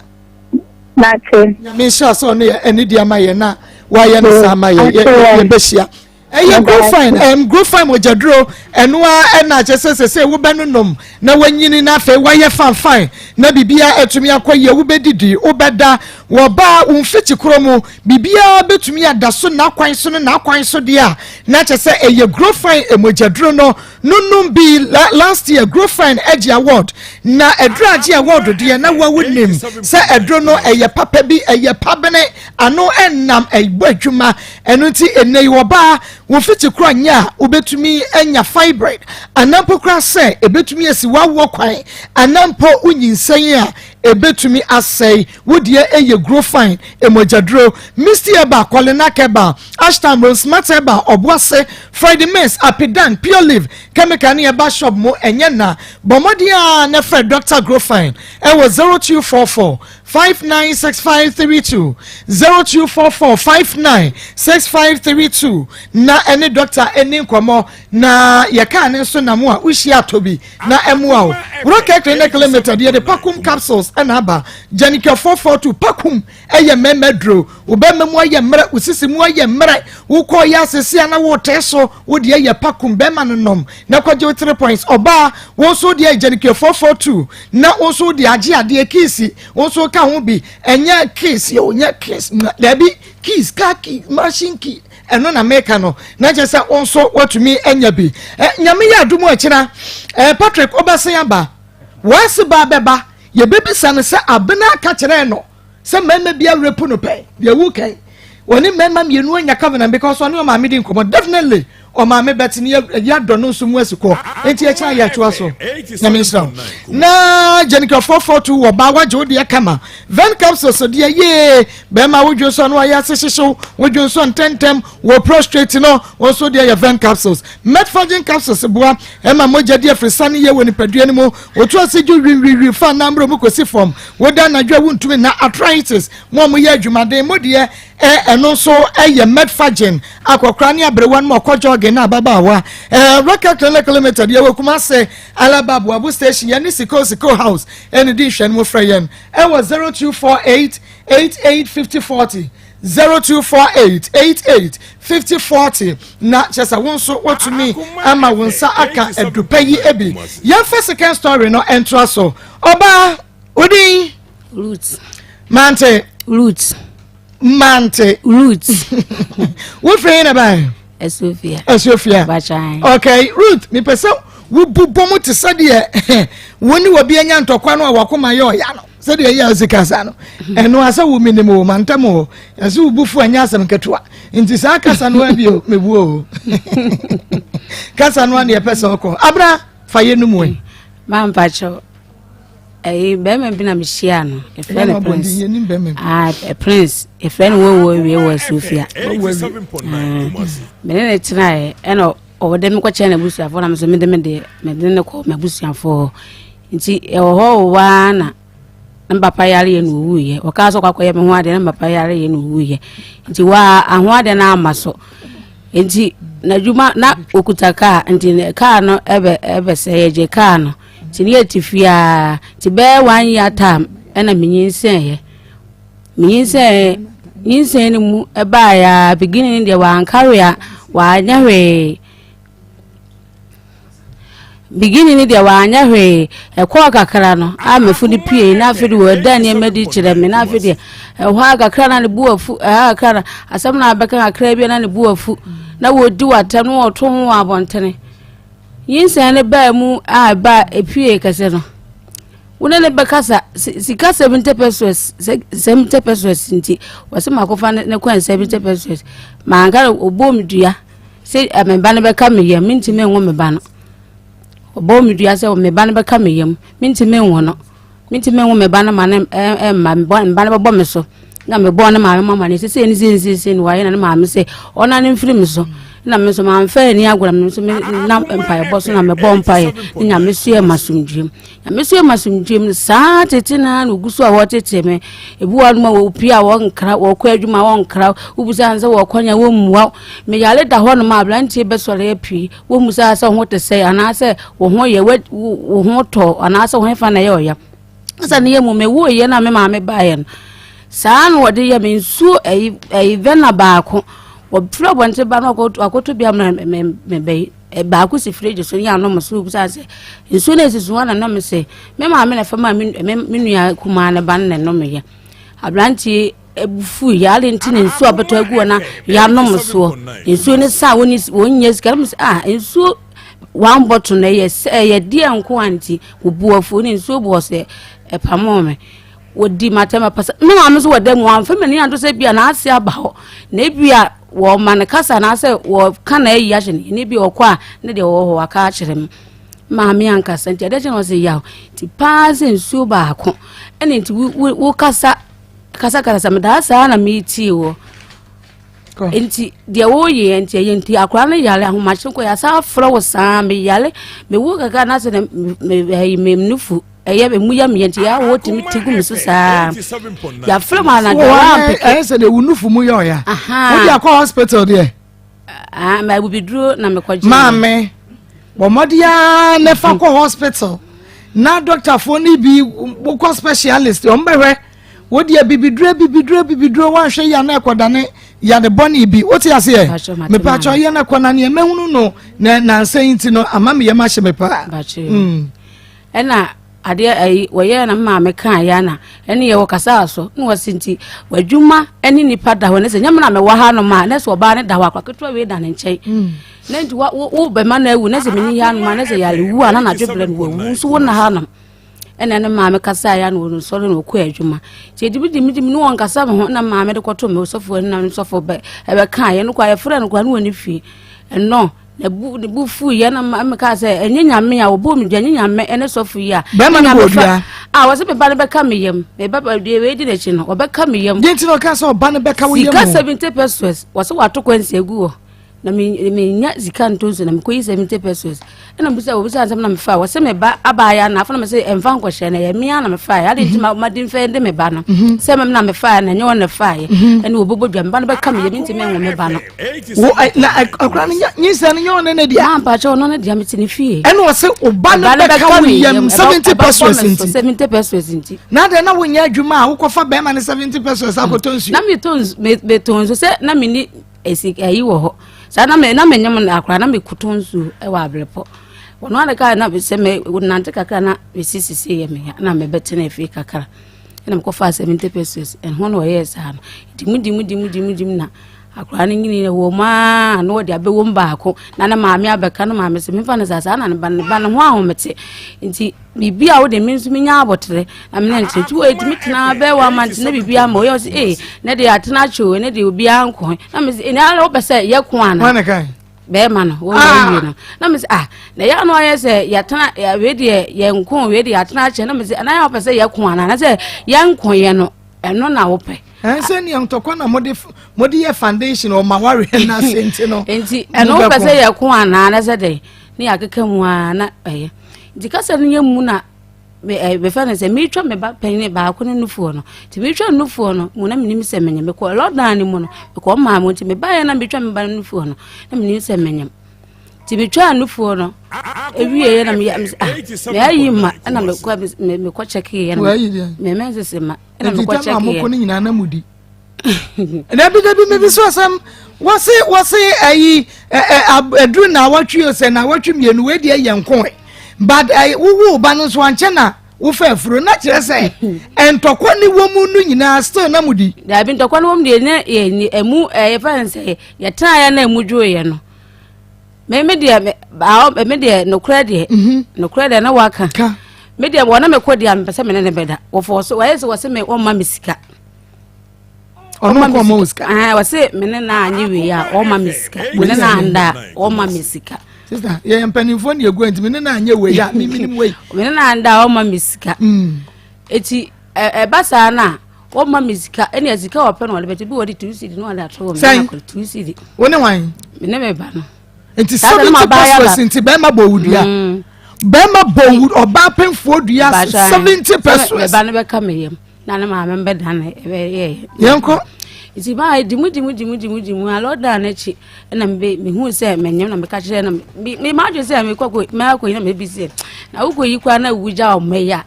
Nyame nhyira sɛ ɔno yɛ ɛne di ama yɛ na wayɛ no saa ama yɛ yɛbɛhyia. Ɛyɛ Grofine, ɛm Grofine mogyaduro, ɛno ara ɛna kyɛ sɛ sɛ sɛ wobɛnonom na wanyini na afei wayɛ fanfan na biribiara atumi akɔ yie, wobɛdidi, wobɛda, wɔbaa wo mfikyi korɔ mu, biribiara bɛtumi ada so n'akwan so ne n'akwan so deɛ a, na kyɛ sɛ ɛyɛ Grofine mogyaduro no nonom bi. Last year Grofine agye award, na aduro agye award deɛ na wa wonim sɛ aduro no ɛyɛ papa bi, ɛyɛ pabene, ano ɛnam ɛbɔ adwuma. Ɛno nti ɛnnɛ yi ɔbaa wo mfiti kora nyɛ a wobɛtumi anya fibroid anaa mpo koraa sɛ ɛbɛtumi asi w'awoɔ kwan anaa mpo wonyinsɛn a ɛbɛtumi asɛe wo deɛ ɛyɛ Grofine mogyaduro, Misty Herbal, Kolinak Herbal, Ashtam, Rosmart Herbal, Ɔboase, Freddie Mess, Apidan, Pure Leaf, Chemical ne Herbal Shop mu ɛnyɛ na bɔ mmɔden ara na frɛ Dr. Grofine ɛwɔ 0244 596532 0244 596532 na ɛne dɔkta ɛni nkɔmmɔ na yɛkaa ne nso nam a wohyia atɔ bi na ɛmoa wo. Rocket Clinic Limited yɛde Pakum capsules ɛna aba Janica 442 Pakum ɛyɛ mmarima duro. Wo bɛrima mu ayɛ mmerɛ, wo sisi mu ayɛ mmerɛ, wokɔ yɛ asese a na wotee so, wo deɛ yɛ Pakum bɛrima no nom na kɔgye wo 3 points. Ɔbaa wo nso deɛ Janica 442 na wo nso de agye adeɛ kiisi, wo nso ka ho bi. Ɛnyɛ kiss yɛ o, nyɛ kiss daabi, kiss car key, machine key, ɛno na meka no na kyerɛ sɛ wo nso watumi anya bi. Nyame yɛ adom akyira Patrick wobɛsen aba, wɔase ba bɛba, yɛbɛbisa no sɛ abena ka kyerɛɛ no sɛ mmarima bi arepu no pɛn deɛ wu kan wɔne mmarima mmienu anya covenant because ɔne ɔmaame di nkɔmmɔ, definitely ɔmaame bɛte ne yɛadɔ no nso mu asi kɔ nti ɛkyɛn ayɛ atoa so. Nyame nhyira wo. Na Jenica 442 wɔ ba wagye wo deɛ kama. Ven capsules deɛ yee bɛrima wodwo nso ano ayɛ ase hyehyew wodwo nso ntɛntɛm wɔ prostrate no wɔn nso deɛ yɛ ven capsules. Metformin capsules boa ɛma mogya di afiri yie wɔ nipadua no mu, wotu ase dwo wiwiwi fa nammerɛ mu kɔsi fam, woda anadwo a wontumi na arthritis mo a moyɛ adwumaden mo deɛ ɛno nso ɛyɛ Metformin. Akɔkora ne aberewa no ma ɔkɔ jogging na ababaawa. Rocket Clinic Limited yɛwɔ Kumase Alaba Aboabo station, yɛne Siko Siko House ɛne di nhwɛ no mu. Frɛ yɛn ɛwɔ 0248 88 50 40, 0248 88 50 40 na kyerɛ sɛ wo nso wotumi ama wo nsa aka adupa yi bi. Yɛmfa second story no ɛntoa so. Ɔbaa, wodin? Ruth. Mante. Ruth. Mante. Ruth. Wofiri yi na ban? Asuofia. Asuofia. Bakyan. Okay, Ruth, mepɛ sɛ wobobɔ mu te sɛdeɛ wo ne wɔbi anya ntɔkwa no a wakoma yɛ ɔya no sɛdeɛ ɛyɛ a wosi kasa no ɛno asɛ wo menim o mantam o ɛsɛ wo bufu anyɛ asɛm ketewa nti saa kasa no abi o mebu o kasa no a ne ɛpɛ sɛ ɔkɔ abra fa yɛ no mu ɛ. Mampakyɛw, ɛyi bɛrima bi na mehyia no, yɛfrɛ no Prince. Ah, Prince yɛfrɛ no wɔwɔ awie wɔ Asuofia. Mene ne tenaeɛ ɛna ɔwɔ dɛ mekɔkyerɛ n'abusuafoɔ na me nso mede me deɛ mede ne kɔ m'abusuafoɔ hɔ. Nti ɛwɔ hɔ wowaa na ne papa yareɛ na ɔwuiɛ. Ɔkaa sɛ ɔkɔakɔyɛ me ho adeɛ na me papa yareɛ na ɔwuiɛ. Nti waa aho adeɛ no ama so. Nti n'adwuma na ɔkuta kaa, nti kaa no ɛbɛ ɛbɛsɛ yɛgye kaa no. Nti ne yɛte fie a, nti bɛyɛ one year time ɛna menyinsɛneɛ. Menyinsɛn nyinsɛn no mu ɛbaeɛ a, beginning no deɛ wankare a wanyɛ hwee. Beginning no deɛ wanyɛ hwee. Ɛkɔɔ kakra no a mɛfu no pie na afei de wɔda nneɛma di kyerɛ me, na afei deɛ ɛhɔ a kakra na ne bu afu, ɛhɔ a kakra na asɛm na abɛka kakra bi na ne bu afu na wɔdi w'atɛm na wɔto ho wɔ abɔntene. Nyinsɛn no baa mu a ɛbaa epie kɛse no, wo ne ne bɛkasa sika 70 pesewas, 70 pesewas. Nti wɔsɛ makɔfa ne kwan 70 pesewas manka no. Ɔbɔɔ me dua sɛ me ba no bɛka me yam, mentumi nwo me ba no. Ɔbɔɔ me dua sɛ me ba no bɛka me yam, mentumi nwo no, mentumi nwo me ba no ma ne mma me ba no bɛbɔ me so. Na mebɔɔ ne maame mama ne sɛ ne sɛ ne sɛ ne wayɛ na ne maame sɛ ɔna ne mfiri me so. Na me nso mamfa ani agorɔ, me nso me nam mpaebɔ so na mebɔ mpaeɛ ne Nyame so yɛ m'asomdwoeɛ mu. Nyame so yɛ m'asomdwoeɛ mu no saa tete na na ogu so a wɔtete me. Ebi wɔ hɔnom a wɔpie a wɔnkra, wɔkɔ adwuma a wɔnkra, wobisa sɛ wɔkɔ nya wɔmmua wo. Meyare da hɔnom a aberanteɛ bɛsɔre apue, wɔmmisa sɛ wo ho te sɛn anaasɛ wo ho yɛ, wo ho tɔ anaasɛ wo hefa na ɛyɛ ɔya. Sɛ ne yɛ mu mewuiɛ na me maame baeɛ no, saa na wɔde yɛ me nsuo ɛyi ɛyi vɛna baako. Wɔfiri abɔnten ba no akɔtɔ bi ama me me bɛyi baako si fridge so ne anom so bisa sɛ nsuo no esisi hɔ na nam sɛ me maame na fam a me me nua kumaa ne ba no na ɛnom yɛ. Aberanteɛ abufuo yɛ ade nti na nsuo a bɛtɔ agu hɔ na yɛanom soɔ nsuo no sa wɔn wɔn nyɛ sika no sɛ ah nsuo one bottle na ɛyɛ sɛ ɛyɛ deɛ nko a nti wɔbu afuo ne nsuo bɔɔ sɛ ɛpamoo me wɔdi matɛm apasa me maame nso wɔ dɛm wɔamfa m'ani anto sɛ bia n'ase aba hɔ na ebia wɔma no kasa anaasɛ wɔka na ayi ahyɛ no ne bi ɔkɔ a ne deɛ wɔwɔ hɔ waka akyerɛ me maame ankasa nti ɛdɛ kyɛ na ɔsɛ yaw nti paa sɛ nsuo baako ɛne nti wokasa kasakasa medaa saa na metie wɔ nti deɛ woyɛ nti ɛyɛ nti akwadaa no yare ahomakye kɔ yɛasa afrɛ wo saa meyare mewo kakra na sɛ me me nufu ɛyɛ emu yɛ meyɛ nti yɛ a wɔtumi ti gu me so saa yɛafrɛ mu anadwo ampeke ɛyɛ sɛ deɛ wo nufu mu yɛ ɔya wode akɔ hospital deɛ Ah, ma abibiduro na mekɔgye. Maame, bɔ mmɔden ara na fa kɔ hospital na dɔktafoɔ no bi wokɔ specialist wɔn bɛhwɛ wodi abibiduro abibiduro abibiduro wanhwɛ yi ana ɛkɔdane yade bɔne bi wote aseɛ mepatwa yɛ no kɔ na neɛ mɛhunu no na nansa yi nti no ama meyɛ mahyɛ me paa ɛna Adeɛ ayi wɔyɛɛ na me maame kaa yɛ na ɛne yɛ wɔkasaa so na wɔsi nti w'adwuma ne nipa da hɔ ne sɛ nyɛ me na mewɔ ha nom a na sɛ ɔbaa ne da hɔ akora ketewa wei da ne nkyɛn mm. na nti wo wo bɛma no awu na sɛ meni ha nom a na sɛ yare wu a na nadwe berɛ no wawu nso wo na ha nom ɛna ne maame kasaa yɛ na wɔn sɔre na ɔkɔ adwuma nti ɛdi bi di mi di mi ne wɔn kasa me ho na maame de kɔto me sɔfo ɛna sɔfo bɛ ɛbɛka yɛ no kɔ ayɛfrɛ no kɔ ne wɔn ne fie ɛnɔ Ne bo ne bo fuiɛ na mekaa sɛ ɛnyɛ nyame a wɔbɔɔ me dua ɛnyɛ nyame ɛne sɔfo yi a bɛrima no bɔ dua a wɔsɛ me ba no bɛka me yam me ba deɛ wei di n'akyi no wɔbɛka me yam deɛ nti na ɔka sɛ ɔba no bɛka wo yam sika 70 pesos wɔsɛ wɔato kwansi agu hɔ na menya sika nto nso na mekɔyi 70 pesos ɛna bisa wɔbisa nsɛm na mefa wɔsɛ me ba abaayɛ na afɔ na mesɛ ɛmfa nkɔhyɛ no ɛyɛ mea na mefaeɛ ade nti mhm. made mfɛ de me ba no mhm. sɛ mem na mefaeɛ na ɛnyɛ wɔn na faeɛ mhm. ɛne wɔbɛbɔ dwa me ba no bɛka me yam nti menwo me ba no wo ɛ na akora no nyinsɛn no nyɛ ɔne ne dea. Maa mpakyɛ ɔno ne dea mete ne fie. Ɛna ɔse ɔba no bɛka wo yam 70 pesos nti. 70 pesos nti. Na adɛn na wonyɛ adwuma a wokɔfa bɛrima no 70 pesos akɔtɔ nsuo. Na metɔ metɔ nsuo sɛ na menni esi ayi wɔ hɔ saa na me na menyem akora na mekotɔ nsuo wɔ abrepɔ wɔn ade kaa na sɛ me nante kakra na mesisisi yɛ me ya na mebɛtena afie kakra. Ɛna mekɔfaa 70 pesos ɛho na ɔyɛɛ saa no nti mu di mu di mu di mu di mu na Akwadaa no nyini wɔ mu ara na wɔde abɛwɔ mu baako na ne maame abɛka no maame sɛ memfa no saa saa na ne ba ne ba ne ho ahomete nti biribi a wode me nso menya abotere na mene nkyerɛ nti wɔɛtumi tena bɛɛ wɔ ama nti na biribi ama ɔyɛ ɔsɛ ee ne deɛ atena akyɛ o ne deɛ obiara nko na me sɛ ɛna wopɛ sɛ yɛko ana bɛrima no wɔn ah. awie no na me sɛ ah na yɛ ano ayɛ sɛ yɛatena wei deɛ yɛnko wei deɛ yɛatena akyɛ na me sɛ ɛna yɛ wopɛ sɛ yɛko ana na sɛ yɛnko yɛ no ɛno na wopɛ. Ɛn sɛ nea ntɔkwa na mode mode yɛ foundation ɔma wareɛ no ase nti no. Nti ɛno wopɛ sɛ yɛko anaa na sɛ dɛn ne yɛakeka mu a na ɛyɛ nti kasa no yɛ mu na bɛfɛ no sɛ metwa me ba panyin baako no nufoɔ no nti metwa nufoɔ no mu na menim sɛ menyem mekɔ lɔdan no mu no mekɔ maa mu nti mebaeɛ na metwa me ba no nufoɔ no na menim sɛ menyem nti metwaa nufoɔ no ewieɛ na meyɛ ah meayi ma ɛna mekɔ mekɔ kyɛkeeɛ no memɛnsese ma ɛna mekɔ kyɛkeeɛ mokɔ no nyinaa na mudi dabi dabi mebi so asɛm wɔse wɔse ayi aduru na awɔtwe o sɛ na awɔtwe mmienu wei deɛ yɛ nko ɛ but wowo ba no nso ankyɛ na wofa afuro na kyerɛ sɛ ntɔkwa ne wɔ mu no nyinaa still na mudi dabi ntɔkwa ne wɔ mu deɛ ne yɛ ɛmu ɛyɛ fɛn sɛ yɛtenaeɛ na ɛmu dwoeɛ no Me me deɛ me awo me deɛ nokorɛ deɛ mhm. nokorɛ deɛ na waka me deɛ wɔn na me kɔ deɛ mepɛ sɛ me ne ne bɛda wɔfɔ so wɔyɛ sɛ wɔsɛ me wɔn ma me sika. ɔno kɔ ɔma wo sika. ɛɛ wɔsɛ me ne na anyi wei a ɔma me sika me ne na anda a ɔma me sika. sista yɛ mpanimfoɔ na egu nti me ne na anyɛ wei a me mi wei. me ne na anda a ɔma me sika. Mm. Eti ɛba saa na. Wɔma me sika ɛnna sika wɔpɛ na wɔde bɛte bi wɔde two cedi na wɔde ato wɔn sɛn two cedi. Wo ne wan? Me ne me ba no. Nti 70 pesos nti bɛrima bɔ wo dua. Mm. Bɛrima bɔ wo ɔbaa pɛnfoɔ dua 70 pesos. Me ba no bɛka me yam na ne maame bɛda ne ɛbɛyɛ. Yɛnkɔ. Nti maa di mu di mu di mu di mu di mu alɔ dan n'akyi ɛna me mehu sɛ menyam na meka kyerɛ na me me ma adwene sɛ mekɔ kɔ mɛakɔ yi na mebi sɛ na wokɔ yi koraa na wu gya ɔmɛ ya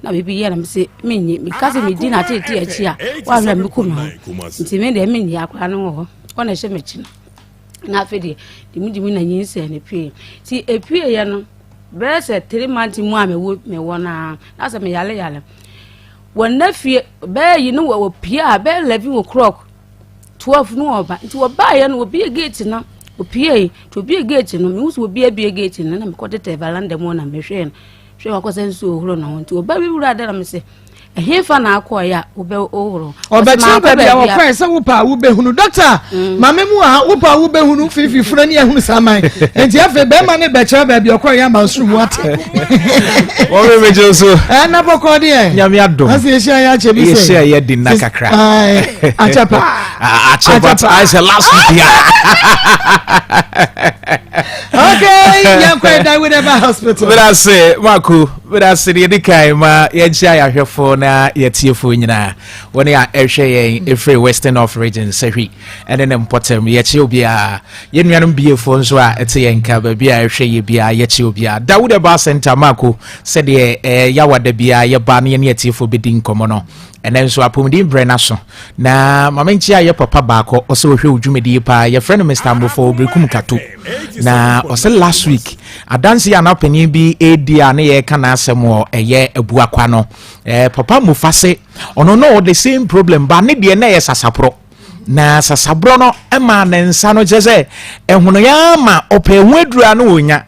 na biribi yɛ na mese menye meka sɛ medi no ateetee akyi a woahwɛ a meku me ho nti me deɛ menye akwadaa no wɔ hɔ ɔna ɛhyɛ m'akyi no na afei deɛ dimudimi na nyinsɛn no pue nti ɛpueeɛ no bɛyɛ sɛ three months mu a mewɔ mewɔ no a na sɛ meyale yale wɔn na fie bɛyɛ yi no wɔ pie a bɛyɛ 11 o'clock 12 no wɔba nti wɔbaeɛ no wɔbie gate no wɔpie nti wɔbie gate no mehu sɛ wɔbie abie gate no na mekɔtetɛ veranda mu na mehwɛɛ no Hwɛ wakɔsɛ nsuo ɔhoro ne ho nti ɔba bi wura dɛ na me se ɛhefa na akɔɔyɛ a wobɛ wohoro. Ɔbɛkyerɛ baabi a wɔkɔɛ sɛ wopɛ a wobɛhunu dɔkta mm. maame mu a wopɛ a wobɛhunu fifi funu ne ahunu saa man nti afei bɛrima ne bɛkyerɛ baabi ɔkɔɛ yɛ ama nsoro mu ate. Wɔn mi megye so. Ɛna bɔkɔ deɛ. Nyame adom. Ɔsi ehyia yɛ akyɛ bi sɛ. Ehyia yɛ di nna kakra. Akyɛ pa. Akyɛ but ayɛ sɛ last week ya. Okay, yɛnkɔ ɛda with ɛba hospital. Meda ase Mako, meda ase deɛ ɛdi kan ma yɛnkyia yɛahwɛfoɔ na yɛtiefoɔ nyinaa. Wɔne a ɛhwɛ yɛn ɛfiri Western North Region Sahwi ɛne ne mpɔtam yɛkyia obiara. Yɛn nuanom biefoɔ nso a ɛte yɛn nka baabi a ɛhwɛ yɛ biara yɛkyia obiara. Dawood Herbal Center Mako sɛdeɛ ɛɛ yawada biara yɛba na yɛne atiefoɔ bɛdi nkɔmmɔ no. Ɛnɛ nso apɔmuden brɛ n'aso. Na ma menkyia yɛ papa baako ɔsɛ ɔhwɛ wo dwumadie paa yɛfrɛ no Mr. Mbofo Obirikum Kato na ɔsɛ last week adanse a na panin bi ɛredi a ne yɛreka n'asɛm wɔ ɛyɛ abuakwa no eh, papa Mofa se ɔno no the same problem ba ne deɛ na ɛyɛ sasaporɔ na sasaborɔ no ma ne nsa no kyerɛ sɛ ɛhono yɛ ama ɔpɛ ho aduru a na ɔnya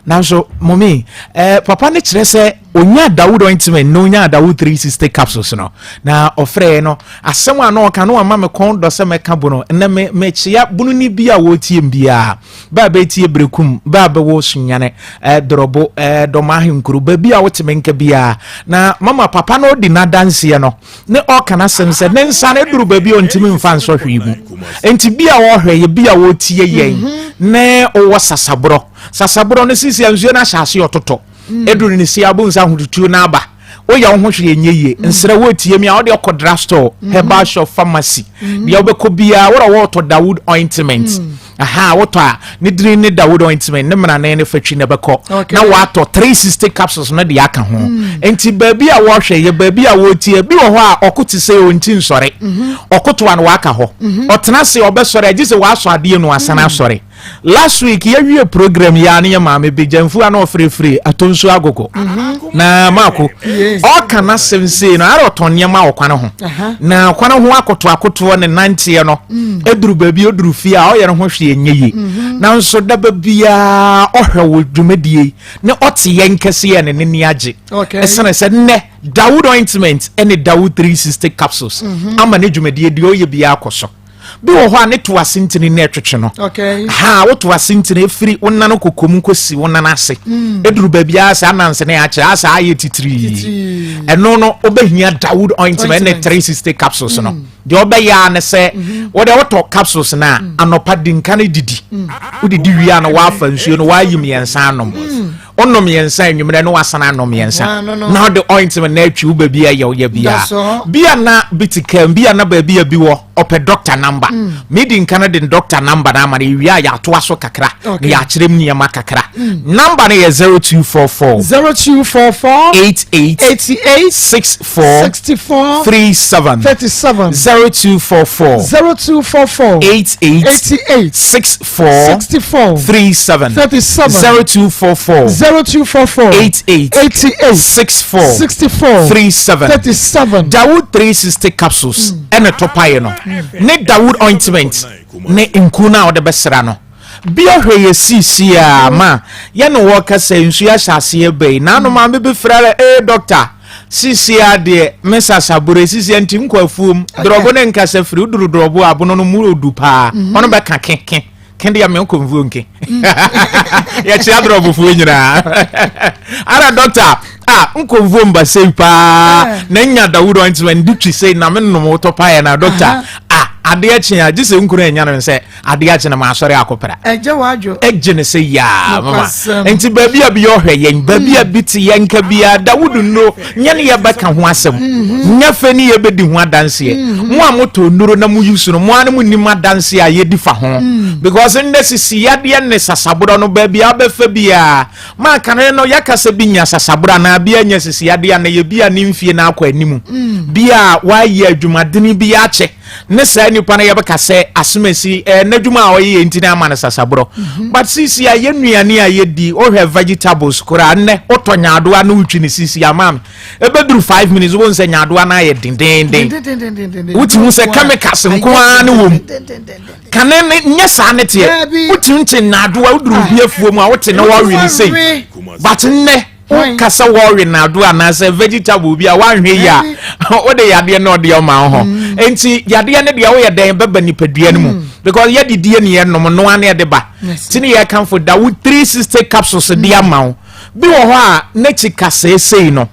nanso mɔmi eh, papa no kyerɛ sɛ ɔnya Dawud ointment na ɔnya Dawud 360 capsules no na ɔfrɛɛ no asɛm a na ɔka no ama me kɔn dɔ sɛ mɛka bono ɛnɛ me mekyea bono ni bi a wɔretie m biara bɛ a bɛtie berekum bɛ a bɛwɔ sunyane eh, dɔrɔbo eh, dɔm ahenkuro baabi a wote me nka biara na mama papa no ɔdi n'adanseɛ no ne ɔka n'asɛm sɛ ne nsa no duru baabi a ɔntumi mfa nsɔ hwee mu nti bi a ɔhwɛ yɛ bi a ɔretie yɛn mhm. ne ɔwɔ sasaborɔ sasaborɔ no sisi a nsuo no ahyɛ ase ɔtotɔ mm. ɛduru ne si abo nsa ahotutuo no aba woyɛ wo ho hwee nyɛ yie mm. nsrɛ wotie mi a wode ɔkɔ drug store mm. herbal shop pharmacy deɛ wobɛkɔ biara worɛ wɔtɔ dawood ointment Aha wotɔ a ne dini ne Dawood ointment ne mmanane ne fatwi na ɛbɛkɔ na watɔ 360 capsules no de aka ho mm. nti baabi a wɔhwɛ yɛ baabi a wɔtie bi wɔ hɔ a ɔko te sɛ ɔnti nsɔre mhm. ɔkoto a na waka hɔ mhm. ɔtena ase ɔbɛsɔre agye sɛ wasɔ adeɛ no asane mm. asɔre last week yɛwie program yi a ne yɛ maame bi gyamfu a na ɔfrɛfrɛ atɔ nsuo agogo mhm. na maako ɔka n'asɛm sei no ara ɔtɔn nneɛma wɔ kwan ho na kwan ho akoto akotoɔ ne nanteɛ no mm. eduru baabi oduru fie a ɔyɛ ne ho hwee nyɛ yie mhm. nanso daba biara ɔhwɛ wɔ dwumadie ne ɔte yɛn kɛseɛ ne n'ani agye ɛsɛnɛ sɛ nnɛ Dawood ointment ɛne Dawood 360 capsules mhm. ama ne dwumadie deɛ ɔyɛ biara kɔ so bi wɔ hɔ a ne to ase ntini na ɛtwetwe no ha woto ase ntini efiri wo nan koko mu kɔsi wo nan ase mm. eduru baabi a sɛ ananse ne akyɛ asɛ ayɛ titiri ɛno no wobɛhia Dawood ointment ne 360 capsules no mm. deɛ ɔbɛyɛ a ne sɛ mhm. wɔde wotɔ capsules no a mm. anɔpa di nka no didi wodidi wie a no woafa nsuo no woayi mmiɛnsa anom wonom mmiɛnsa anwummerɛ no wasan anom mmiɛnsa na wode ointment na atwi wo baabi a ɛyɛ woyɛ biara bia na bi te kam bia na baabi a bi wɔ ɔpɛ doctor number mm. medi nka no de doctor number no ama no yɛwie a yɛatoa so kakra na yɛakyerɛ mu nneɛma kakra mm. number no yɛ 0244 0244 88 88 64 64 37 37 0244 0244 88 88 64 64 37 37 0244 0244 88 88 64 64 37 37 Dawood 360 capsules ɛna ɛtɔ paeɛ no ne Dawood ointment ne nku no a wɔde bɛsra no bi ɔhwɛ yɛ siisi a ma yɛne wɔ kasa nsuo ahyɛ aseɛ bɛyi na ano maame bi frɛ rɛ ee dɔkta siisi a deɛ me sasabore siisi nti nkɔ afuom drɔbo ne nkasa firi woduru drɔbo abono no mu odu paa mhm. ɔno bɛka ke ke ke deɛ me nkɔ mfuo nke yɛkyea drɔbofoɔ nyinaa ara dɔkta a nkɔ mfuo mba sei paa eh. na nya dawuro ntoma ndi twi sei na me nom wotɔ paeɛ na dɔkta a. Adeɛ kye a, gye sɛ nkunu anya no sɛ adeɛ akye na maasɔre akɔpra. Ɛgye w'adwo. Ɛgye ne sɛ yaa mama. Nti baabi a bi ɔhwɛ yɛn, baabi a bi te yɛn nka biara, Dawudu nnuro nyɛ ne yɛbɛka ho asɛm. Mm-hmm. Nyɛ fɛ ne yɛbɛdi ho adanseɛ. Mm-hmm. Mo a motɔ nnuro na mo use no, mo ara mo nim adanseɛ a yɛdi fa ho. Mm. Because nnɛ sisi yadeɛ ne sasaborɔ no baabi a wobɛfa biara, Ma kane no yɛka sɛ bi nya sasaborɔ anaa bi anya sisiadeɛ a na yɛ bi a ne mfie no akɔ anim, bi a wayɛ adwumadene bi akyɛ ne saa nipa no yɛbɛka sɛ asomasi eh, n'adwuma a ɔyɛ nti na ama no sasaborɔ. But sisi a yɛ nnuane a yɛdi, wohwɛ vegetables koraa nnɛ wotɔ nyaadoa na wotwi ne sisi ama me ɛbɛduru 5 minutes wobɛhu sɛ nyaadoa no ayɛ dendenden, wotumi sɛ chemicals nko ara ne wɔ mu. Kane ne nyɛ saa ne teɛ. Wotumi te nnaadoa woduru obi afuo mu a wote na wɔwe ne sei. But nnɛ woka sɛ wɔwe nnaadoa anaasɛ vegetable bi a woanhwɛ yi a wode yadeɛ na ɔde ɔma wo ho. Mm. Nti yadeɛ ne deɛ woyɛ dɛn bɛba nipadua no mu. Mm. Because yɛdidie ne yɛnom noa ne ɛde ba. Nti ne yɛkamfo da wo 360 capsules de mm. ama wo. Bi wɔ hɔ a n'akyi kasɛɛ sei no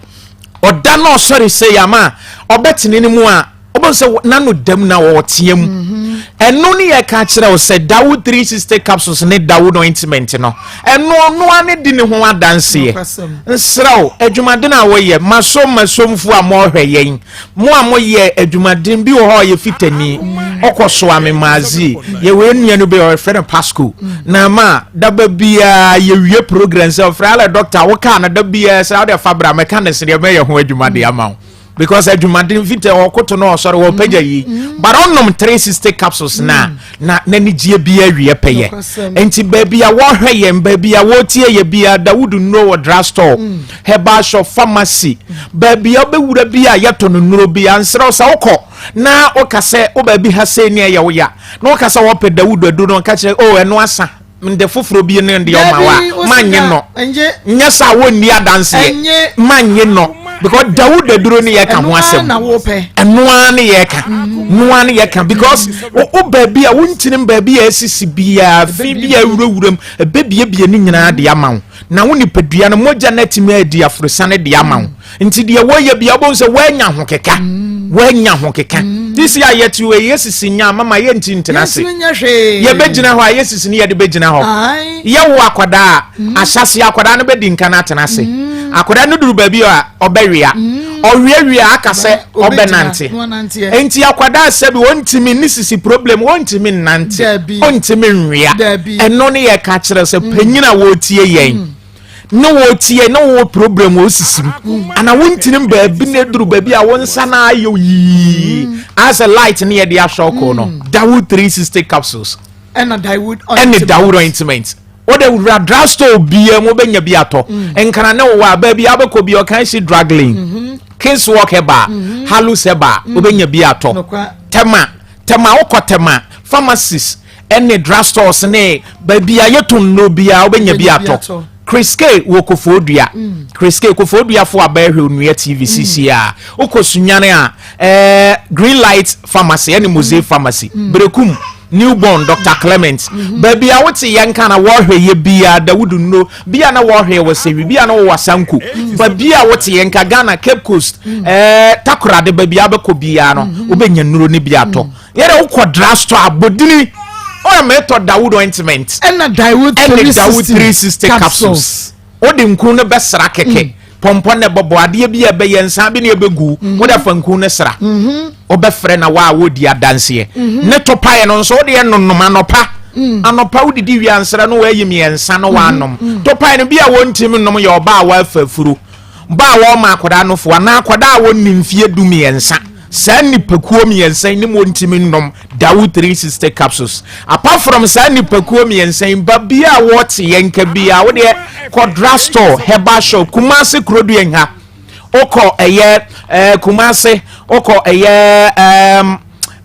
ɔda na ɔsɔre sei ama ɔbɛtene ne mu a wobɛhu sɛ n'ano dam na ɔteɛ mu mhm. ɛno ne yɛka kyerɛ wo sɛ dawo 360 capsules ne dawo ointment no ɛno ɔno a ne di ne ho adanseɛ nsrɛ wo adwumaden a wɔyɛ masom masomfo a moɔhwɛ yɛn mo a moyɛ adwumaden bi wɔ hɔ a ɔyɛ fitani ɔkɔ soa me maazie yɛwɔ nnua no bi ɔyɛfrɛ no pasco mm. na ma daba biara yɛwie program sɛ ɔfrɛ alɛ dɔkta wokaa no da biara sɛ wode fa bra mɛka ne sedeɛ mɛyɛ ho adwuma de ama wo because adwumaden fitɛ ɔkoto na ɔsɔre wɔpagya yi mm. but ɔnom 360 capsules na mm. na n'anigyeɛ bi awie pɛyɛ nti baabi a wɔhwɛ yɛn baabi a wɔtie yɛ bia Dawudu nnuro wɔ drug store mm. herbal shop pharmacy baabi a wobɛwura bi a yɛtɔ no nnuro bi a nsrɛ sɛ wokɔ na woka sɛ wo baabi ha sei ne ɛyɛ wo ya na woka sɛ wɔpɛ Dawudu aduro no ɔka kyerɛ o oh, ɛno asa nde foforɔ bi ne deɛ ɔma wa manye no nyɛ sɛ a wɔnni adanseɛ manye no because Dawud aduro ne yɛka ho asɛm ɛno ara ne yɛka no ara ne yɛka because wo baabi a wontinim baabi a asisi biara fi bi a awurawura mu ɛbɛbiebie ne nyinaa de ama wo na wo nipadua no mogya no atumi adi aforosane de ama wo nti deɛ wɔyɛ bia wobɛhu sɛ woanya ho keka mm. woanya ho keka mm. ti si a yɛte wɔ yɛ sisi nya mama yɛnti ntena ase yɛbɛgyina hɔ a yɛ sisi ne yɛde bɛgyina hɔ yɛwo akwadaa a mm. ahyɛse akwadaa no bɛdi nka no atena ase akwadaa no duru baabi a ɔbɛwea ɔweawea aka sɛ ɔbɛnante nti akwadaa sɛbi wɔntumi ne sisi problem wɔntumi nnante ɔntumi nwea ɛno ne yɛka kyerɛ sɛ panyin a wɔretie yɛn ne wɔretie ne wɔwɔ problem wɔ sisi mu ana wontini baabi na eduru baabi a wɔn nsa na ayɛ yii asɛ light ne yɛde asɔ kɔ no mm. Dawood 360 capsules ɛna Dawood ointment ɛne Dawood ointment wode wura drug store biara mu wobɛnya bi atɔ mm. nkana ne wowɔ a baabi a wobɛkɔ bi ɔkan si drug lane mm-hmm. kings walk heba mm-hmm. halus heba mm. wobɛnya bi atɔ tɛma tɛma wokɔ tɛma pharmacies ɛne drug stores ne baabi a yɛtɔn nnuro biara wobɛnya bi atɔ Chris K wɔ Koforidua mm. Chris K Koforidua fo abɛɛhwɛ Onua TV mm. sisi a wokɔ Sunyane a ɛɛ Green Light Pharmacy ɛne Mose mm. Pharmacy Berekum Newborn Dr. Clement mm-hmm. baabi a wote yɛn ka na wɔhwɛ yɛ bia Dawudu nnuro bia na wɔhwɛ wɔ Sɛwi bia na wɔwɔ Asanko baabi a wote yɛn ka Ghana Cape Coast ɛɛ Takoradi baabi a wobɛkɔ biara no mm-hmm. wobɛnya nnuro no bi atɔ. Yɛrɛ wokɔ drugstore abodini ɔyɛ mɛtɔ Dawood ointment. Ɛna Dawood ɛne Dawood 360 capsules. Wode nku no bɛsra kɛkɛ. Mm. Pɔmpɔ na ɛbɔbɔ adeɛ bi a ɛbɛyɛ nsa bi na ɛbɛgu. Mm-hmm. Wode afa nku no sra. Mm-hmm. Wobɛfrɛ na waa wodi adanseɛ. Mm-hmm. Ne to paeɛ no nso wode ɛnonom anɔpa. Mm. Anɔpa wodidi wie ansra no wɔayi mmiɛnsa no waanom. Mm. To paeɛ no bi a wɔntimi nom yɛ ɔbaa a wɔafa afuro. Ba a wɔma akwadaa nofo anaa akwadaa a wɔnni mfeɛ du mmiɛnsa. Saa nnipakuo mmiɛnsa yi ne mo ntumi nnom Dawu 360 capsules. Apart from saa nnipakuo mmiɛnsa yi, ba bia a wɔte yɛn nka bia, wo deɛ kɔ drugstore, herbal shop, Kumasi Kurodua nha, wokɔ ɛyɛ ɛɛ Kumasi, wokɔ ɛyɛ ɛɛm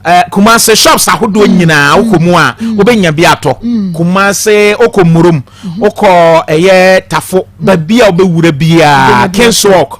ɛɛ Kumasi shops ahodoɔ nyinaa wokɔ mu a wobɛnya bi atɔ. Kumasi wokɔ Murum, wokɔ ɛyɛ Tafo, baabi a wobɛwura biara, Kingswalk.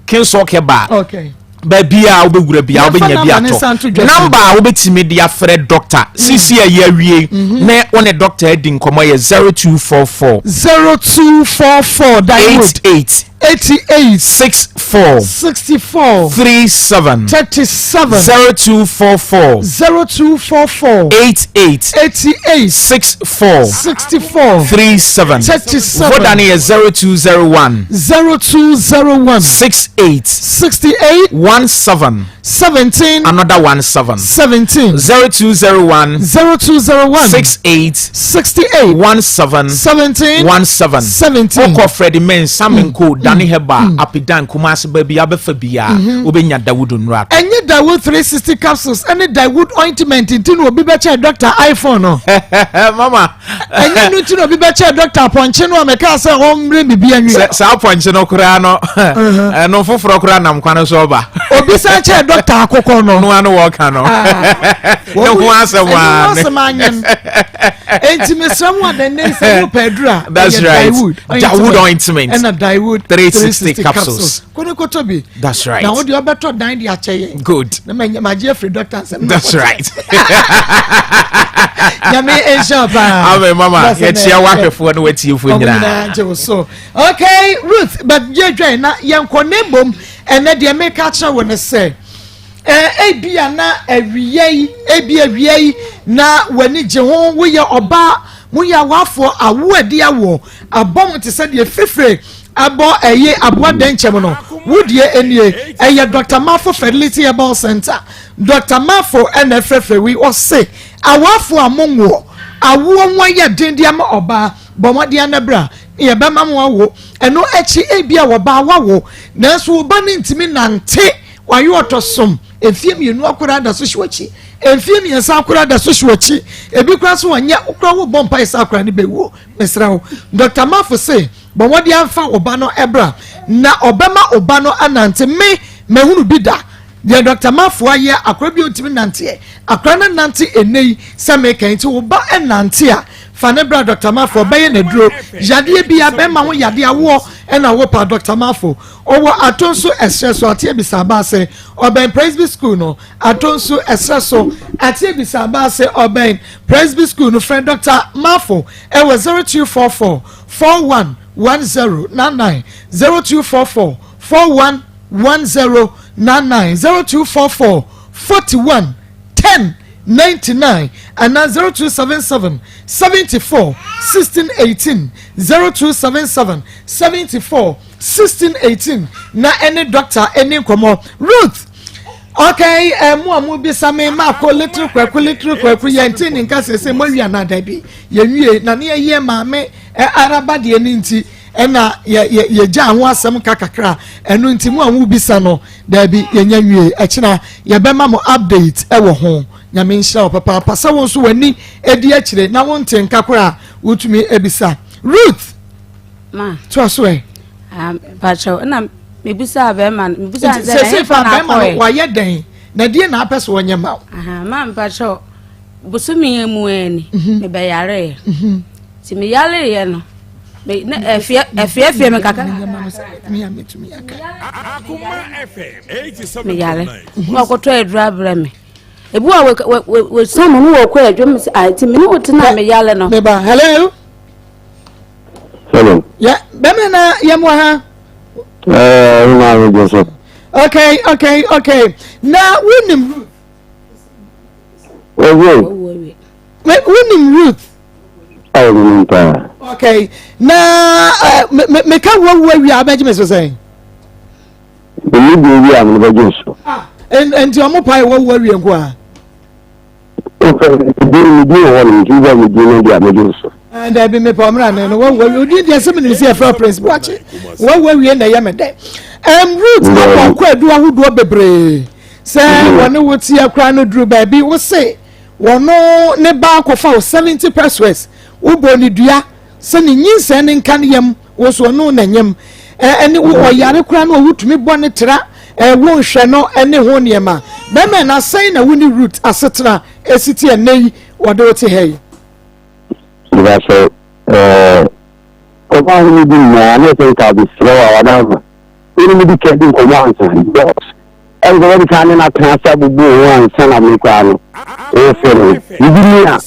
Kingswalk Herbal. Okay. Baabi a wobɛwura bi a wobɛnya bi atɔ. Namba a wobɛtumi de afrɛ dɔkta mm. sisi a yɛawie mm-hmm. ne wo ne dɔkta adi nkɔmmɔ yɛ 0244 0244 88. 88. 64. 64. 37. 37. 0244. 0244. 88. 88. 64. 64. 37. 37. Voda no yɛ 0201. 0201. 68. 68. 17. 17. Another 17. 17. 0201. 0201. 68. 68. 17. 17. 17. 17. Wokɔ Freddie Mensah, Samenko, Dani Heba, Apidan, Kumasi, baabi abɛfa biara, wobɛnya Dawood nnura. Ɛnyɛ Dawood 360 capsules ɛne Dawood ointment nti na obi bɛkyɛ doctor iPhone no. Mama. Ɛnyɛ no nti na obi bɛkyɛ doctor apɔnkye no a mɛka sɛ ɔmmrɛ me bi anwi. Sɛ saa apɔnkye no koraa no, ɛno foforɔ koraa nam kwan so ɔba. Obi san kyɛ doctor akokɔ no. No ano wɔka no. Ne ho asɛm a. Ne ho asɛm anyen. Enti mesrɛ mu adɛnne sɛ wopɛ aduru a. That's right. Dawood ointment. Ɛna Dawood 360 capsules. Kone kɔtɔ bi. That's right. Na wode ɔbɛtɔ dan de akyɛ yɛn. Good. Na ma ma gye afiri doctor nsɛm. That's right. Nyame nhyɛ paa. Amen mama. Yɛkyia wahwɛfoɔ ne watiefoɔ nyinaa. Ɔmo nyinaa gye wo so. Okay Ruth but yɛ dwan na yɛnkɔ ne mbom ɛnɛ deɛ meka kyerɛ wo ne sɛ ebia na awia yi ebi awia yi na w'ani gye ho woyɛ ɔbaa moyɛ awafoɔ awo adi awoɔ abɔ mo te sɛ deɛ fifire abɔ ɛye aboa dɛnkyɛm no wo deɛ ɛnie ɛyɛ Dr. Mafo Fertility Herbal Center Dr. Mafo ɛna ɛfrɛfrɛ wi ɔse awafoɔ a mo nwoɔ awoɔ ho ayɛ den de ama ɔbaa bɔ mmɔden ana bra ne yɛbɛma mo awo ɛno akyi ebi a wɔbaa wawo nanso wo ba no ntumi nante wayɛ ɔtɔsom mfie mmienu akora da so hyɛ w'akyi mfie mmiɛnsa akora da so hyɛ w'akyi ebi kora so wɔnyɛ wokora wo bɔ mpae sɛ akora no bɛwuo mesrɛ wo Dr. Mafo se Bɔ mmɔden ara fa wo ba no bra, na ɔbɛma wo ba no anante. Me, mahunu bi da. Deɛ Dɔkta Mafo ayɛ, akora bi a ɔntumi nanteɛ. Akora no nante ɛnnɛ yi sɛ meka yi. Nti wo ba nante a, fa no bra Dɔkta Mafo, ɔbɛyɛ no aduro. Yadeɛ biara, bɛrima ho yadeɛ, awoɔ ɛna wo pa Dɔkta Mafo. Ɔwɔ Atonso ɛserɛ so, Ateɛ Bisa Abaase, ɔbɛn Presby School no. Atonso ɛserɛ so, Ateɛ Bisa Abaase, ɔbɛn Presby School no. Frɛ Dɔkta Mafo ɛwɔ 0244 41 10 99 0244 41 10 99 0244 41 10 99 anaa 0277 74 16 18 0277 74 16 18 na ɛne dɔkta ɛni nkɔmɔ Ruth okay ɛmu a mo bisa me maako little kwaku little kwaku yɛn ti ne nka sese mo awia na dabi yɛnwie na ne yɛyɛ maame araba deɛ no nti ɛna yɛ yɛ yɛgya ho asɛm ka kakra ɛno nti mo a mo bisa no dabi yɛnya nwie ɛkyina yɛbɛma mo update ɛwɔ ho nyame nhyira wo papaapa sɛ wo nso w'ani edi akyire na wo nte nka koraa wotumi ebisa Ruth ma toa so ɛ. Pakyɛw ɛna mebisa bɛrima no mebisa sɛ sɛ sɛ fa bɛrima no wayɛ dɛn na deɛ na apɛ sɛ wɔnyɛ ma wo. Ma mpakyɛw bosome yi mu ani mhm. mebɛyareeɛ mhm. nti meyareeɛ no na ɛfiafia me kakra meyare na ɔkɔtɔ aduru abrɛ me ebi wa wɔsan mu no wɔkɔ adwam sɛ ah nti me ne wo tena meyare no meba hello hello yɛ bɛmɛ na yɛ mu ha ɛɛ na joseph okay okay okay na wonim Owie. Wonim Ruth? Awo menim paa. Okay. Na eh, meka wawu awie a wobɛgye me so sɛn? Mene deɛ wie a mene bɛgye so. Ah, nti ɔmo pae wawu awie nko a? Medin wɔ hɔ nom nti wobɔ medin no deɛ a mɛgye so. Eh, dabi mepɛ ɔmmra ne no wawu awie odin deɛ sɛ menim sɛ yɛfrɛ Prince Boakye wawu awie na ɛyɛ me dɛ. Ruth abɔ kwaadu ahodoɔ bebree. Sɛ wɔne wo teɛ koraa no duru baabi wo se wɔno ne ba akɔfa wo 70 pesewas wobɔ ne dua sɛ ne nyinsɛn ne nka ne yam wo so ɔno na nyam ɛne wo ɔyare koraa no wotumi bɔ ne tra wo nhwɛ no ɛne ho nneɛma bɛmɛ na sɛn na wo ne Ruth asetena esi te ɛnɛ yi wɔde wo te ha yi. Sɛ kɔfa ho no bi nyinaa na ɛsɛ nka abɛsrɛ wɔ awadanfa Wo ne no di kan di nkɔmmɔ ansa because ɛnsɛ wɔde kan ne no atena ase abubu ho ansa na me koraa no wɔfrɛ no. Biribi ni a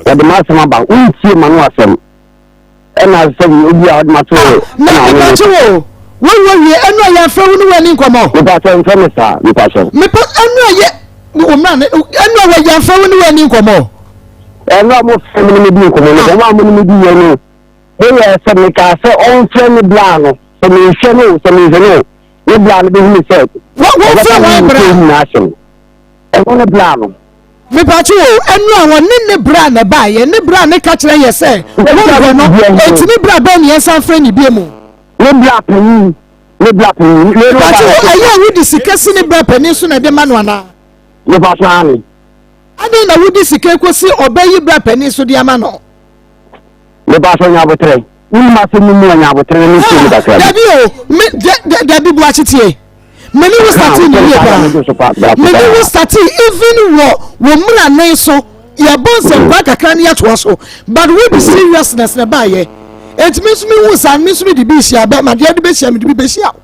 wɔde m'asɛm aba wontie ma no asɛm. Ɛna sɛ obi a ɔde ma to. Ah, na mepatwo wo wowu awie ɛnu a yɛafrɛ wo ne w'ani nkɔmmɔ. Mepatwo mfrɛ me saa mepatwo. Mepɛ ɛnu a yɛ wo mmra ne ɛnu a wɔyɛafrɛ wo ne w'ani nkɔmmɔ. Ɛnu a mo frɛ me ne me di nkɔmmɔ no nkɔmmɔ a mo ne me di yɛ no mo yɛ sɛ mekaa sɛ ɔmfrɛ ne bla no sɛ menhwɛ no sɛ menhwɛ no ne bla no bɛhunu sɛ wɔfrɛ wɔn bra ɛno ne bla no. Mepatwo o, ɛno a ɔne ne bra na ɛbaeɛ, ne bra ne ka kyerɛ yɛ sɛ wɔnhwɛ no, enti ne bra bɛn ne yɛnsan frɛ ne bio mu? Ne bra panin, ne bra panin. Mepatwo o, ɛyɛ a wode sika si ne bra panin so na ɛde ma no anaa? Mepatwo aane. Adɛn na wode sika kɔsi ɔbaa yi bra panin so de ama no? Mepatwo nya aboterɛ, wonim asɛm no mu a nya aboterɛ na mentie mu kakra bi. Dabi o, me, dabi Boakye tie. Me ne wo startee ne yie paa. Me ne wo startee even wɔ wɔ mmrane so yɛbɔ nsɛmpa kakra ne yɛtoa so but wo de seriousness na ɛbaayɛ. Enti me nso me hu saa me nso me de bi hyia bɛ ma deɛ de bɛhyia me de bi bɛhyia wo.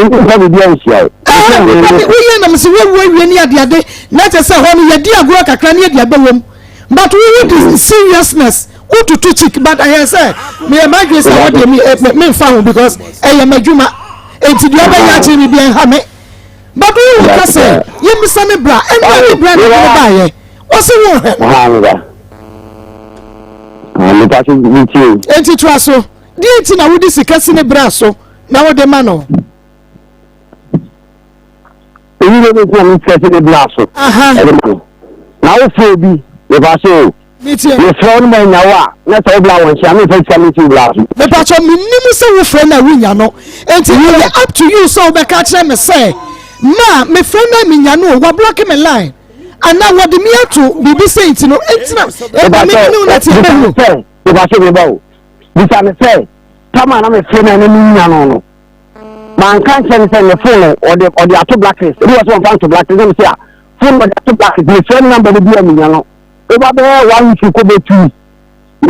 Nfa biribi anhyia wo. Ɛɛ woyɛ nam sɛ woawu awie ne adeade na kyɛ sɛ hɔ no yɛdi agorɔ kakra ne yɛde abɛ wom but wo de seriousness wotutu chick but ɛyɛ sɛ meyɛ m'adwene sɛ hɔ deɛ memfa ho because ɛyɛ m'adwuma. Enti deɛ ɔbɛyɛ akyerɛ me biara nha me. But wo wo ka sɛ yɛmmisa ne bra, ɛnna ne bra na ɛde no baeɛ. Ɔse wo nhwɛ no. Enti toa so. Deɛ nti na wode sika si ne bra so na wode ma no? Eyi na nti na me sika si ne bra so ɛde ma no. Na wofrɛ obi, mepa so o. Mefrɛ wo no mannya wo a, na sɛ wo bra wɔ nkyɛn a, memfa sika mensi wo bra so. Mepakyɛw, mennim sɛ wofrɛ no a wunya no, enti ɛyɛ up to you sɛ wobɛka akyerɛ me sɛ, Ma, mefrɛ no a minnya no o, wablɔke me line, anaa wɔde me ato biribi sei nti no, enti na ɛma me ne wo na te yɛbɛhu. Mepakyɛw, meba o, bisa no sɛ, tam a na mefrɛ no a na minnya no no, manka nkyerɛ no sɛ ne phone no ɔde ɔde ato blacklist, ebi wɔ sɛ wɔmfa nto blacklist, na mese a, phone no ɔde ato blacklist, mefrɛ no number no bi a minnya no. Over bɛyɛ one week kɔ bɛ two weeks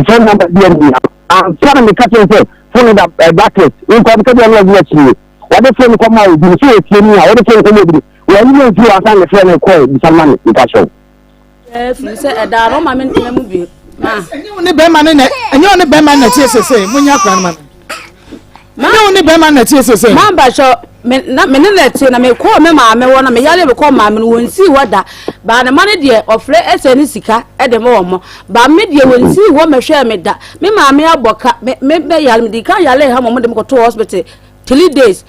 mefrɛ number bi a menya ansa na meka kyerɛ sɛ phone da eh, blacklist nkɔ meka bi a na ɔde akyire wɔde phone kɔ ma obi no sɛ wɔtie ni a wɔde phone kɔ ma obi no wɔne yɛ mfiri ansa na mefrɛ no kɔɛ bisa ma me meka kyerɛ firi sɛ ɛdaa no ɔma me ntena mu bio ɛnyɛ wo ne bɛrima no na ɛnyɛ wo ne bɛrima no na ɛtie sese mo nya akora no ma no ɛnyɛ wo ne bɛrima no na ɛtie sese. maa mpatsɔ me na me ne na ɛte na me kɔɔ me maame hɔ na me yare me kɔɔ maame no wɔn sii hɔ da baa ne ma no deɛ ɔfrɛ ɛsɛ ne sika ɛde ma wɔn baa me deɛ wɔn sii hɔ mɛhwɛ me da me maame abɔ ka me me me yare me di kan yare ha ma wɔn de me kɔto hospital three days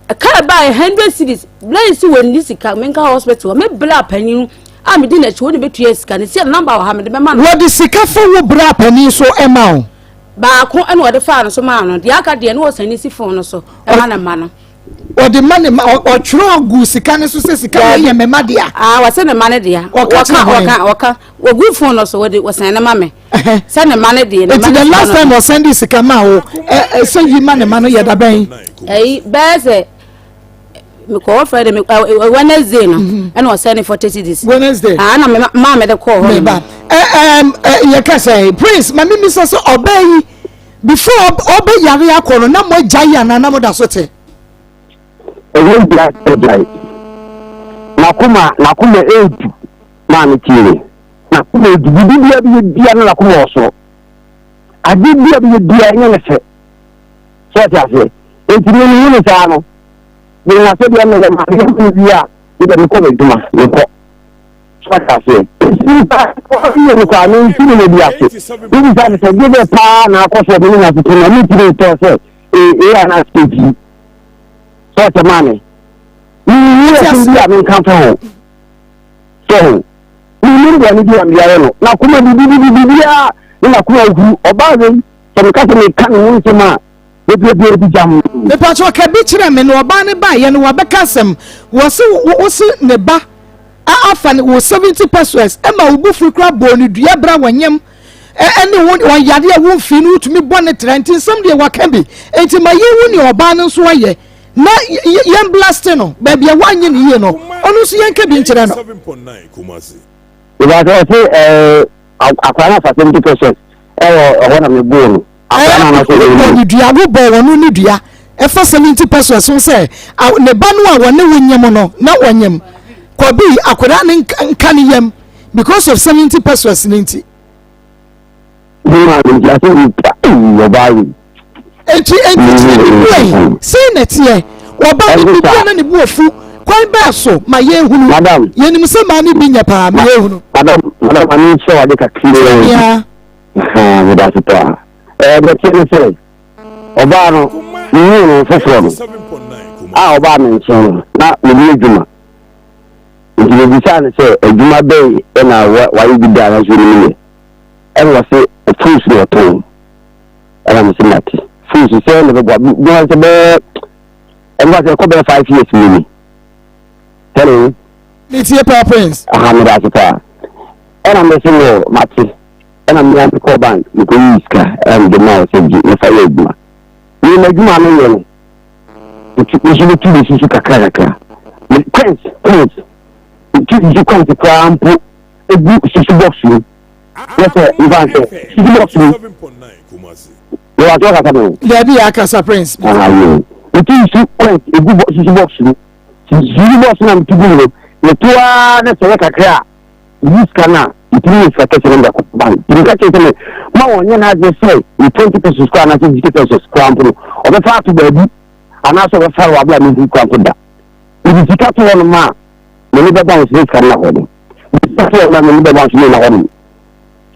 kaa baa hundred cedis blaze si wɔn ni sika me nka hospital me bla panyin a medi n'akyi wo ne bɛtua sika ne sɛ namba wɔ ha mede bɛma no. Wɔde sika fa wo bra panin so ma wo. Baako ɛna wɔde faa no so maa no deɛ aka deɛ ne wɔsane si fon no so ɛma ne mma no. Ɔde ma ne ma ɔtwerɛ gu sika no so sɛ sika no yɛ me mma dea. Ah wɔsɛ ne mma no dea. Ɔka kyerɛ hwan? Ɔka ɔka wɔgu fon no so wɔde wɔsɛn ne ma me. Sɛ ne mma no deɛ. Nti the last time ɔsɛn de sika maa wo ɛ sɛ yi ma ne ma no yɛ dabɛn. Ɛyi bɛyɛ sɛ. mekɔ hɔ friday me ɛ wednesday no mhm. ɛna ɔsɛ ne 40 cedis wednesday ah na me maa me de kɔɔ hɔ meba ɛ ɛ yɛ ka sɛ prince ma mi misa sɛ ɔbaa yi before ɔbɛ yare akɔ no na mo agya yi anaa na mo da so te. ɛyɛ gya ɛgyae n'akoma n'akoma edu maa mi tie ne n'akoma edu bibi bia bi yɛ bia na n'akoma wɔ soro ade bia bi yɛ bia ɛnyɛ ne fɛ so ɔte aseɛ eti mi mi hu ne saa no. Menya sɛdeɛ meyɛ ma meyɛ me wie a, mede mekɔ m'adwuma, mekɔ. So ate aseɛ? Nti yɛ no koraa, mente ne bi ase. Wobisa me sɛ, deɛ bɛ paa na akɔ so me ne n'asete no, mentumi ntɔ sɛ ee anaa sɛ bi. So ɔte maa me. Menni asɛm bi a menka mfa ho. So ho. Mennim bɔne bi a meyɛ no. N'akoma bibibibibiara ne n'akoma huru. Ɔbaa wei, sɛ meka sɛ meka ne ho nsɛm a, Bebrebe bi gya ho. Mepakyɛw ka bi kyerɛ me na ɔbaa no baeɛ no wabɛka asɛm wɔse wose ne ba afa ne wo 70 pesos ɛma wo bufiri kora bɔɔ ne dua bra wɔnyem ɛne wo ɔyare a womfii no wotumi bɔ ne tra nti nsɛm deɛ waka bi nti ma yɛhu ne ɔbaa no nso ayɛ na yɛn blaste no baabi a wanyɛ ne yie no ɔno nso yɛnka bi nkyerɛ no. Ìbáṣọ ɔse ɛɛ akwadaa no afa 70 pesos ɛwɔ ɛhɔ na mebɔɔ no. Wobɔɔ ne dua, wobɔɔ wɔn ne dua. Ɛfa 70 pesos ho sɛ ne ba no a wɔne wo nyem no na ɔnyem. Kɔbi akwadaa no nka ne yam because of 70 pesos ne nti. Me maame nti ase mi pa eyi ɔbaa yi. Enti enti kyerɛ ne bu ɛ sei na ɛteɛ ɔbaa no bi bia na ne bu afu kwan bɛɛ so ma yɛnhunu Madam. yɛnim sɛ maa no bi nyɛ paa ma yɛnhunu. Madam madam maame nkyerɛ wade kakraa Kyerɛ bi. mea. Ahaa meda ase paa. Ɛɛ deɛ ɛteɛ ne sɛ ɔbaa no mehuu no foforɔ no a ɔbaa me nkyɛn no na menni adwuma nti mebisaa no sɛ adwuma bɛn na wayɛ bi da anaasɛ onim yɛ. Ɛna ɔse fruits na ɔtɔn. Ɛna mese mate. Fruits sɛ na bɛboa bi sɛ bɛyɛ ɛmfa sɛ ɛkɔ bɛyɛ 5 years mu ni. Hello. Metie paa Prince. Aha meda ase paa. Ɛna mese no mate. Ɛna mmea mekɔ bank mekɔyi sika ɛna mede maa sɛ gye mefa yɛ adwuma. Me m'adwuma no yɛ no. Nso metu me susu kakra kakra. Coins coins. Metu susu coins koraa mpo egu susu box mu. Na sɛ mfa sɛ susu box mu. Yɛ wato akasa no. Dabi yɛ akasa Prince. Aha yɛ. Metu susu coins egu susu box mu. Susu box na metu gu mu no. Metu ara na sɛ yɛ kakra a meyi sika no a metumi yɛ sika kɛse no mede akɔ bank. Nti meka kyerɛ sɛ me ma wɔnyɛ n'adwene sɛ me 20 pesos koraa anaasɛ 50 pesos koraa mpo no ɔbɛfa ato baabi anaasɛ ɔbɛfa wɔ abere a mehu koraa mpo da. Mede sika to hɔ nom a m'ani bɛba ho sɛ sika no na hɔ no. Mede sika to hɔ nom a m'ani bɛba ho sɛ na hɔ nom.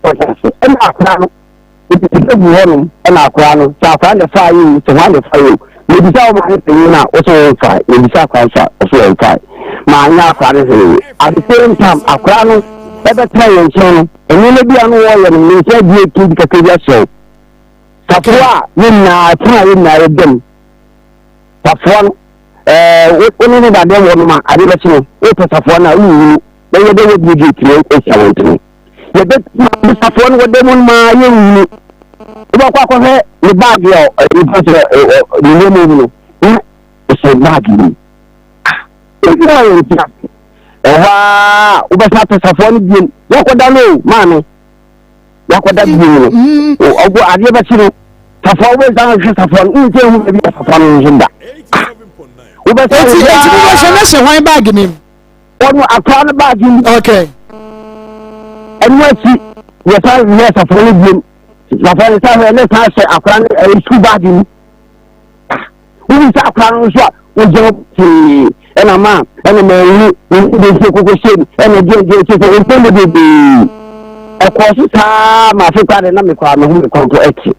Ɔhyɛ ase ɛna akora no Mede sika gu hɔnom na akwadaa no, sɛ akwadaa no na ɛfaeɛ o, sɛ hwan na ɛfaeɛ o, mebisa wo maame panyin no a, wo sɛ wɔmfae, mebisa akwadaa nso a, ɔso wɔmfae. Maanyɛ akwadaa no hwee. At the same time, akwadaa no ɛbɛtena yɛn nkyɛn no, nneɛma bi a no wɔyɛ no, me nsa abue tumi bi kakra bi ahyɛ wo. Safoa a yɛn nyinaa, ɛpono a yɛn nyinaa yɛda mu, safoa no, ɛɛ wo ne ne dadeɛ wɔ nom a, ade bɛkye no, wopɛ safoa no a, wonhunu, na yɛbɛyɛ bie gate no asi abɔntene. Yɛbɛtuma safoa no wɔ dan mu no ma yɛnhunu. Wobɛkɔ akɔhwɛ ne baage a nipa sɛ ne nneɛma mu no, na ɛhyɛ baage mu. Ebi a yɛn ti ase. Ɛhɔ a wobɛsa atɔ safoa no biom. Yɛakɔda no o, maame. Yɛakɔda biom no. Ɔgo adeɛ bɛkye no. Safoa wobɛsan ahwɛ safoa no. Wonhu sɛ ehu baabi a safoa no nso da. Wobɛsa Eti eti wobɛhwɛ na hyɛ hwan baage no mu? Ɔno akora no baage mu. Okay. Ɛno akyi yɛsan hwɛ safoa no biom. Safoa no san hwɛ ne san hyɛ akora no ɛyɛ sukuu baage mu. Ah, wohu sɛ akora no nso a wogyina pii ɛna ma ɛna ma ɛwu ne ne nsuo koko hyɛ mu ɛna deɛ deɛ kyɛ sɛ nsɛm bebree ɛkɔɔ so saa ma afei koraa de na mekɔ a me ho me kɔn ɛte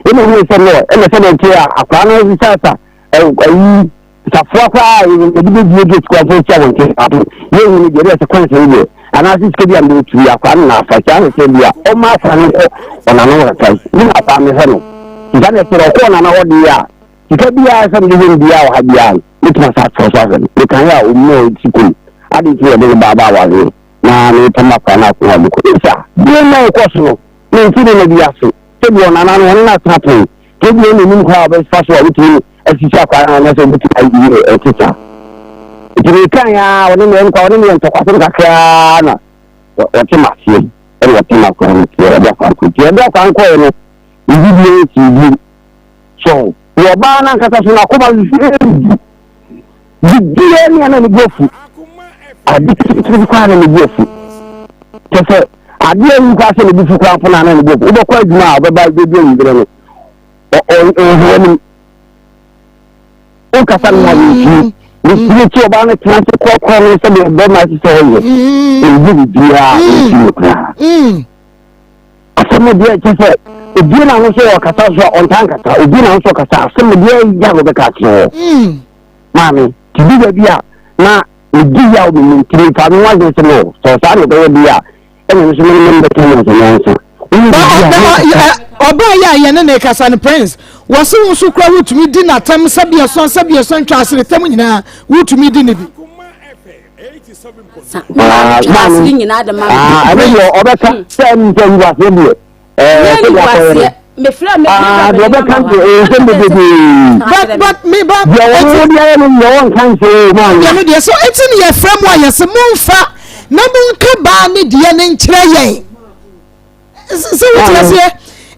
ɛna hu sɛ no ɛna sɛ deɛ nti a akora no sisa sa ɛyi Safoa koraa a yɛde bɛbue gate koraa mpo nsi abɔnten ato yɛnhu no deɛ ɛbɛyɛ sɛ kwan sɛn deɛ anaasɛ sika bi a mede tu yi akwadaa no na afa saa na sɛ bi a ɔma akwadaa no nkɔ ɔnana hɔ kakra yi ne akwadaa mehwɛ no sika na ɛsɛ ɔkɔ ɔnana hɔ deɛ a sika biara sɛ mede hwɛ no biara wɔ ha biara no mɛtumi asa atoa so ahwɛ no mekaeɛ a ɔmu a ɔsi kom ade nti yɛde no baaba awareɛ na mepam akwadaa no akɔ hɔ mekɔ ɛsa deɛ na ɛkɔ so no mente ne na bi ase sɛdeɛ ɔnana no ɔne no atena pɛn sɛdeɛ ɔnanim koraa a ɔbɛfa so a wotumi asisi akwan a anaasɛ wobɛtumi ayi no ɛte saa. Nti mekan a ɔne me nkwa ɔne me yɛ ntɔkwasɛm kakraa na wɔte m'aseɛ ɛna wɔte m'akwan no nti yɛde akwan kɔ nti yɛde akwan kɔɛ no biribi biara nsi bio so na ɔbaa no ankasa so n'akoma nso biribiara ne ana ne bu afu ade ketekete bi koraa na ne bu afu kyɛ sɛ adeɛ yi koraa sɛ ne bu fu koraa mpo na ana ne bu afu wobɛkɔ adwuma a wobɛba bɛdu anwummerɛ no ɔwɔ anim wokasa no ma yɛntie mesiri ti ɔbaa no tena ase korɔkorɔ no sɛdeɛ bɛma ɛsɛ sɛ ɔyɛ ɛyi biribiaa ɛnti no koraa asɛm no deɛ kyɛ sɛ obie na no so ɔkasa so a ɔnta nkasa obie na no so ɔkasa asɛm no deɛ ya no bɛka akyerɛ hɔ maame ti bi baabi a na medi yaw me mu nti mefa me ho adwene sɛ no sɛ ɔsaa na ɛbɛyɛ deɛ a ɛna nso me ne mbɛka nyansa ɔbaa yi a yɛne ne kasa no prince wɔse wo nso kora wotumi di n'atam sɛbiɛsɔn sɛbiɛsɔn ntwa aseretam nyinaa wotumi di ne bi ɛne deɛ ɔbɛka sɛ ɛne sɛ yiwaseɛ deɛ sɛdeɛ akɔyɛ no deɛ ɔbɛka deɛ nsɛm bebree deɛ wɔn de ayɛ no deɛ wɔnka nkyerɛ o maa deɛ no deɛ so eti ne yɛfrɛ mu a yɛsɛ momfa na monka baa ne deɛ ne nkyerɛ yɛn sɛ wote aseɛ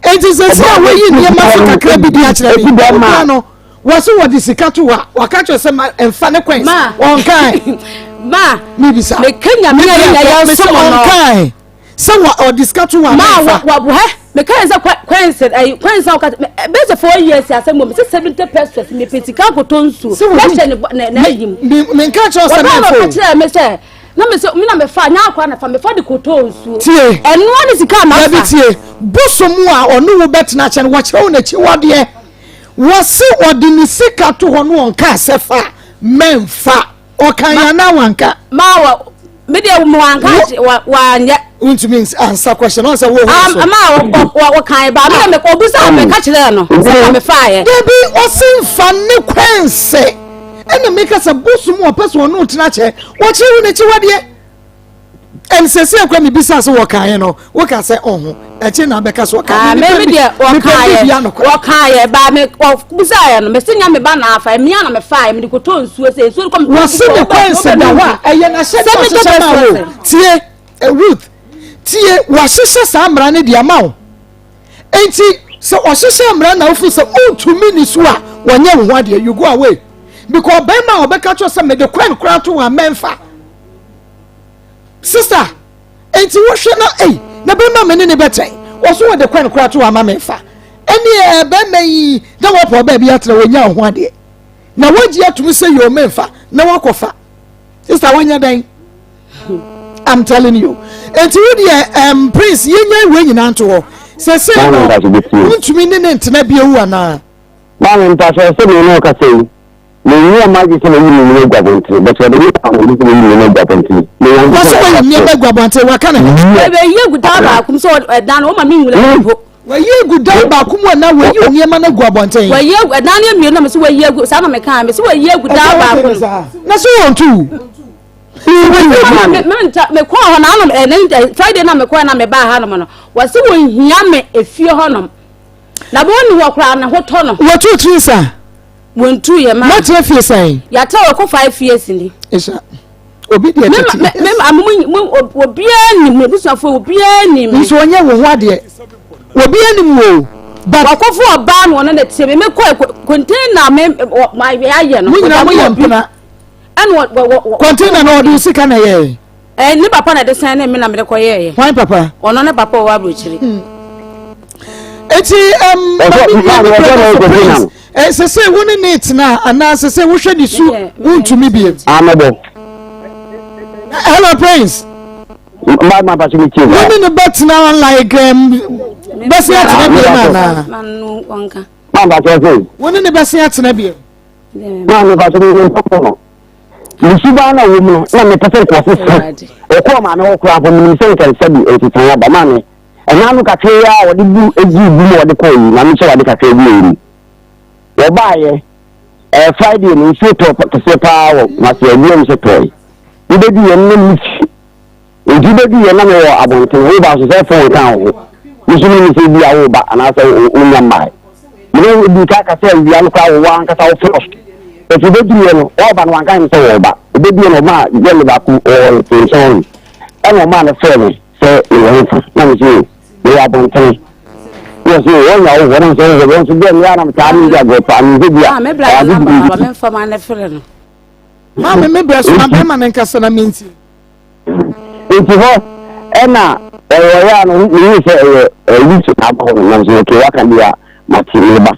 enti sɛ sɛ a wɔyi nneɛma so kakra bi di akyerɛ me wokura no wɔse wɔde sika to hɔ a wɔka kyerɛ sɛ ma ɛmfa ne kwan ɔnkae ma mebisa meka nyame mesɛ ɔnkae. Sɛ wɔ ɔde sika to wɔ Ma wɔ wɔ hɛ meka yɛn sɛ kwansi ɛyi kwansi a wɔka bɛsɛ 4 years asɛm wɔ mi sɛ 70 pesos mepɛ sika akɔtɔ nsuo bɛhyɛ ne ne ne ayi mu. Me nka kyerɛ sɛ mɛfo. Wɔbɛn ɔka kyerɛ me sɛ na me sɛ me na mefa nyɛ akora na fa mefa de kɔtɔ nsuo. Tie. Ɛnoa ne sika a mafa. Dabi tie bosom a ɔne wo bɛtena kyɛ no wɔkyerɛ wo n'akyiwadeɛ wɔse ɔde ne sika to hɔ no ɔnka sɛ fa mɛnfa. Ɔkan yɛn anaa wanka? Ma wɔ me deɛ mo wanka wanyɛ. Ntumi ansa question ɔn sɛ wo hɔ so. Ama wɔkan ba me deɛ obusa me ka kyerɛ no sɛ na me fa yɛ. Dabi ɔsi nfa ne kwɛnsɛ ɛna meka sɛ bosom ɔpɛ sɛ ɔno tena kyɛ wɔkyerɛ wo n'akyi wadeɛ. ɛn sɛsɛ akora mebisa sɛ wɔkaeɛ no woka sɛ ɔho ɛkye na bɛka so ɔka ah, me deɛ wɔkaeɛ wɔkaeɛ baa me wɔbisaeɛ no mese nya me ba na afa mmea na mefaeɛ mede kɔtɔ nsuo sɛ nsuo kɔ wɔse ne kwan sɛ da hɔ a ɛyɛ n'ahyɛde ɔhyehyɛ ma wo tie eh, Ruth tie wɔahyehyɛ saa mmara no de ama wo enti sɛ ɔhyehyɛ mmara na wofi sɛ wontumi ni so a wɔnyɛ wo ho adeɛ you go away because bɛrima a ɔbɛka kyerɛ sɛ mede kwan koraa to wɔn amɛnfa Sister, enti wohwɛ na ei, na bɛrima me ne ne bɛtɛn. Wɔso wɔde kwan koraa to ama me fa. Ɛne ɛɛ bɛrima yi na wɔpɔ ɔbaa bi atena wɔnya ho adeɛ. Na wɔgye atum sɛ yoo memfa na wɔakɔfa. Sister, wɔnyɛ dɛn? I'm telling you. Enti wo deɛ um, Prince yɛnya wei nyinaa nto hɔ. Sɛ sɛ no, wontumi ne ne ntena bio anaa? Maame mpakyɛw sɛ me ne wo kasa yi, Menyɛɛ m'adwene sɛ mɛyi me nneɛma agu abɔntene, but wɔde me kaa m'ani sɛ mɛyi me nneɛma agu abɔntene. Me Wɔse Nyankopɔn wayi aka nneɛma kyerɛ agu abɔntene, waka ne ho. Yes. Wɔyi agu dan baako mu sɛ ɛdan no wɔma me nwura mu mpo. Wayi agu dan baako mu anaa wayi nneɛma no agu abɔnten? Wɔyi agu ɛdan no yɛ mmienu na mese wɔyi agu saa na mekaa mese wɔyi agu dan baako mu. Na so wɔntu? Mekɔɔ hɔ na anom ɛnɛ Friday na mekɔɔ na mebaa hanom no wɔse wɔnhia me efie hɔnom na wɔnni hɔ koraa ne ho tɔ no. Wɔtu tiri sa? Wɔntu yɛ ma. Moatena fie sɛn? Yɛatena wɔ kɔ 5 years ni. Esa. Obi deɛ tete. Me me me mo obiara nim me busuafo obiara nim. Nso ɔnyɛ wo ho adeɛ. Obiara nim wo. But wakɔfo ɔbaa no ɔno na tie me me kɔ container me ma ayɛ no. Mo nyinaa mo yɛ mpena. Ɛna wɔ wɔ. Container na ɔde sika na yɛ. Ɛɛ ne papa na ɛde sɛn ne me na mede kɔ yɛɛyɛ. Hwan papa? Ɔno ne papa ɔwɔ aburokyiri. Hmm. Eti ɛm maame nua ne brɛ no prince ɛsɛ sɛ wo ne ne tena anaa sɛ sɛ wohwɛ ne su wontumi biem. Amɛbɔ. Hello prince. Mba ma pasi mi tie. Wo ne ne bɛ tena like bɛsi atena biem anaa. Ma pasi ɔsɛ. Wo ne ne bɛsi atena biem. Maa mi pasi mi mpɔpɔ no. Ne suban na wɔ mu no na mepɛ sɛ nka ɔsesa. Ɔkɔɔ maame hɔ koraa mpo menim sɛ nka nsa bi nsesaeɛ aba. Maame, ɛna ano kakra yi a wɔde bu guu bu mu a wɔde kɔɔ yi, maame kyerɛ ade kakra bi wɔ mu. Wɔbaeɛ, ɛɛ Friday no nsuo tɔɔ kɛseɛ paa wɔ Kumasi, obiara nim sɛ tɔɔe. Wobɛdu yɛn na me fie. Enti wobɛdu yɛn na mewɔ abɔnten, woba nso sɛ fon nka wo ho. Me nso menim sɛ ebia woreba anaasɛ wonya mmae. Me ne wo dii kan ka sɛ awia no koraa wowɔ ankasa wo foro so. Enti wobɛduruiɛ no, wɔreba no wanka nkyerɛ me sɛ wɔreba. Wobɛduiɛ no ɔmaa girl baako wɔ ne nkyɛn hɔ nom ɛna ɔmaa no frɛɛ me sɛ mewɔ hefa na me se mewɔ abɔntene. Na ɔse wɔnya wo hɔ na me sɛ wo hɔ nso girl no yɛ a na metaa ne di agorɔ paa menim sɛ bi a Ah, me bra ɔyɛ na ade ba bi ba me mfa ma ne frɛ no. Maame me brɛ so na bɛrima no nkasa na mentie. Nti hɔ ɛna ɔyɔyɛ a no mehu sɛ ɛyɛ ɛyi so na aba hɔ no nam sɛ okay waka bi a mate meba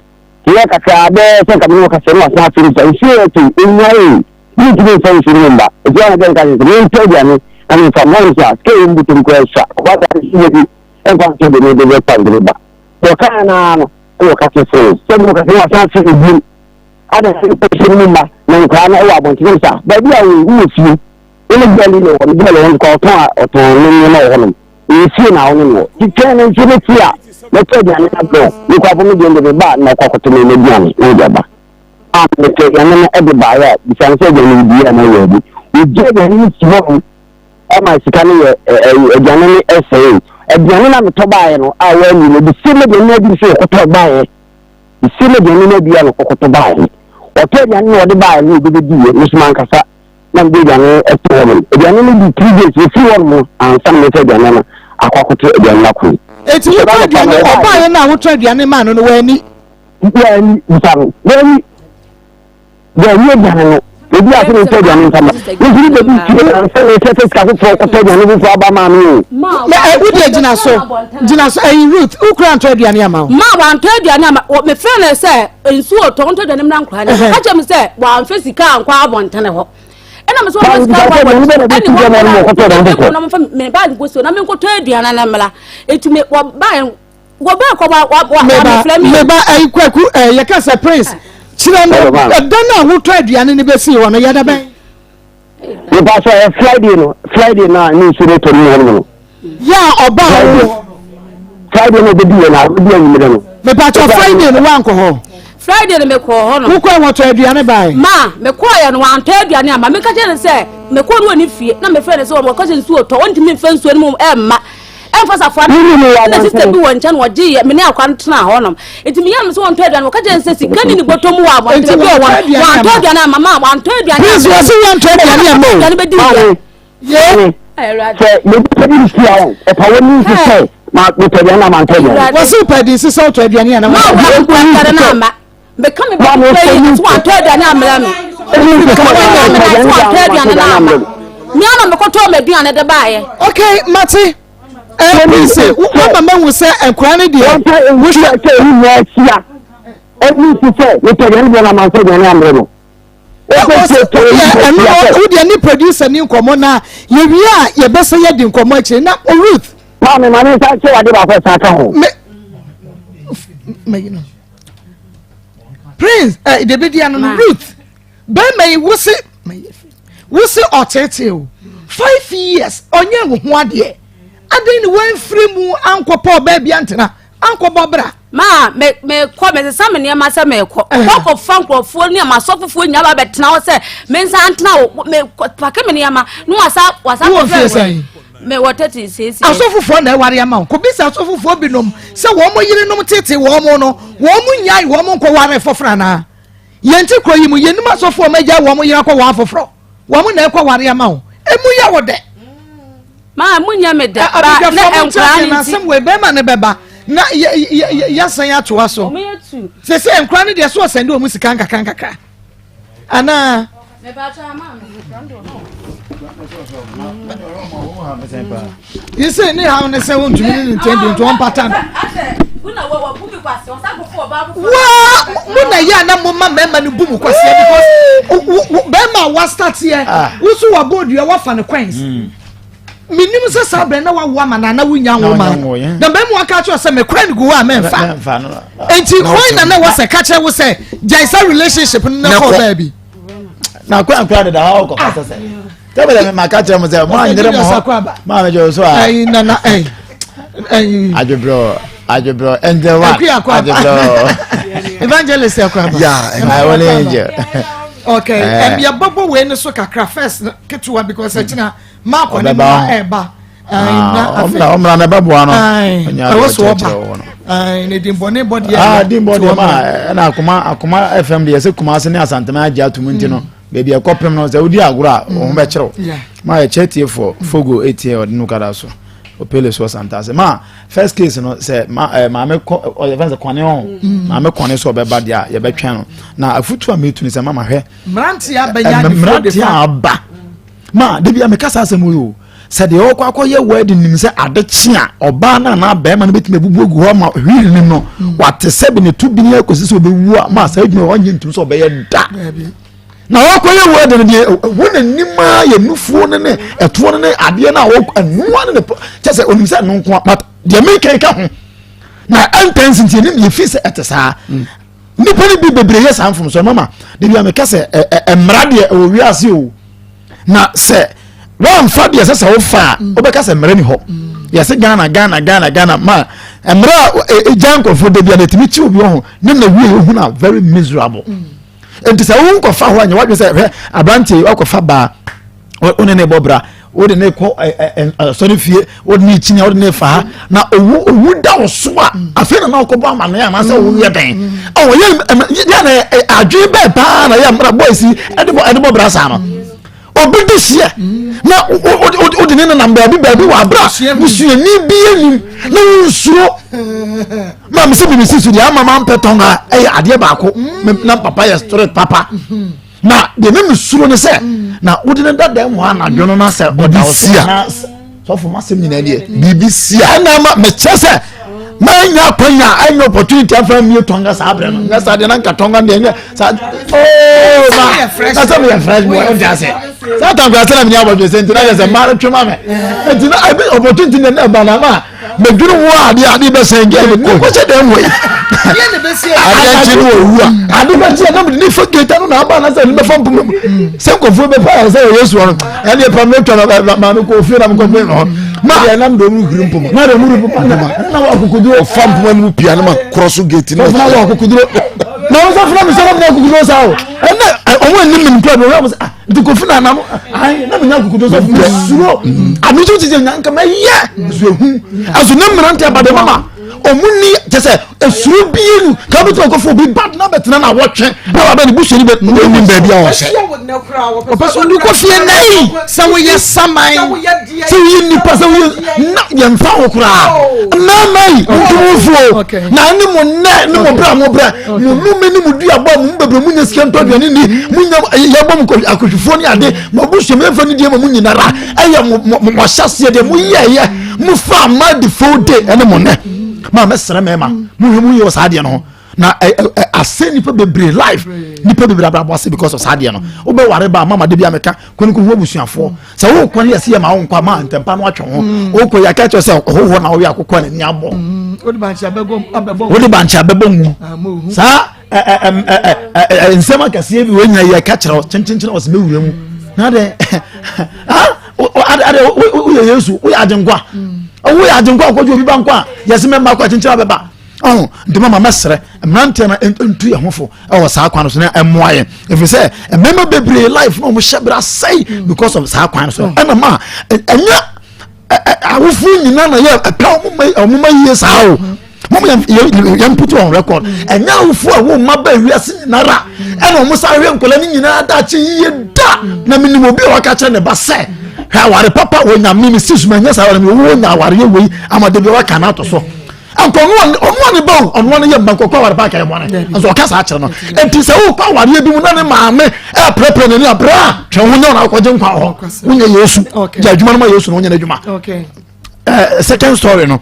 nti yɛ kakra bɛɛ sɛ nka mene wɔkasɛ no wasan afei sɛ nsuo yɛ to ɛnyae mentumi mfa nsuo no mu mba nti ana gɛ nka sɛ sɛ mentɔ aduane na memfa mma no sɛ a sika ɛwɔ mbotom koraa sua ɔba da nsuo bi ɛmfa nso de ne de bɛfa de ba wɔkaa naa no ɛna wɔka sɛ sɛ sɛ mo kasa wasan afei ebiem ada sɛ nsuo no mu mma na nkwadaa no ɛwɔ abɔntene sa baabi a wɔ fie Wo ne girl yi na ɛwɔ no, girl wɔ hɔ ɔtɔn a ɔtɔn ne nneɛma wɔ hɔnom. Ɛyɛ fie na wo ne no wɔ. Nti twɛn no nso bɛfie a mɛtɔ aduane no abrɛ wo. Mekɔ afɔ me deɛ de meba a na ɔkɔ akɔtɔ me m'aduane na ɔde aba. A metɔ aduane no de baeɛ a bisa no sɛ aduane no die anaa yɛ adi. Wɔgya aduane no si hɔnom ɛma sika no yɛ aduane no ɛsɛe. Aduane no a metɔ baeɛ no a wɔanni no, the same aduane no adi nso wɔkɔtɔ baeɛ. The same aduane no adi a na ɔkɔtɔ baeɛ. Ɔtɔ aduane no ɔde baeɛ no obi bɛdiiɛ, me nso mankasa. na mede aduane no to hɔ nom. Aduane no di 3 days efiri hɔ nom ansa na mɛfa aduane no akɔ akɔto aduane no akɔn. Eti wotɔ aduane ɔbaeɛ no a wotɔ aduane maa no no w'ani? W'ani bisa no w'ani w'ani aduane no. Ebi ase ne ntɔ aduane nfa ma. Nti ne bɛbi fie ansa na ɛsɛ sɛ sika foforɔ kɔtɔ aduane foforɔ aba maa me o. Na ɛ wo deɛ gyina so gyina so ɛyi Ruth wo kura ntɔ aduane ama wo. Ma wantɔ aduane ama wɔ me fɛ no sɛ nsuo tɔ ntɔ aduane mra nkora ne ka kyerɛ me sɛ wamfɛ sika ankɔ abɔntene hɔ ɛna me sɛ wɔmfa sika ankɔ abɔntene ɛne wɔn na wɔmfa me baage nkɔ so na menkɔtɔ aduane no mmra ɛtumi wɔbae wɔbaa kɔ wa wa wa meba meba ɛyi kwaku ɛɛ yɛka sɛ prince kyerɛ no ɛda no a wotɔ aduane no bɛsii hɔ no yɛda bɛn. Nipa sɛ ɛ Friday no Friday na ne nsuo no tɔ no mu hɔ no. Yɛ a ɔbaa wo hɔ. Friday na ɔbɛdi yɛ na ɔbɛdi anwummerɛ no. Mepa kyɛ Friday no wankɔ hɔ. Friday no mekɔɔ hɔ no. Wokɔɛ wɔtɔ aduane bae. Ma mekɔɔ yɛ no wantɔ aduane ama meka kyerɛ no sɛ mekɔɔ no wɔ ne fie na mefrɛ no sɛ wɔkɔ sɛ nsuo tɔ wɔntumi mfa nsuo no mu ɛmma. Ɛmfa safoa no na sista bi wɔ nkyɛn wɔgye yɛ me ne akwa no tena hɔ nom nti meyɛ no sɛ wɔntɔ aduane wɔka kyerɛ no sɛ sika ni ne bɔtɔ mu wɔ abɔnten bi wɔ wɔn wɔntɔ aduane ama ma wɔntɔ aduane ama Please wɔsi wɔntɔ aduane ama o aduane bɛdi wia ye sɛ mebisa bi nsi a ɔpa wɔ ne nsi sɛ ma metɔ aduane ama ntɔ aduane wɔsi pɛ di nsi sɛ ɔtɔ aduane ama ma wɔntɔ aduane ama meka me ba kura yi so wantɔ aduane amena me meka me ba amena so wantɔ aduane no ama me ama mekɔtɔɔ m'aduane de baeɛ. Okay mate ɛɛ prince wama mahu sɛ nkora no deɛ wohwɛ sɛ ɛyi nyinaa ahyia ɛni si sɛ metɔ aduane deɛ na mantɔ aduane ammerɛ no wodeɛ ne producer ni nkɔmmɔ na yɛwie a yɛbɛsɛ yɛdi nkɔmmɔ akyire na Ruth maame maame nsa nkyɛ wade baako ɛsan ka ho prince ɛ eh, debi di ano no ruth bɛrima yi wose wose ɔteetee o 5 years ɔnyɛ wo ho adeɛ adan ne wɔnfiri mu ankɔpɔ ɔbaa bi antena ankɔbɔ bra. Maa me me kɔ me sesa me nneɛma sɛ me kɔ eh. kɔ kɔ fa nkurɔfoɔ ne ama asɔfofoɔ nyinaa ba bɛtena hɔ sɛ me nsa ntena hɔ me pake me nneɛma ne wasa wasa kɔ fɛ me wɔ tɛti siesie. Asɔfofoɔ na ɛware ama wo kɔbisa asɔfofoɔ binom sɛ wɔn mo yerenom tete wɔn mo no wɔn mo nyae wɔn mo nkɔ ware foforɔ anaa yɛn ti kuro yi mu yɛnim asɔfoɔ ma gya wɔn mo yere akɔ wɔn afoforɔ wɔn mo na ɛkɔ ware ama wo emu yɛ wo dɛ. Maa mu nyɛ me dɛ ba ne nkwaraa ne nti. Asɛm wɔ bɛrima ne bɛba na yɛasan atoa so sɛ sɛ nkwaraa no deɛ so ɔsɛn de wɔn sika nkakra nkakra anaa. Yi sɛ ne haw ne sɛ wontumi ne ne ntɛn bi nti ɔmpata no. Waa mo na yɛ a na mo ma mmarima no bu mo kwaseɛ because bɛrima a wastateɛ ah. woso wabɔ dua wafa no coins. Hmm. Menim sɛ saa bɛn na wawo ama na na wonya wo ma na bɛrima waka kyerɛ sɛ mekora no gu hɔ a mɛmfa nti hwan na na wɔsɛ ka kyerɛ wo sɛ gyae sa relationship no na kɔ baabi. Na kwan kwan deda hɔ kɔ kasa sɛ tẹ́bẹ̀lẹ̀ mi ma ká kyerɛ mo sɛ mo anyere mo hɔ maa mi jọ so a. Ɛyi nana ɛyi ɛyi. Adwobrɔ adwobrɔ angel wa adwobrɔ. Evangelist ɛkura ba. Ya ɛnna wɔn angel. Okay, ɛm yɛ bɔbɔ wei ni so kakra first ketewa because ɛkyina maakɔ ne mu ɛɛba. Ɔmra ɔmra na ɛbɛboa no. Ɛwɔ so ɔba. Ne dimbɔne bɔ deɛ. Ah dimbɔ deɛ ma ɛna akoma akoma fm deɛ sɛ kumase ne asantema agye atum nti no. Baabi ɛkɔpem no sɛ wodi agorɔ a wɔn ho bɛkyerɛw. Ma yɛkyɛ tiefoɔ fogo etie ɔde no kada so opele so ɔsantase ma first case no sɛ ma ɛɛ maame kɔ ɔyɛ fɛn sɛ kɔne ɔho maame kɔne so ɔbɛba deɛ a yɛbɛtwɛn no na afutu a metu ne sɛ mama hwɛ mmeranteɛ aba nya mmeranteɛ aba ma debi a meka saa asɛm yi o sɛ deɛ ɔkɔ akɔyɛ wedding nim sɛ ade kye a ɔbaa no anaa bɛrima no bɛtumi abubu agu hɔ ma hwii nim no mm. wate sɛ bi ne to bi ne akɔsi sɛ ɔbɛwu a ma saa adwuma ɔnyɛ ntum sɛ ɔbɛyɛ da na wakɔyɛ wedding no deɛ ɛwɔ n'anim a yɛ nufuo no ne ɛtoɔ no ne adeɛ no a ɛnoa no ne kyɛ sɛ onim sɛ ɛno nko a but deɛ meka ka ho na ɛntɛnsi nti ɛnim yɛfi sɛ ɛte saa mm. nnipa no bi bebree yɛ saa mfomso mama de bi a meka sɛ mmara deɛ ɛwɔ wiase o na sɛ wɔamfa deɛ ɛsɛ sɛ wofa a mm. wobɛka sɛ mmara ni hɔ mm. yɛsɛ ghana ghana ghana ghana ma mmara a ɛgya nkurɔfoɔ da bia na ɛtumi kyi obi ho ne na wie ohu na very miserable mm. nti sɛ wo nkɔfa hɔ anyɛ wadwe sɛ hwɛ aberanteɛ wakɔfa baa wo ne ne bɔ bra wode ne kɔ asɔre fie wode ne kyini wode ne fa ha na owu owu da wo so a afei na na ɔkɔbɔ amane anaasɛ owu yɛ dɛn ɔwɔ yɛ yɛ na adwene bɛɛ paa na yɛ mmara boys yi ɛde bɔ ɛde bɔ bra saa no obi de seɛ na wode ne nenam baabi baabi wɔ abira busuani bi anim na wonsuro maa me sɛ mimi si so deɛ ama ma mpɛ tɔn a ɛyɛ adeɛ baako na papa yɛ straight papa. Na deɛ ne mesuro ne sɛ na wode no dada mu anadwo no na sɛ ɔda wo so na sɔfo masɛm nyinaa deɛ biribi si a ɛna ma mekyerɛ sɛ manya akwanya anya opportunity afa mmie tɔnga saa berɛ no nyɛ saa deɛ na nka tɔnga deɛ nyɛ saa ooo ma na sɛ meyɛ fresh boy ɔnte ase saa tam kora sɛ na menya abɔdwe sɛ nti na yɛ sɛ mmaa no twe ma me nti na ebi opportunity na ɛba na ma medwene ho a adeɛ adeɛ bɛsɛn gɛ ne kɔhyɛ dɛm wɔ yi adeɛ nkye ne ɔwu a ade bɛkye na mede ne fa gate ano na aba na sɛ ne bɛfa mpoma mu sɛ nkɔfoɔ bɛpa yɛ sɛ ɔyɛ suɔ no ɛne ɛpam no twa no maame kɔ ofie na mekɔ pɛ no ma deɛ nam de ɔmu huri mpoma na de ɔmu huri mpoma na wɔ akokoduro ɔfa mpoma no mu pia no ma korɔ so gate no na wɔ akokoduro na wɔn nsa funa mi sɛ na mi akokoduro saa o ɛnna ɔmo anim mi nkura mi ɔmo sɛ ah nti kofi na anam ayi na mi nya akokoduro sɛ mi suro ami nso ti sɛ nyanka mɛ yɛ nso ehu ɛso ne mmerante abadɛ mama ɔmo ni kyɛ sɛ esuro bie nu ka bi tuma kɔfɔ obi ba na bɛ tena na wɔtwe na wa bɛ ne busua ni bɛ ne nim baabi a ɔhyɛ ɔpɛ sɛ ɔde kɔ fie nɛ yi sɛ woyɛ saman sɛ woyɛ nipa sɛ woyɛ na yɛmfa ho koraa mmarima yi ntomofoɔ na ne mo nnɛ ne mo brɛ mo brɛ mo nume ne mo duabɔ mo mu bebree mo nya sika ntɔ aduane ni mo nya yɛbɔ mo akɔhwifoɔ ne ade mo abusua mo yɛmfa ne deɛ ma mo nyinara ɛyɛ mo mo mo ahyɛseɛ deɛ mo yɛɛyɛ mo fa ama de fo de ɛne mo nnɛ maa mɛsrɛ mɛma mo hwɛ mo yɛ wɔ saa adeɛ no ho na asɛ nipa bebree life nipa bebree abrabɔ ase because of saa adeɛ no wobɛware ba mama de bi ameka kɔne kɔhu abusuafoɔ sɛ wokɔ ne yɛse yɛ ma wo nkɔ ma ntɛmpa no atwe ho mm. wokɔ yɛaka kyerɛ sɛ ɔhohoɔ na woyɛ akokɔ na ani abɔ mm. wode bankye abɛbɔ ngu ah, saa nsɛm akɛseɛ bi wɔnyina yɛka kyerɛ wo kyenkyenkyen wɔ sɛ mɛwura mu na dɛ ade woyɛ yesu woyɛ agyenkwa mm. woyɛ agyenkwa akɔgye obi ba nkwa a yɛse mɛma kɔ akyenkyen abɛba ɔho nti mama mɛsrɛ mmeranteɛ no ntu yɛn ho fo ɛwɔ saa kwan no so na ɛmmoa yɛn ɛfiri sɛ mmarima bebree life na wɔn hyɛ bra sɛe mm. because of saa kwan no so mm. ɛna ma ɛnyɛ awofoɔ nyinaa na yɛ ɛpɛ wɔn ma yie saa o mo yɛn yɛn put on record mm. ɛnyɛ awofoɔ a wɔn mma ba wiase nyinara ɛna wɔn sa ahwɛ nkɔla ne nyinaa daakye yie da na minim obi a waka kyerɛ ne ba sɛ hwɛ aware papa wɔ nyame mi si suma nyɛ saa aware mi wo nya aware yɛ wei ama de bi waka na ato so. Anka ɔno a ɔno a ne ba o ɔno a ne yɛ mma nkɔkɔ aware ba akɛyɛ bɔne nso ɔka saa kyerɛ no nti sɛ wokɔ awareɛ bi mu na ne maame ɛprɛprɛ n'ani a brɛ a twɛn ho nyɛ ɔna akɔgye nkwa hɔ wonyɛ yesu gya adwuma no ma yesu na wonyɛ n'adwuma second story no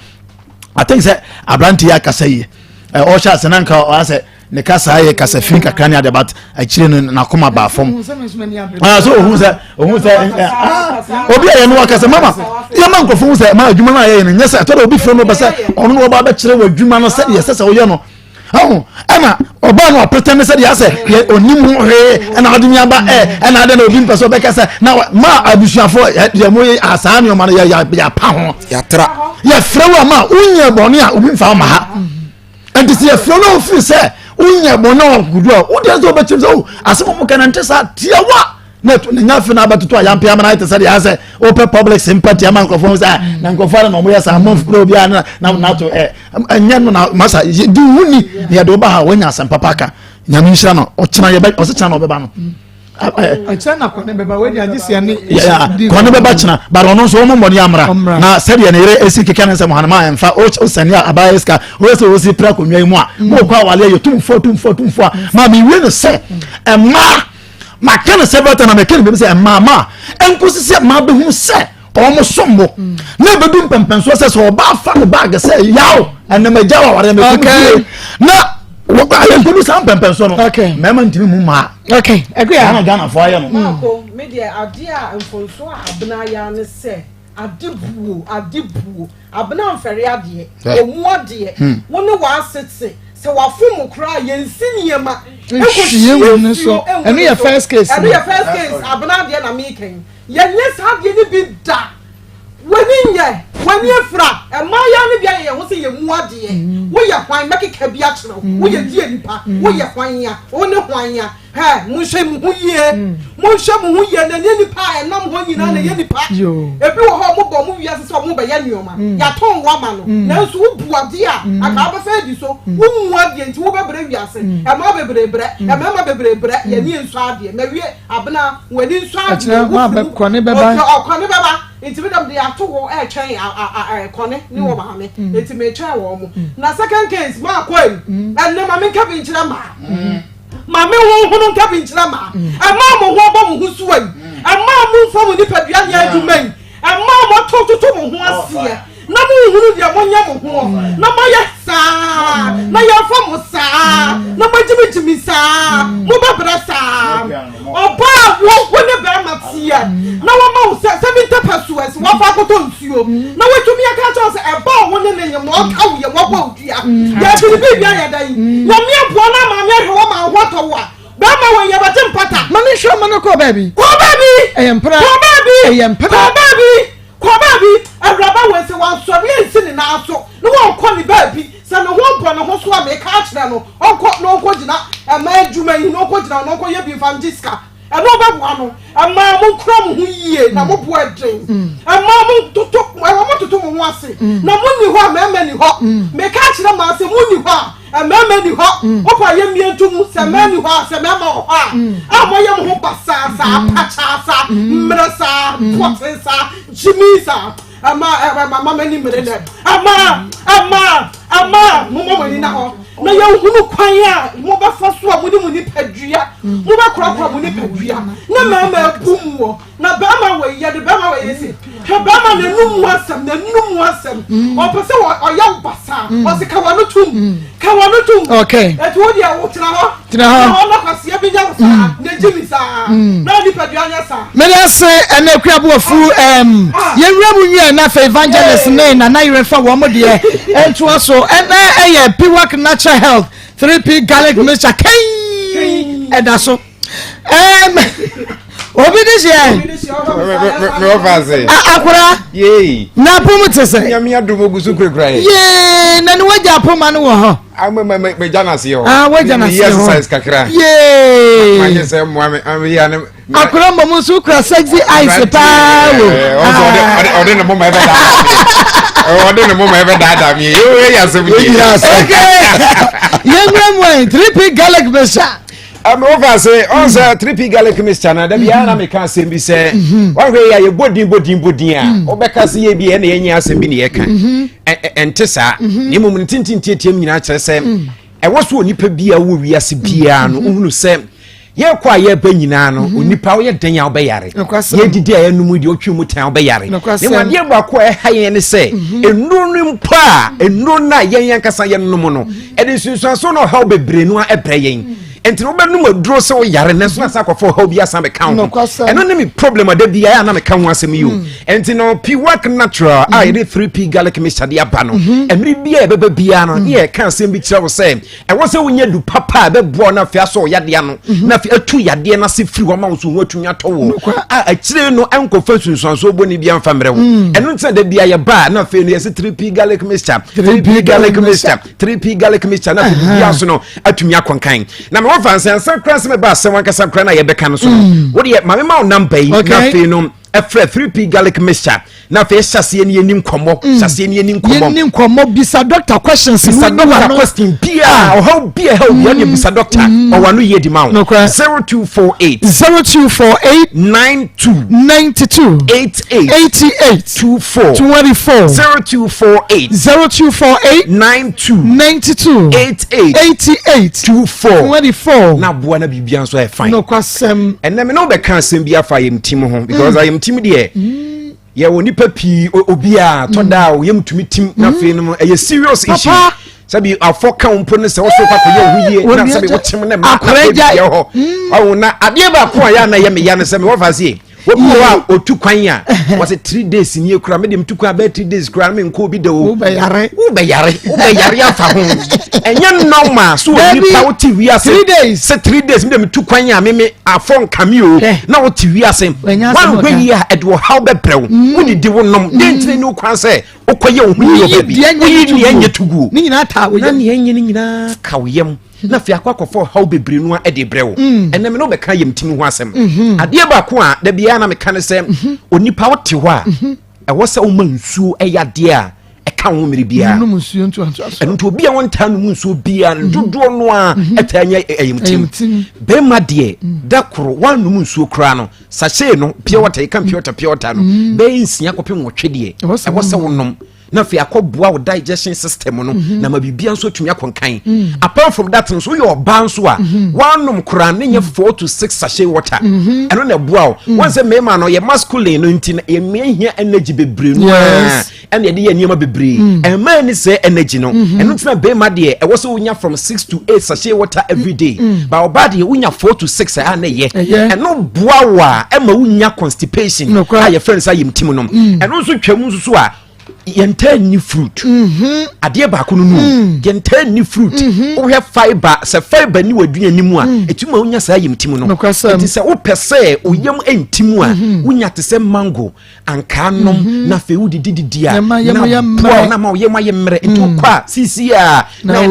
I think sɛ aberante yi akasa yie ɔhyɛ ase na nka ɔasɛ ne kasa yɛ kasa fi kakra ne ade but akyire no n'akoma baa fam ah so ohun sɛ ohun sɛ ah obi a yɛn no akasa mama yɛn ma nkurɔfo hu sɛ ma adwuma no a yɛyɛ no nyɛ sɛ ɛtɔ da obi fira no bɛ sɛ ɔno na ɔba abɛkyerɛ wɔ adwuma no sɛdeɛ ɛsɛ sɛ ɔyɛ no ɔho ɛna ɔbaa no apɛtɛ ne sɛdeɛ asɛ yɛ onim ho hwee ɛna ɔde mi aba ɛ ɛna adɛ na obi mpɛ sɛ ɔbɛka sɛ na ma abusuafoɔ yɛ mo yɛ asaa nneɛma no yɛ yɛ yɛapa ho yɛatra yɛfrɛ wo ama wonyɛ bɔne a obi mfa ma ha nti sɛ yɛfrɛ no ofiri sɛ wonyɛ bɔne a ɔkokodu a wodeɛ sɛ wobɛkyerɛ sɛ o asɛm ɔmo ka no nte saa tiawa na ɛto ne nya afei na abɛtoto a yɛampɛ ama no ayɛ te sɛ deɛ asɛ wopɛ public sympathy ama nkurɔfoɔ ho sɛ ah, na nkurɔfoɔ ara na ɔmoyɛ saa amanfo kura obiara na na nato ɛ ɛnyɛ no na masa di wo ni na yɛde wo ba ha woanya asɛm papa ka nyame nhyira no ɔkyena yɛbɛ ɔsɛ kyena na ɔbɛba no ɛkyɛ na kɔne bɛba wei deɛ agye sɛ ne kɔne bɛba kyena but ɔno nso ɔmo mmɔden amra na sɛdeɛ ne yere esi keka ne nsɛm hanoma ɛmfa osani a abayɛ sika oyɛ sɛ osi pira akonnwa yi mu a mm. mo kɔ awale yɛ tumfoɔ tumfoɔ tumfoɔ a maa mi wie no sɛ mmaa maka no several times na meka no baabi sɛ mmaa maa nkosi sɛ mmaa bɛhu sɛ wɔn som bo mm. na ebedu mpɛmpɛnsoɔ sɛ sɛ ɔbaa fa ne baage sɛ yaw ɛnam agya wɔ awareɛ mɛ kɔmi fie na ayɛ nkodu saa mpɛmpɛnsoɔ no mmarima ntumi mu mmaa ɛgbɛ Ghana fo ayɛ no. Maako mi deɛ adeɛ a mfonso a abena ayɛ ne sɛ ade buo ade buo abena nfɛre adeɛ ɔmu adeɛ hmm. wo ne w'ase te sɛ wafom wo koraa yɛnsi nneɛma nhwie ngu ne so ɛno yɛ first case ɛno yɛ first case abena adeɛ na meka yi Yɛnyɛ saa adeɛ no bi da. W'ani nyɛ, w'ani afira. Mmaayewa no bi ayɛ yɛn ho sɛ yɛmmu adeɛ. Woyɛ hwan? Mɛkeka bi akyerɛ wo. Woyɛ deɛ nipa? Woyɛ hwan a? Wo ne hwan a? Hɛ, monhwɛ mo ho yie. Monhwɛ mo ho yie. Na ɛnyɛ nipa a ɛnam hɔ nyinaa na ɛyɛ nipa. Ebi wɔ hɔ a wɔbɔ wɔn wiase sɛ wɔrebɛyɛ nneɛma. Yɛatɔn wo ama no. Nanso wobu adeɛ a, anka wobɛfa adi so. Wommu adeɛ nti wobɛbrɛ wiase. Mmaa bebree brɛ. Mmarima bebree brɛ. Yɛn ani nsɔ adeɛ. Mawie. Abena, w'ani nsɔ adeɛ. Ɛkyerɛ ho abɛ kɔne bɛba. Ɔkɛ ɔkɔne bɛba. Nti me dɛm de ato hɔ ɛretwɛn a a a kɔne ne wɔ maame. Nti metwɛn wɔn mo. Na second case maa kɔ yi. Ɛnɛ ma menka bi nkyerɛ maa. Ma me honhono nka bi nkyerɛ mmaa. Ɛmaa mo ho abɔ mo ho so ayi. Ɛmaa mo mfa mo nipadua nyɛ adwuma yi. Ɛmaa mo ato toto mo ho aseɛ na mo nhunu deɛ monyɛ mo ho na moayɛ saa na yɛmfa mo saa na moagyimigyimi saa mobɛbrɛ saa. Ɔbaa wo wo ne bɛrima teɛ na wɔma wo sɛ 70 pesos wɔfa akɔtɔ nsuo na watumi aka akyerɛ wo sɛ ɛba a wo ne ne nyem na ɔka wo yɛ wɔbɔ wo dua yɛ biribi bi ayɛ dɛ yi nyame aboa no ama me ahwɛ wɔ ma wo ho atɔ wo a bɛrima wɔ yɛ bɛgye mpata. Ma me nhwɛ ma no kɔ baabi. Kɔ baabi. Ɛyɛ mpena. Kɔ baabi. Ɛyɛ mpena. Kɔ baabi. Kɔ baabi. Awuraba wei sɛ wansɔre ansi ne nan so na wankɔ ne baabi sɛ ne ho bɔ ne ho so a meka akyerɛ no ɔnkɔ na ɔnkɔgyina ɛmaa adwuma yi na ɔnkɔgyina hɔ na ɔnkɔyɛ bi mfa ngye sika. Ɛno bɛboa no. Mmaa monkura mo ho yie na mo bo ɛden. Mmaa montoto ɛwɔ mototo mo ho ase na monni hɔ a mmarima ni hɔ. Meka akyerɛ mmaa sɛ monni hɔ a mmarima ni hɔ. Wopa yɛ mmie nto mu sɛ mmaa ni hɔ a sɛ mmarima wɔ hɔ a a moyɛ mo ho basaa saa pakyaa saa mmerɛ saa pɔten saa gyimii saa. Ɛma ɛma ma m'ani mmere nɛ. Ɛma ɛma ɛma momma mo ani na hɔ na yɛnhunu kwan a mobɛfa so a mode mo nipadua mobɛkorakora mo nipadua na mmarima abu mu wɔ na bɛrima wɔ yi yɛde bɛrima wɔ yɛ si hwɛ bɛrima n'anum mu asɛm n'anum mu asɛm ɔpɛ sɛ ɔyɛ wo basaa ɔsi ka w'ano tum ka w'ano tum okay eti wo deɛ wo tena hɔ tena hɔ na ɔno kwasia bi nya wo saa na egyi mi saa na nipadua nyɛ saa. Mede ase ɛna akua boafu ɛm yɛnwura mu nwie na afei evangelist ne nana yere fa wɔn deɛ ntoa so ɛna ɛyɛ piwak natural health 3p garlic mixture kɛn ɛda so ɛm obi de hyɛ akora na apom te sɛ nyame adom ogu so kurakura yɛ yee na ne wagya apoma no wɔ hɔ Ah, me me me gya na aseɛ hɔ. Ah, wagya na aseɛ hɔ. exercise kakra. Yee. Ma nye sɛ mmoa me ame yɛ ne. Akora mmom nso kura sexy eyes paa wo. Ɔsɛ ɔde ɔde ɔde ne moma ɛbɛ daadaa mi. Ɔde ne moma ɛbɛ daadaa mi. Yɛ yɛ asɛm di. Okay. Yɛn nwura mu ayi 3P garlic mixture. Ɛmɛ wofa ase ɔn sɛ 3P garlic mixture na dabi ara na meka asɛm bi sɛ wahwɛ yi a yɛbɔ din bɔ din bɔ din a wobɛka sɛ yɛ bi ɛna yɛnyɛ asɛm bi ne yɛka ɛnte saa na mmom ne tenten tiatiam nyinaa kyerɛ sɛ ɛwɔ so onipa bi a wɔ wiase biara no wohunu sɛ yɛkɔ a yɛba nyinaa no onipa woyɛ dɛn a wobɛyare yɛdidi a yɛnom deɛ wotwe mu tan wobɛyare na mmom adeɛ baako a ɛha yɛn ne sɛ nnuro no mpo a nnuro no a yɛn ankasa yɛnom no ɛde nsunsuansoɔ na ɔhaw bebree no a ɛbrɛ yɛn nti no wobɛnom aduro sɛ woyare nanso na san akɔfa ɔhaw bi asan bɛka wo ho ɛno ne me problem ada bi a na meka ho asɛm yi o mm. nti no piwak natural a mm. yɛde 3p garlic mixture de aba no mm-hmm. mmere bi a yɛbɛba biara no ne mm. yɛka asɛm bi kyerɛ wo sɛ ɛwɔ sɛ wonya du papa a ɛbɛboa no afei asɔ yadeɛ ano mm-hmm. na afei atu yadeɛ no ase firi hɔ ma wo so ho atumi atɔ wo a akyire no ɛnkɔfa nsunsuansoɔ bɔne bi amfa mmerɛ wo ɛno nti na da bia yɛba a na afei no yɛsɛ 3p garlic mixture 3p garlic mixture 3p garlic mixture na afei biribiara so no atumi akɔnkan na mewɔ fa nsɛnsa kora sɛ mɛba asɛm ankasa kora no a yɛbɛka no so no mm. wodeɛ ma mema wo namba yi na afei no ɛfrɛ 3p garlic mixture na afei hyɛ aseɛ ne yɛni nkɔmmɔ mm. hyɛ aseɛ ne yɛni nkɔmmɔ yɛni nkɔmmɔ bisa doctor questions bisa doctor question bia ah. ɔhaw bia ɛhaw bia ne bisa doctor mm. ɔwɔ ano yie di ma wo 0248 0248 92 92 88 88 24 24 0248 0248 92 92 88 88 24 24 na aboa na biribia nso ayɛ fine nokwasɛm ɛnɛ me ne wobɛka asɛm bi afa ayamtim ho because mm. ayamtim deɛ mm. yɛwɔ nipa pii obiaa tɔ da a ɔyam tumi tim na afei no ɛyɛ serious issue sɛbi afɔ ka wo mpo ne sɛ wosoro kɔ akɔyɛ wo ho yie na sɛbi wokyem ne ma na afei deɛ hɔ ɔwo na adeɛ baako a yɛ a na ɛyɛ me ya ne sɛ mewɔ fa seɛ obi wɔ hɔ a otu kwan a wɔsɛ three days nie kura me de metu kwan bɛyɛ three days kura me nkɔ obi da o wobɛyare wobɛyare wobɛyare afa ho ɛnyɛ normal so wɔ nipa wote wiase sɛ three days me de metu kwan a me me afɔ nkame o na wote wiase woanhwɛ yie a ɛde ɔhaw bɛbrɛ wo mm. wodidi wo nom dɛn ntina ne wo kwan sɛ wokɔyɛ wo ho yie wɔ baabi woyi nea ɛnyɛ to guo na nea ɛnyɛ no nyinaa ka wo yam na afei akɔ akɔfa ɔhaw bebree no a ɛde brɛ wo mm. ɛnɛ me ne wobɛka yɛmtimi ho asɛm mm-hmm. adeɛ baako a da biara na meka ne sɛ mm-hmm. onipa wote hɔ a mm-hmm. ɛwɔ sɛ woma nsuo ɛyɛ adeɛ a ɛka ho mmere biara ɛno nti obi a wɔntaa nom nsuo biara no dodoɔ no a ɛtaa nya ɛyɛmtim bɛrima deɛ da koro woanom nsuo koraa no sachet no pure water yɛka pure water pure water no bɛyɛ nsia kɔpem nwɔtwe deɛ ɛwɔ sɛ wonom. Na afei akɔboa wo digestion system no mhm. na ma biribia nso atumi akɔnkan mm. Apart from that nso, woyɛ ɔbaa nso a mhm. woanom koraa ne nyɛ 4 to 6 sachet water mhm. Ɛno na ɛboa wo mm. Wɔn sɛ mmarima no yɛ masculine no nti no yɛmmea hia energy bebree no a ɛna yɛde yɛ nneɛma bebree mm. Ɛmmaa ni sɛ energy no ɛno ntina bɛrima deɛ ɛwɔ sɛ wonya from 6 to 8 sachet water every day, ba ɔbaa deɛ wonya 4 to 6 a na ɛyɛ. Ɛno boa wo a ɛma wonya constipation a yɛfrɛ no sɛ ayɛmtim no. Ɛno nso twam nso so a, yɛntaa nni fruit mhm. Adeɛ baako no no mm. Yɛntaa nni fruit mhm. Wohwɛ fiber, sɛ fiber ni w'aduane mu a mm. ɛtumi ma wonya saa yamtim no. Nti sɛ wopɛ sɛ oyam ntim a mhm. wonya te sɛ mango, ankaa nom, na afei wodidididi a na boa na ma woyam ayɛ mmerɛ, nti wokɔ a sisi a na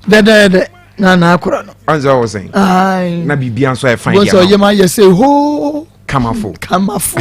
dɛdɛɛdɛ na na akora no. Ɔnsɛ wɔ sɛn na biribia nso ayɛ fine. Deɛ ɔyam ayɛ sɛ hoo. Kamafo. Kamafo.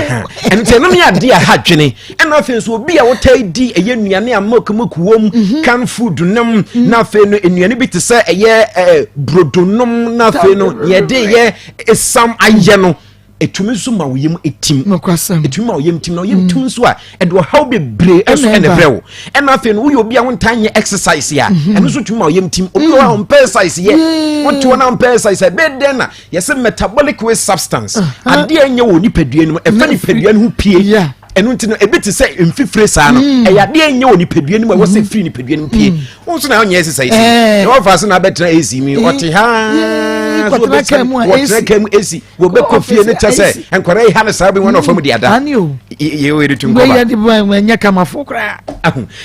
Ɛno nti ɛno ne adeɛ a ha dwene. Ɛna afei nso obi a wotaa di ɛyɛ nnuane a milk milk wom mhm. Can food nom mhm. Na afei no nnuane bi te sɛ ɛyɛ ɛɛ brodo nom, na afei no yɛde yɛ esam ayɛ no, ɛtumi nso ma wo yam etim. Ɛtumi ma wo yam tim, na wo yam tim nso a ɛde ɔhaw bebree ɛso ɛna ɛbrɛ wo. Ɛna afei no woyɛ obi a wontaa nyɛ exercise a mhm. ɛno nso tumi ma wo yam tim. Obi wɔ hɔ a ɔmpɛ exercise yɛ, wote hɔ na ɔmpɛ exercise a, ɛbɛyɛ dɛn na yɛsɛ metabolic waste substance adeɛ nyɛ wɔ nipadua no mu, ɛfa nipadua no ho pie. Ɛno nti no ebi te sɛ mfifire saa no mm. ɛyɛ adeɛ nyɛ wɔ nipadua no mu, ɛwɔ sɛ mm-hmm. firi nipadua no mu pie mm. Wɔn nso na ɔnyɛ exercise eh. Na wɔfa so na abɛtena AC mi eh. Ɔte ha so wɔtena kaa mu AC, wɔbɛkɔ fie ne kyɛ sɛ nkwadaa yi ha no saa bi wɔn na ɔfam de ada yɛ wɔ yɛde tu nkɔba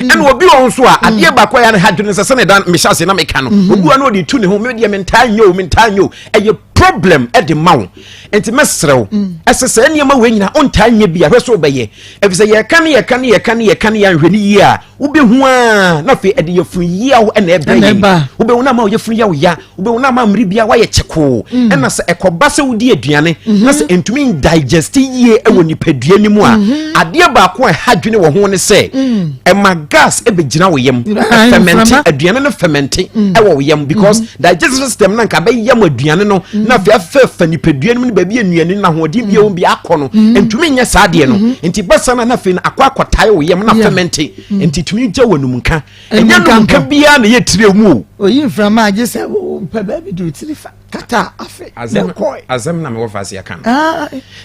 ɛna obi wɔ nso a adeɛ baako a yɛ ha dwene sɛ sɛne dan mehyɛ ase na meka no mm-hmm. Obi wa na ɔde tu ne ho, me deɛ mentaa nyɛ o, mentaa nyɛ o, ɛyɛ problem ɛde ma wo. Nti mɛsrɛ wo mm. ɛsɛ sɛ nneɛma wei nyinaa ɔntaa nyɛ bi a, hwɛ sɛ wobɛyɛ, ɛfiri sɛ yɛka ne yɛka ne yɛka ne yɛka ne yɛanhwɛ ne yie a, wobɛhu a na afei ɛde yɛfunu yaw ɛna ɛbrɛ yɛn. Wobɛhu no ama yɛfunu yaw ya, wobɛhu no ama mmere bia woayɛ kyekoo mm. Ɛna sɛ ɛkɔba sɛ wodi aduane mm-hmm. na sɛ ɛntumi ndigest yie ɛwɔ nipadua no mu a mm-hmm. adeɛ baako a ɛha dwene wɔ ho ne sɛ mm. ɛma gas ɛbɛgyina wo yam, ɛfɛmɛnte aduane no, fɛmɛnte ɛwɔ wo yam because mm-hmm. digestive system na nka bɛyam aduane no mm. na afei afɛfa nipadua no mu ne baabi anuane no ahoɔden bi ɛwɔ bi akɔ no mm. Ntumi nyɛ saa adeɛ no mm-hmm. Nti bɛsa no na afei no akɔ akɔtae wo yam na fɛmɛnte mm. Nti tumi gya wɔ anum nka, ɛnyɛ num nka biara na ɛyɛ tire mu o. Oyi mframa agye sɛ wopɛ baabi de otiri fa kata afe na ɛkɔe. Asɛm na mewɔ faase aka no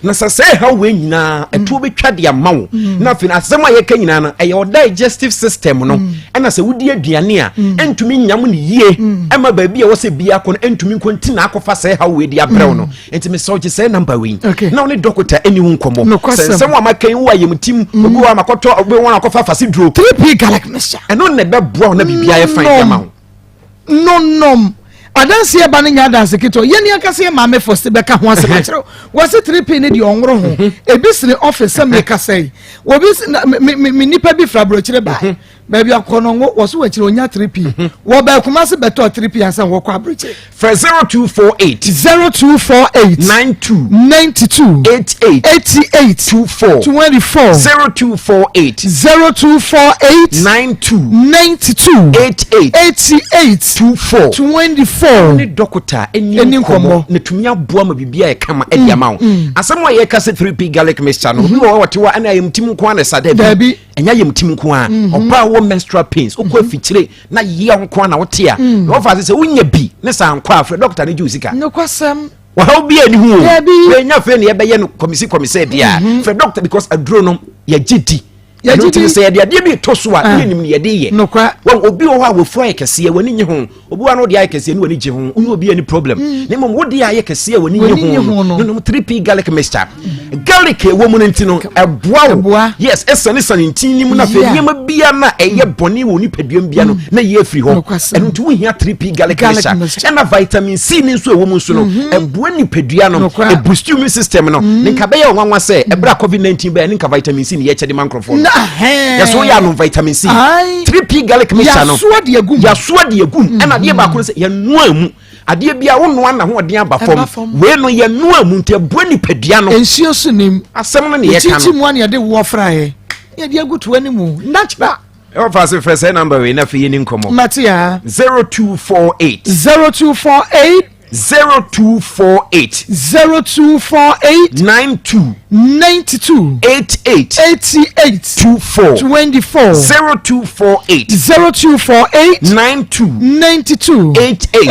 na sɛ sɛ ɛhaw wei nyinaa ɛtoɔ mm. bɛtwa de ama wo mm. Na afei no asɛm a yɛka nyinaa no ɛyɛ ɔ digestive system no mm. Ɛna sɛ wodi aduane a ɛntumi nyam no yie, ɛma baabi a ɛwɔ sɛ bia kɔ no ɛntumi nkɔ, nti na akɔfa sɛ ɛhaw wei de abrɛ wo no. Nti mesɛ wogye sɛ number wei na wo ne dɔkota ɛni ho nkɔmmɔ sɛ nsɛm a maka yi wo ayɛmtim obi wɔ amakɔtɔ, obi wɔ akɔfa afase duro 3P garlic mixture, ɛno na ɛbɛboa wo na biribiara yɛ fine de ama wo. Nonom. Adanseɛ ba no nyɛ adanse ketewa. Yɛn ankasa yɛ maame fo se bɛka ho asɛm akyerɛ wo. Wɔse 3P ne deɛ ɔnworo ho. Mhm. Ebi sene office sɛ mekasa yi. Obi na me me me nipa bi fira aburokyire baa. Mhm. Baabi akɔ no ngo wɔso wɔakyire onya 3P. Mhm. Wɔ baa Kumasi bɛtɔ 3P ansa wɔkɔ aburokyire. Frɛ 0248. 0248. 92. 92. 88. 88. 24. 24. 0248. 0248. 92. 92. 88. 88. 24. 24. Ne dɔkota ɛni nkɔmɔ na tumi aboa ma biribi a ɛkama ɛde ama wo. Mm. Asɛm a yɛka sɛ 3P garlic mixture no, obi wɔ hɔ wɔte hɔ ɛna ayɛmtim nko ara na ɛsa daabi. Ɛnyɛ ayɛmtim nko ara. Mm-hmm. Ɔbaa wɔ menstrual pains, wokɔ mm-hmm. afikyire na yea nko na wote a mm. na wɔfa ase sɛ wonya bi ne saa nkɔ a, frɛ dɔkta no gye wo sika. Nokwasɛm. Wɔhaw bi ani ho o, wɛnya afei ne yɛbɛyɛ no kɔmisi kɔmisɛ bia mhm. Frɛ dɔkta because aduro no yɛgye di, ɛno nti sɛ yɛde adeɛ bi to so a ah. ne yɛnim ne yɛde yɛ. Wɔn obi wɔ hɔ a wɔfu ayɛ kɛseɛ, w'ani nye ho. Obi wɔ hɔ a ɔde ayɛ kɛseɛ ne w'ani gye ho, wone obi ani problem mm. Ne mmom wode ayɛ kɛseɛ a w'ani nye ho no, nom 3P garlic mixture. Garlic ɛwɔ mu no nti no ɛboa wo, yes, ɛsane sane ntin no mu na afei nneɛma bia na ɛyɛ mm. bɔne wɔ nipadua mu bia no mm. na yɛ afiri hɔ. Ɛno nti wohia 3P garlic mixture. Ɛna vitamin C ne nso ɛwɔ mu nso no mm-hmm. ɛboa nipadua no, ɛboost immune system no mm. Ne nka bɛyɛ ɔnwanwa sɛ ɛberɛ a COVID-19 bɛyɛ ne nka vitamin C ne yɛkyɛ de ma nkurɔfoɔ no, yɛso woyɛ anom vitamin C 3P garlic mixture no, yɛasoa de agum. Ɛna adeɛ baako no sɛ yɛnoa mu adeɛ bi a wonoa na hoɔden aba fam, wei no yɛnoa mu nti ɛboa nipadua no. Nsuo so nim asɛm no ne yɛka no. Kyikyi mu a ne yɛde woɔ fraeɛ ne yɛde agu toa no mu natural. Ɛwɔ fa se frɛ sɛ number wei na afei yɛni nkɔmmɔ. Mate a. 0248. 0248. 0248. 0248. 92. 92. 88. 88. 24. 24. 0248. 0248. 92. 92. 88.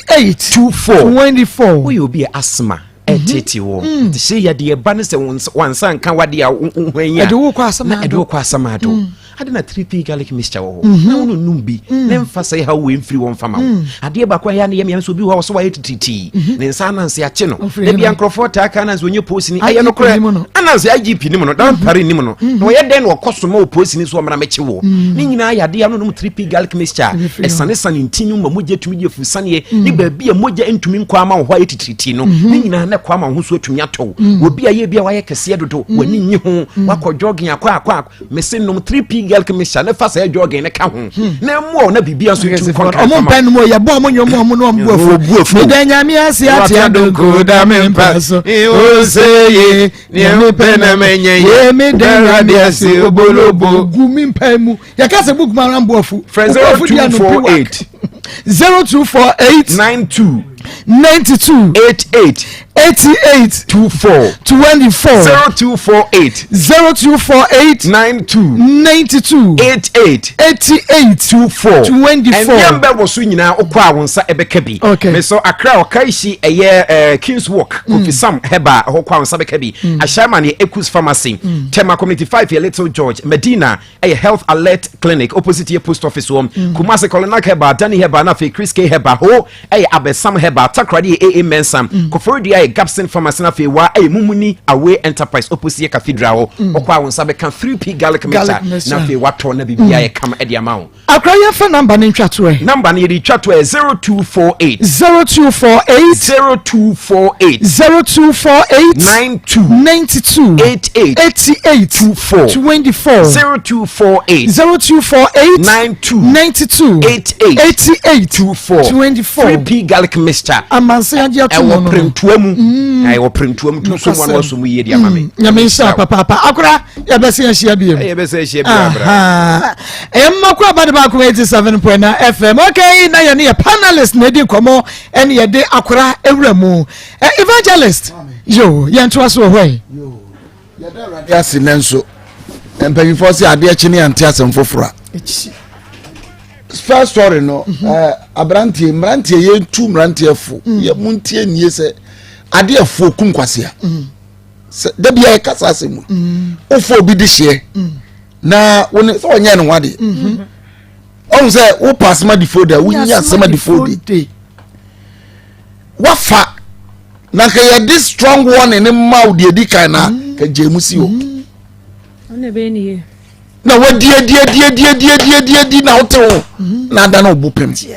88. 24. 24. Woyɛ obi a asthma ɛtete wɔ mm. nti sɛ yadeɛ ba ne sɛ wansa nka wadeɛ a wohwan yi a ɛde wo kɔ asɛm na ɛde wo kɔ asɛm ado mm. ade na 3p garlic mixture wɔ hɔ Mhm. na wono num bi Mm. na mfa sɛ haw wei mfiri wɔ mfa ma wo Mm. adeɛ baako a ɛyɛ ne yɛmyɛm sɛ obi wɔ hɔ sɛ wayɛ titiritii Mhm. ne nsa ananse akye no Ɔfiri da hena? bia nkurɔfoɔ taa ka ananse ɔnyɛ posini ɛyɛ IGP nokorɛ nim no. ananse igp nim no dampare nim no Mhm. na ɔyɛ dɛn na ɔkɔ soma wɔ posini so ɔmmra mɛkye wɔ Mm. ne nyinaa yɛ adeɛ a wonom 3p garlic mixture a Ɛbɛfiri hɔ. ɛsanesane ntini ma mogya tumi di afurusaneɛ Mm. ne baabi a mogya ntumi nkɔ ama wo hɔ ayɛ titiritii no Mhm. ne nyinaa na ɛkɔ ama wo ho so atumi atɔ wo Mm. obi a yɛ bi a wayɛ kɛseɛ dodo Mm. w'ani nyi ho wakɔ jogging akɔ akɔ akɔ mese nom 3p garlic mixture ne fa saa jogging ne ka ho na mmoa wo na biribia nso ntu kɔ ɔmo mpɛ no mu yɛ bɔ ɔmo nyɛ ɔmo ɔmo na ɔmo bu afu meda nyame ase ate adonko da me mpa so oseye nea mepɛ na mɛnyɛ yɛ meda nyame ase obolobo gu mi mpa mu yɛka sɛ book ma ara mbu afu Frɛ 0248 0248 92 92 88 88 24 24 0248 0248 92 92 88 88 24 24 ɛnneɛm bɛ wɔ so nyinaa wokɔ a wo nsa ɛbɛka bi Okay. mesɔ akra ɔkaishi ɛyɛ eh, kings walk Mm. kofi sam heba ɛhɔ kɔ a wo nsa bɛka bi mm. ahyɛma ne ecus pharmacy mm. tema community 5 yɛ little george medina ɛyɛ health alert clinic opposite yɛ post office wɔ mm. kumase kɔlɔnak heba danny heba na afei chris k heba ho ɛyɛ abɛsam heba takoradi yɛ aa mensam mm. koforidua yɛ gapson pharmacy na afei wa ɛyɛ mumuni away enterprise opposite yɛ cathedral hɔ mm. ɔkɔ a wo nsa bɛka 3p garlic mixture na afei watɔ na biribiara mm. yɛ kama ɛde ama wo Akora yɛmfa number no ntwa toɔ ɛ. Number no yɛde twa toɔ ɛ 0248. 0248. 0248. 0248. 92. 92. 88. 88. 24. 24. 0248. 0248. 92. 92. 88. 88. 24. 24. 3P garlic mixture. Amansan agye ato mu no. Ɛwɔ prentua mu. Ɛwɔ prentua mu tu so mu ano aso mu yie di ama me. Nyame nhyira papaapa. Akora yɛbɛsɛ ahyia bio. Yɛbɛsɛ ahyia bio abra. Ɛyɛ mmakɔ aba de baako 87.9 FM. Okay, na yɛne yɛ panelist na edi nkɔmɔ ɛne yɛde akora ewura mu. Evangelist, yo, yɛntoa so wɔ hɔ yi. Yɛda Awurade ase nɛ nso mpanyinfoɔ sɛ adeɛ kye ne yɛnte asɛm foforɔ a. First story no, mm -hmm. uh, aberanteɛ mmeranteɛ yɛntu mmeranteɛ fo mm. yɛ mu ntie nie sɛ adeɛ fo kum kwasea. Mm. Sɛ dabi a yɛka saa asɛm mu. Mm. Wofo obi de hyeɛ. Mm. Na wo ne sɛ ɔnyɛ ne ho adeɛ. Mm-hmm. Ɔhu sɛ wopa asɛm adi fo de a wonyi asɛm adi fo de. Wafa na nka yɛde strong warning ne ma wo deɛ di kan na mm. ka gye mu si hɔ. Mm. Na wadi adi adi adi adi adi adi adi na wote ho mm-hmm. na ada na ɔbo pem. Sɛ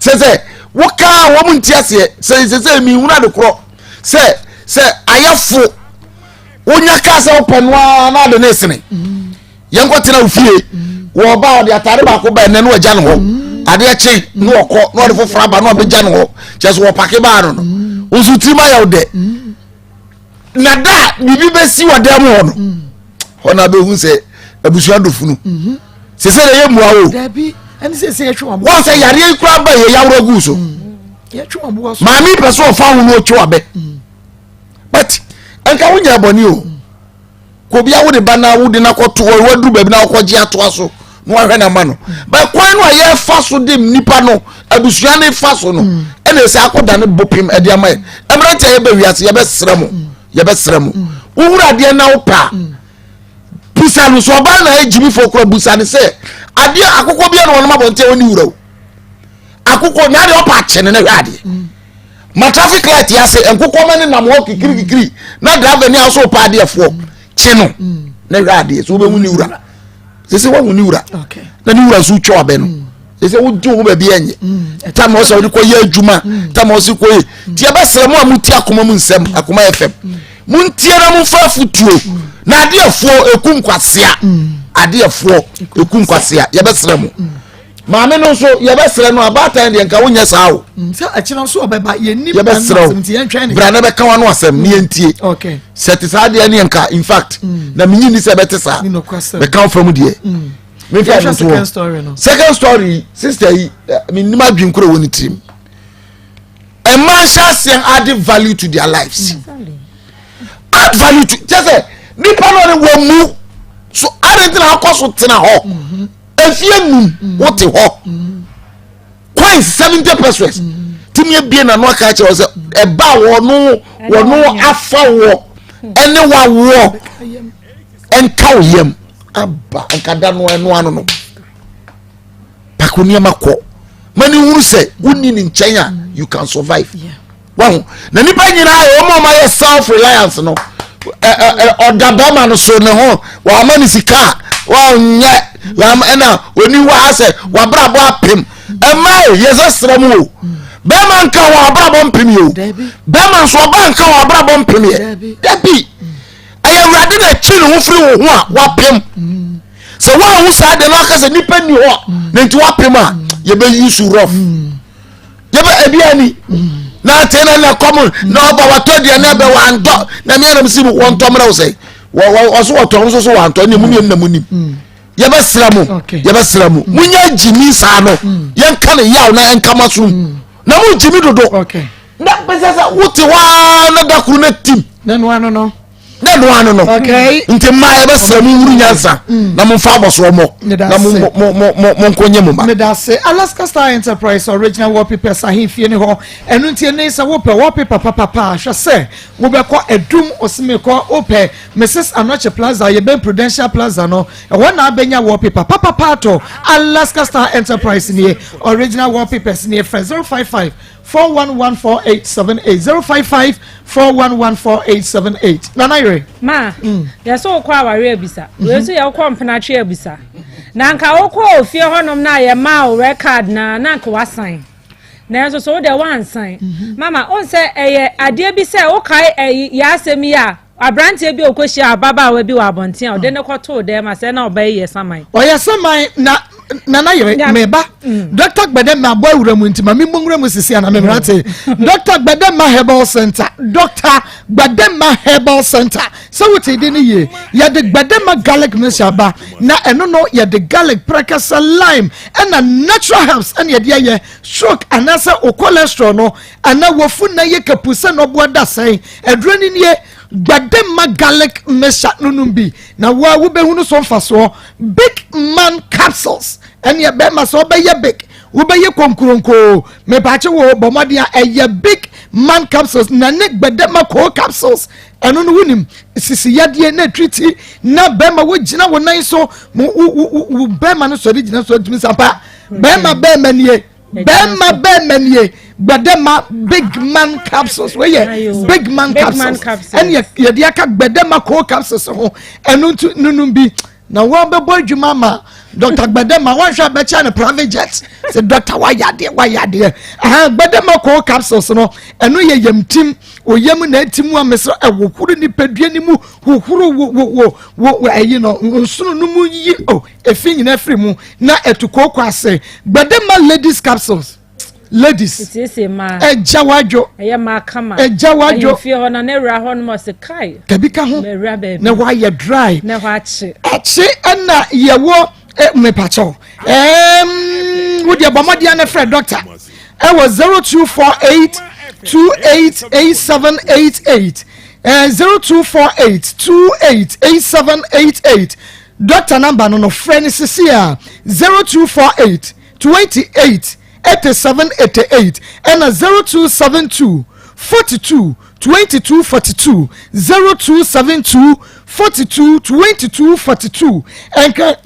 sɛ wokaa wɔn nti aseɛ sɛ sɛ sɛ mihunu ade korɔ sɛ sɛ ayɛfo wonya kaa sɛ wopɛ no ara na ade ne sene. Mm. Yɛnkɔ tena wo fie wɔ ɔba ɔde atade baako ba ɛnɛ na wagya no hɔ adeɛ kye na ɔkɔ na ɔde foforɔ aba na ɔbɛgya no hɔ kyɛ sɛ wɔpake baa no no nso tirim ayɛ wo dɛ na da a biribi bɛsi wɔ dan mu hɔ no hɔ na bɛhu sɛ abusua dɔ funu sɛ sɛ yɛ mmua o wɔn sɛ yareɛ yi koraa ba yɛ yaworɔ gu so maame pɛ sɛ ɔfa ho no ɔtwe wabɛ but nka wonyɛ bɔne o kò bi a wode ba na wode na kɔto hɔ waduru baabi na wakɔgye atoa so na wahwɛ na ma no bɛ kwan no a yɛfa so de nipa no abusua ne fa so no mm. ɛna ɛsɛ akɔda ne bopem ɛde ama yɛ mmeranteɛ a yɛbɛ wiase yɛbɛsrɛ mo mm. yɛbɛsrɛ mo mm. wohuru adeɛ na wopɛ a busa no so ɔbaa na ayɛ gyimifoɔ kora busa no sɛ adeɛ akokɔ bi a na wɔnom abɔnten a wɔne wura o akokɔ na adeɛ ɔpa akyɛ no na hwɛ adeɛ ma traffic light yɛ ase nkokɔ ma ne nam hɔ kikiri kikiri na driver ni aso pa adeɛ foɔ kye no na hwɛ adeɛ so wobɛhu ne wura sɛ sɛ woahu ne wura na ne wura nso twa wabɛ no sɛ sɛ wogye wo baabi ɛnyɛ mm. tam ɔsɛ wode kɔyɛ adwuma mm. tam ɔsɛ kɔyɛ nti ɛbɛsrɛ mo a motie akoma mu nsɛm akoma fm montie na momfa afotuo na adeɛ foɔ ɛku nkwasea adeɛ foɔ ɛku nkwasea yɛbɛsrɛ mo maame no nso yɛbɛsrɛ no abaatan deɛ nka wonyɛ saa o. Mm, sɛ akyerɛ nso ɔbɛba yɛnim yɛbɛsrɛ wo bra na bɛka wano asɛm ne yɛntie sɛ te saa deɛ ne nka in fact mm. na menyi ni sɛ ɛbɛte saa bɛka wo fam deɛ mm. Mefa no second story no. Second story sister yi menim adwene koro wɔ ne tirim. Mmaa nhyɛ aseɛ add value to their lives. Mm. Add value to kyɛ sɛ nipa no ne wɔn mu so adi ntina akɔ so tena hɔ. Mm-hmm. Efie num mm. wote hɔ. Mm. Coins 70 pesos. Tumi ebie na no aka kyerɛ sɛ ɛba wɔn wɔn afa wɔ ɛne wawoɔ. Ɛnka wo yam aba nka da no ɛno ano no pako nneɛma kɔ ma ne hunu sɛ wonni ne nkyɛn a you can survive wahu na nipa nyinaa yɛ wɔn a wɔayɛ self reliance no ɔda bɛrima no so ne ho wɔama ne sika a wɔnyɛ ɛna oni hɔ asɛ wabrabɔ apem ɛma yɛ sɛ srɛ mu o bɛrima nka wɔn abrabɔ mpem yɛ o bɛrima nso ɔba nka wɔn abrabɔ mpem yɛ dabi. Ɛyɛ Awurade na ɛtwe ne ho firi wo ho a wapem. Sɛ woanhu saa deɛ na waka sɛ nipa nni hɔ a na nti wapem a yɛbɛyi su rough. Yɛbɛ ebi ani. Na ate na na kɔm na ɔba watɔ aduane abɛ wantɔ na mmea nam si mu wɔntɔ mmerɛ wo sɛ wɔso wɔtɔ nso so wantɔ ne mu mmienu na mu nim. Yɛbɛsrɛ mo yɛbɛsrɛ mo munya gyimi saa no yɛnka ne yaw na ɛnka ma so na mo gyimi dodo. Na bɛsɛ sɛ wote hɔ ara na da koro na tim. Na ɛno ano no. Na ɛno ano no. Okay. Nti mmaa yɛbɛsrɛ mo nwuru nyansa mm. na momfa abɔsoɔ mmɔ na mo mo mo mo mo nko nye mo ma. Medase Alaska Star Enterprise original wallpapers ahemfie ne hɔ ɛno nti ɛne sɛ wopɛ wallpaper papapa hwɛ sɛ wobɛkɔ Adum Osemekɔ wopɛ Mrs Anokye Plaza yɛbɛn Prudential Plaza no ɛhɔ na abɛnya wallpaper papapa atɔ Alaska Star Enterprise nie original wallpapers nie frɛ 055 41148 78 055 41148 78 Nana Yere. Ma, mm. yɛ sɛ wokɔ aware abisa mm-hmm. wei nso yɛ wokɔ mpenatwe abisa na nka wokɔ ofie hɔnom na yɛ maa wo red card na na nka wasan nanso so wo deɛ wansan mm-hmm. mama wo sɛ ɛyɛ adeɛ bi sɛ wokae ɛyi yɛ asɛm yi a Aberanteɛ bi a ɔkɔhyiaa ababaawa bi wɔ abɔnten a ɔde no kɔtoo dɛm a sɛ na ɔbaa yi yɛ saman. Ɔyɛ saman na nana yere meba mm. Dr. Gbedemah abɔ awura mu nti ma me mmɔ nwura mu sisi ana me mmara te mm. Dr. Gbedemah Herbal Center Dr. Gbedemah Herbal Center sɛ wote de ne yie yɛde Gbedemah garlic mixture aba na ɛno no yɛde garlic prɛkɛsɛ lime ɛna natural herbs ɛna yɛde ayɛ stroke anaasɛ o cholesterol no Ana wafu na yɛ kapu sɛ nɔboa da sɛn? Aduro no nie, Gbademma garlic mixture no nom bi na wo a wobɛhunu so mfasoɔ. Big man capsules ɛneɛ bɛrima sɛ wobɛyɛ big wobɛyɛ konkuronkoo mepaakye wo bɔ mmɔden a ɛyɛ big man capsules na ne Gbademma koo capsules ɛno no wonim sisi yadeɛ na triti na bɛrima wogyina wo nan so wo wo wo bɛrima no sɔre gyina so ntumi sampa bɛrima bɛrima nie. Bɛrima bɛrima nie gbɛdɛma big man capsules wei yɛ big man capsules ɛne yɛde aka gbɛdɛma cold capsules ho ɛno nso nunum bi na wɔn bɛbɔ adwuma ma dr gbɛdɛma wɔn ahwɛ abɛkyɛ no private jet sɛ dr wayɛ adeɛ wayɛ adeɛ ahan gbɛdɛma cold capsules no ɛno yɛ yam tim oyam na eti mu amesrɛ ɛwɔ horo nipadua ne mu hohoro wo wo wo wo ɛyi no nsono no mu yi o. Efi nyinaa firi mu na ɛto kooko ase. Gbadema ladies capsules. Ladies. Esiesie mmaa. Ɛgya wadwo. Ɛyɛ mmaa kama. Ɛgya wadwo. Ahemfie hɔ na n'awura hɔ nom ɔse kai. Kabi ka ho. Mewura baabi. Na hɔ ayɛ dry. Na hɔ akye. Akye ɛna yɛwɔ eh, mepakyɛw. Ɛɛm wo deɛ bɔ mmɔden na frɛ doctor ɛwɔ 0248 288788 eh, 0248 288788 Doctor number no no frɛ no sisi a 0248 28 87 88 ɛna 0272 42 22 42 0272 42 22 42 ɛnka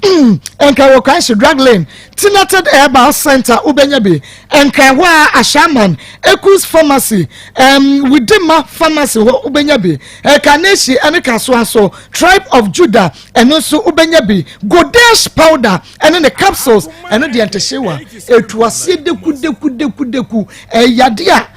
ɛnka wɔ kwan so drug lane Tinated Herbal Center wobɛnya bi ɛnka hɔ a Ashaman Ekus Pharmacy Widima Pharmacy hɔ wobɛnya bi Ɛkanehyi ɛne Kasoa so Tribe of Judah, ɛno nso wobɛnya bi. Godesh powder ɛne ne capsules, ɛno deɛ ntehyewa, ɛtu aseɛ deku deku deku deku. Ɛyade a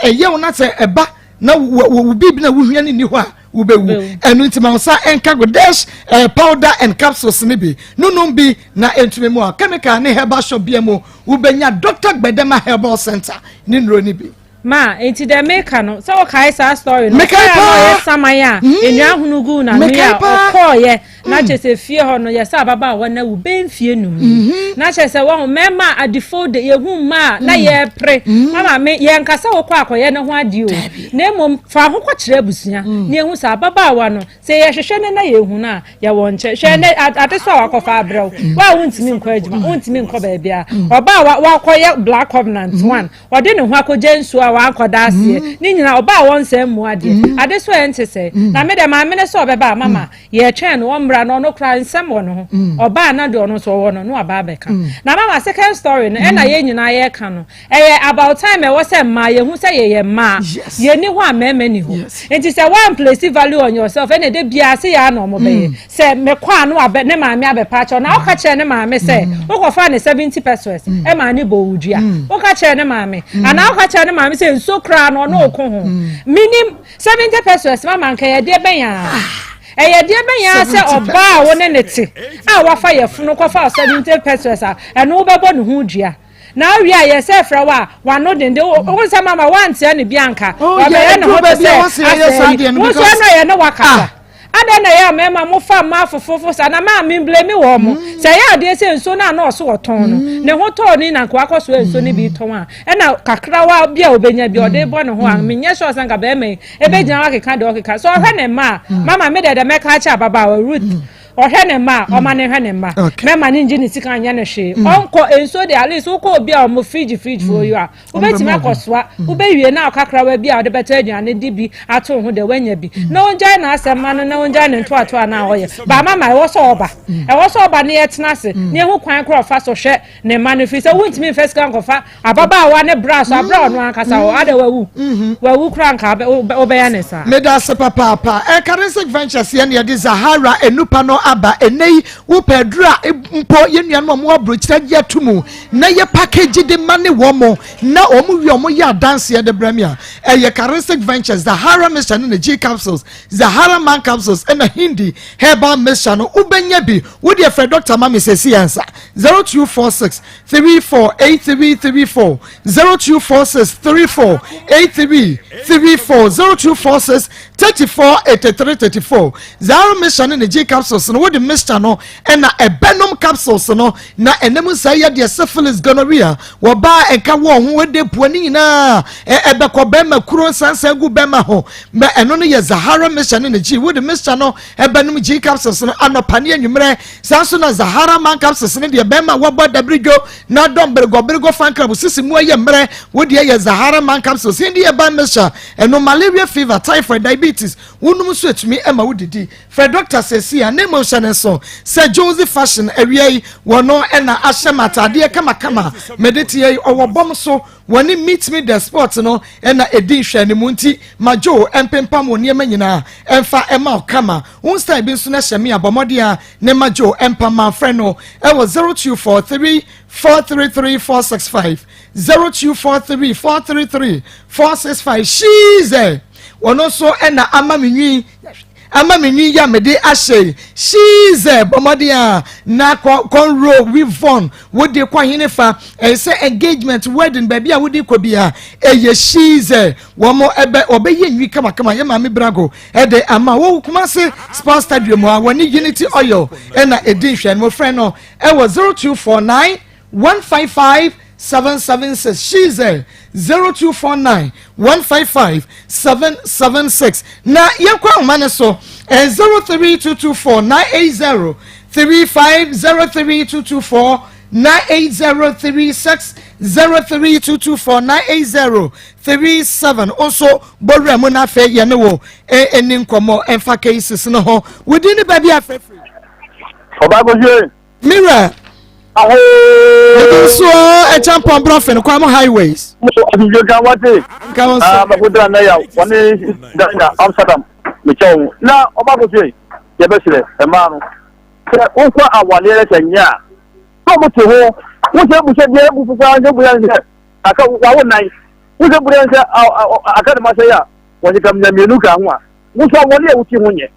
ɛyɛ wo na sɛ ɛba na wo biribi na wohia no nni hɔ a wobɛwu. Ɛno nti ma wo nsa ɛnka Godesh powder and capsules no bi. Nonom bi na ɛntumi mu a chemical ne herbal shop bia mu wobɛnya Dr. Gbedema Herbal Center ne nnuro no bi. Ma, enti dɛ meka no, sɛ wokae saa story no, Mekae ɔkɔe a na paa. ɔyɛ saman a nnua ahono guu n'ano yi Mekae a paa. ɔkɔɔeɛ Na kyerɛ sɛ fie hɔ no yɛsɛ ababaawa no awu bɛyɛ mfie num ni. Na kyerɛ sɛ wɔn mmarima a adefo de yɛhu mmaa a na yɛrepere. Mama me yɛnkasa wokɔ akɔyɛ ne ho adeɛ o. Na mmom fa ho kɔkyerɛ abusua na yɛhu sɛ ababaawa no sɛ yɛhwehwɛ no na yɛhu no a yɛwɔ nkyɛn. Hwɛ nɛ ade so a wakɔfa abrɛ wo. Wo a wontumi nkɔ adwuma, wontumi nkɔ baabiara. Ɔbaa a wakɔyɛ Black Covenant one Ɔde ne ho akɔgya nsuo a wankɔda aseɛ mm. ne nyinaa ɔbaa wɔn nsɛm mu adeɛ mm. ade so ɛnte sɛ mm. na me deɛ maame ne sɛ ɔbɛba a mama yɛtwɛn no ɔmmra no ɔno koraa nsɛm wɔ ne ho ɔbaa na deɛ ɔno nso ɔwɔ no na waba abɛka na mama second story no ɛna yɛn nyinaa yɛka no ɛyɛ about time ɛwɔ sɛ mmaa yɛhu sɛ yɛyɛ mmaa yɛni hɔ a mmarima ni hɔ nti sɛ wɔn place value on yourself ɛna ɛde biara se yɛ ana ɔmo bɛyɛ Sɛ mekɔ a na wabɛ ne maame abɛpa akyɛw na woka kyerɛ ne maame sɛ mm. wokɔfa ne 70 pesos mm. ɛma ne bɔ wo dua mm. woka kyerɛ ne maame anaa woka kyerɛ ne maame sɛ nsuo koraa no ɔno ɔko ho minim 70 pesos mama nka yɛdeɛ bɛn a ah. ɛyɛ deɛ bɛn a sɛ ɔbaa a wo ne ne te a wafa yɛfunu kɔfa 70 pesos a ɛno wobɛbɔ ne ho dua na awie a yɛsɛ frɛ wo a wano dende wo sɛ mama woantea ne bi anka oh, ɔbɛyɛ ne ho te sɛ asɛ yi wo nso ɛno yɛ ne wakasa ah. Adɛn na ɛyɛ a mmarima mofa mmaa fofofo saa na maa me blame wɔn mo sɛ ɛyɛ adeɛ sɛ nsuo no a na ɔso ɔtɔn no ne ho tɔɔ ne na nka wakɔ so nsuo no bi tɔn a ɛna kakrawa bi a ɔbɛnya bi ɔde bɔ ne ho a menyɛ sure sɛ nka bɛrima yi ɛbɛgyina hɔ akeka deɛ ɔkeka sɛ ɔhwɛ ne mma a mama me deɛ deɛ mɛka akyɛ ababaawa Ruth ɔhwɛ ne mma a ɔma ne hwɛ ne mma mɛma ne ngye ne sika nyɛ ne hwee ɔnkɔ nsuo deɛ at least wokɔ obi a ɔmo fridge fridge foɔ yi a Wobɛtumi akɔsoa, wobɛwie na ɔkakrawa bi a wode bɛtɔ aduane de bi ato wo ho deɛ woanya bi. Na ɔngyae n'asɛm ma no na ɔngyae ne ntoatoa no a ɔyɛ. Ba mama ɛwɔ sɛ ɔba. Ɛwɔ sɛ ɔba na yɛtena ase na yɛhu kwan korɔ ɔfa so hwɛ ne mma no firi sɛ wontumi mfa sika nkɔfa ababaawa ne bra so abrɛ ɔno ankasa hɔ. Adɛ wawu? Wawu koraa nka wobɛyɛ ne saa. Meda ase papaapa. Ɛkarensic Ventures yɛ na yɛde Zahara Enupa no aba ɛnɛ yi. Wopɛ aduru a mpo yɛn nuanom a wɔwɔ aburokyire agye ato mu na yɛ package de ma ne wɔn mo na wɔn wie wɔn yɛ adanseɛ de brɛ me a ɛyɛ Charistic Ventures Zahara mixture ne ne G capsules Zahara man capsules ɛna Hindi herbal mixture no wobɛnya bi wodeɛ frɛ doctor ma me sɛsi ansa 0246 348334 0246 348334 0246 34 83 34 Zaro mixture ne ne G capsules no wode mixture no ɛna ɛbɛnom capsules no na ɛnam nsa yɛ deɛ syphilis gonorrhea wɔbaa ɛnka wɔn ho ɛde pua ne nyinaa ɛbɛkɔ bɛrima kuro nsansan gu bɛrima ho mɛ ɛno no yɛ Zahara mixture ne ne G wode mixture no ɛbɛnom G capsules no anɔpa ne anwummerɛ saa nso na Zahara man capsules no deɛ bɛrima wɔbɔ dabirigyo na dɔm beregɔberegɔ fankrab sisi mu ayɛ mmerɛ wodeɛ yɛ Zahara man capsules yɛn de yɛ ban mixture ɛno malaria fever typhoid diabetes Wonom nso etumi ma wodidi. Frɛ dɔkta seesei a na mmom hyɛ no nso sɛ Josie Fashion awia yi wɔno na ahyɛ me ataadeɛ kamakama mede teɛ yi. Ɔwɔ bɔm so wɔne Meet Me The Sport no na edi nhwɛanimu nti ma Joe mpempam wo nneɛma nyinaa mfa mma wo kama. Wo style bi nso na hyɛ me a bɔ mmɔden a ne ma Joe mpam ma frɛ no wɔ 0243 433 465 0243 433 465 She's there. Ɔno nso na ama me nwi ama me nwi yɛ mede ahyɛ yi shiizɛ bɔ mmɔden a na kɔ kɔnro weavon wode kɔ hene fa ɛyɛ sɛ engagement wedding baabi a wode kɔ bia ɛyɛ shiizɛ wɔn ɛbɛ wɔbɛyɛ nwi kamakama yɛ maame brago ɛde ama wɔ Kumasi sports stadium a wɔne Unity Oil ɛna ɛdi nhwɛ no frɛ no ɛwɔ 0249 155 776 Shizel 0249 155 776 Na yɛnkɔ ahoma no so eh, 03224 980 35 03224 98036 03224 980 37 nso bɔwura mu na afei yɛne wo ɛni eh, nkɔmmɔ ɛmfa cases no ho wodin ne baabi afɛfiri ɔbaakohwie Me wura. Ahoo. Ebi nso ɛkyampɔn brɔfin kwan mu highways. Mo asomdwe nka wate. Nka wɔn so. Ah, mako dra na ya wɔne Ghana Amsterdam mekyɛ wo na ɔba ko se yɛbɛsrɛ mmaa no sɛ wokɔ awareɛ no sɛ nyɛ a na ɔmo te ho wo sɛ bu sɛ deɛ ebu fufuo sɛ bu sɛ aka wawo nan wo sɛ bu sɛ aka ne ma sɛ yɛ a wɔde kam nya mmienu ka ho a wo sɛ wɔne a wote ho nyɛ.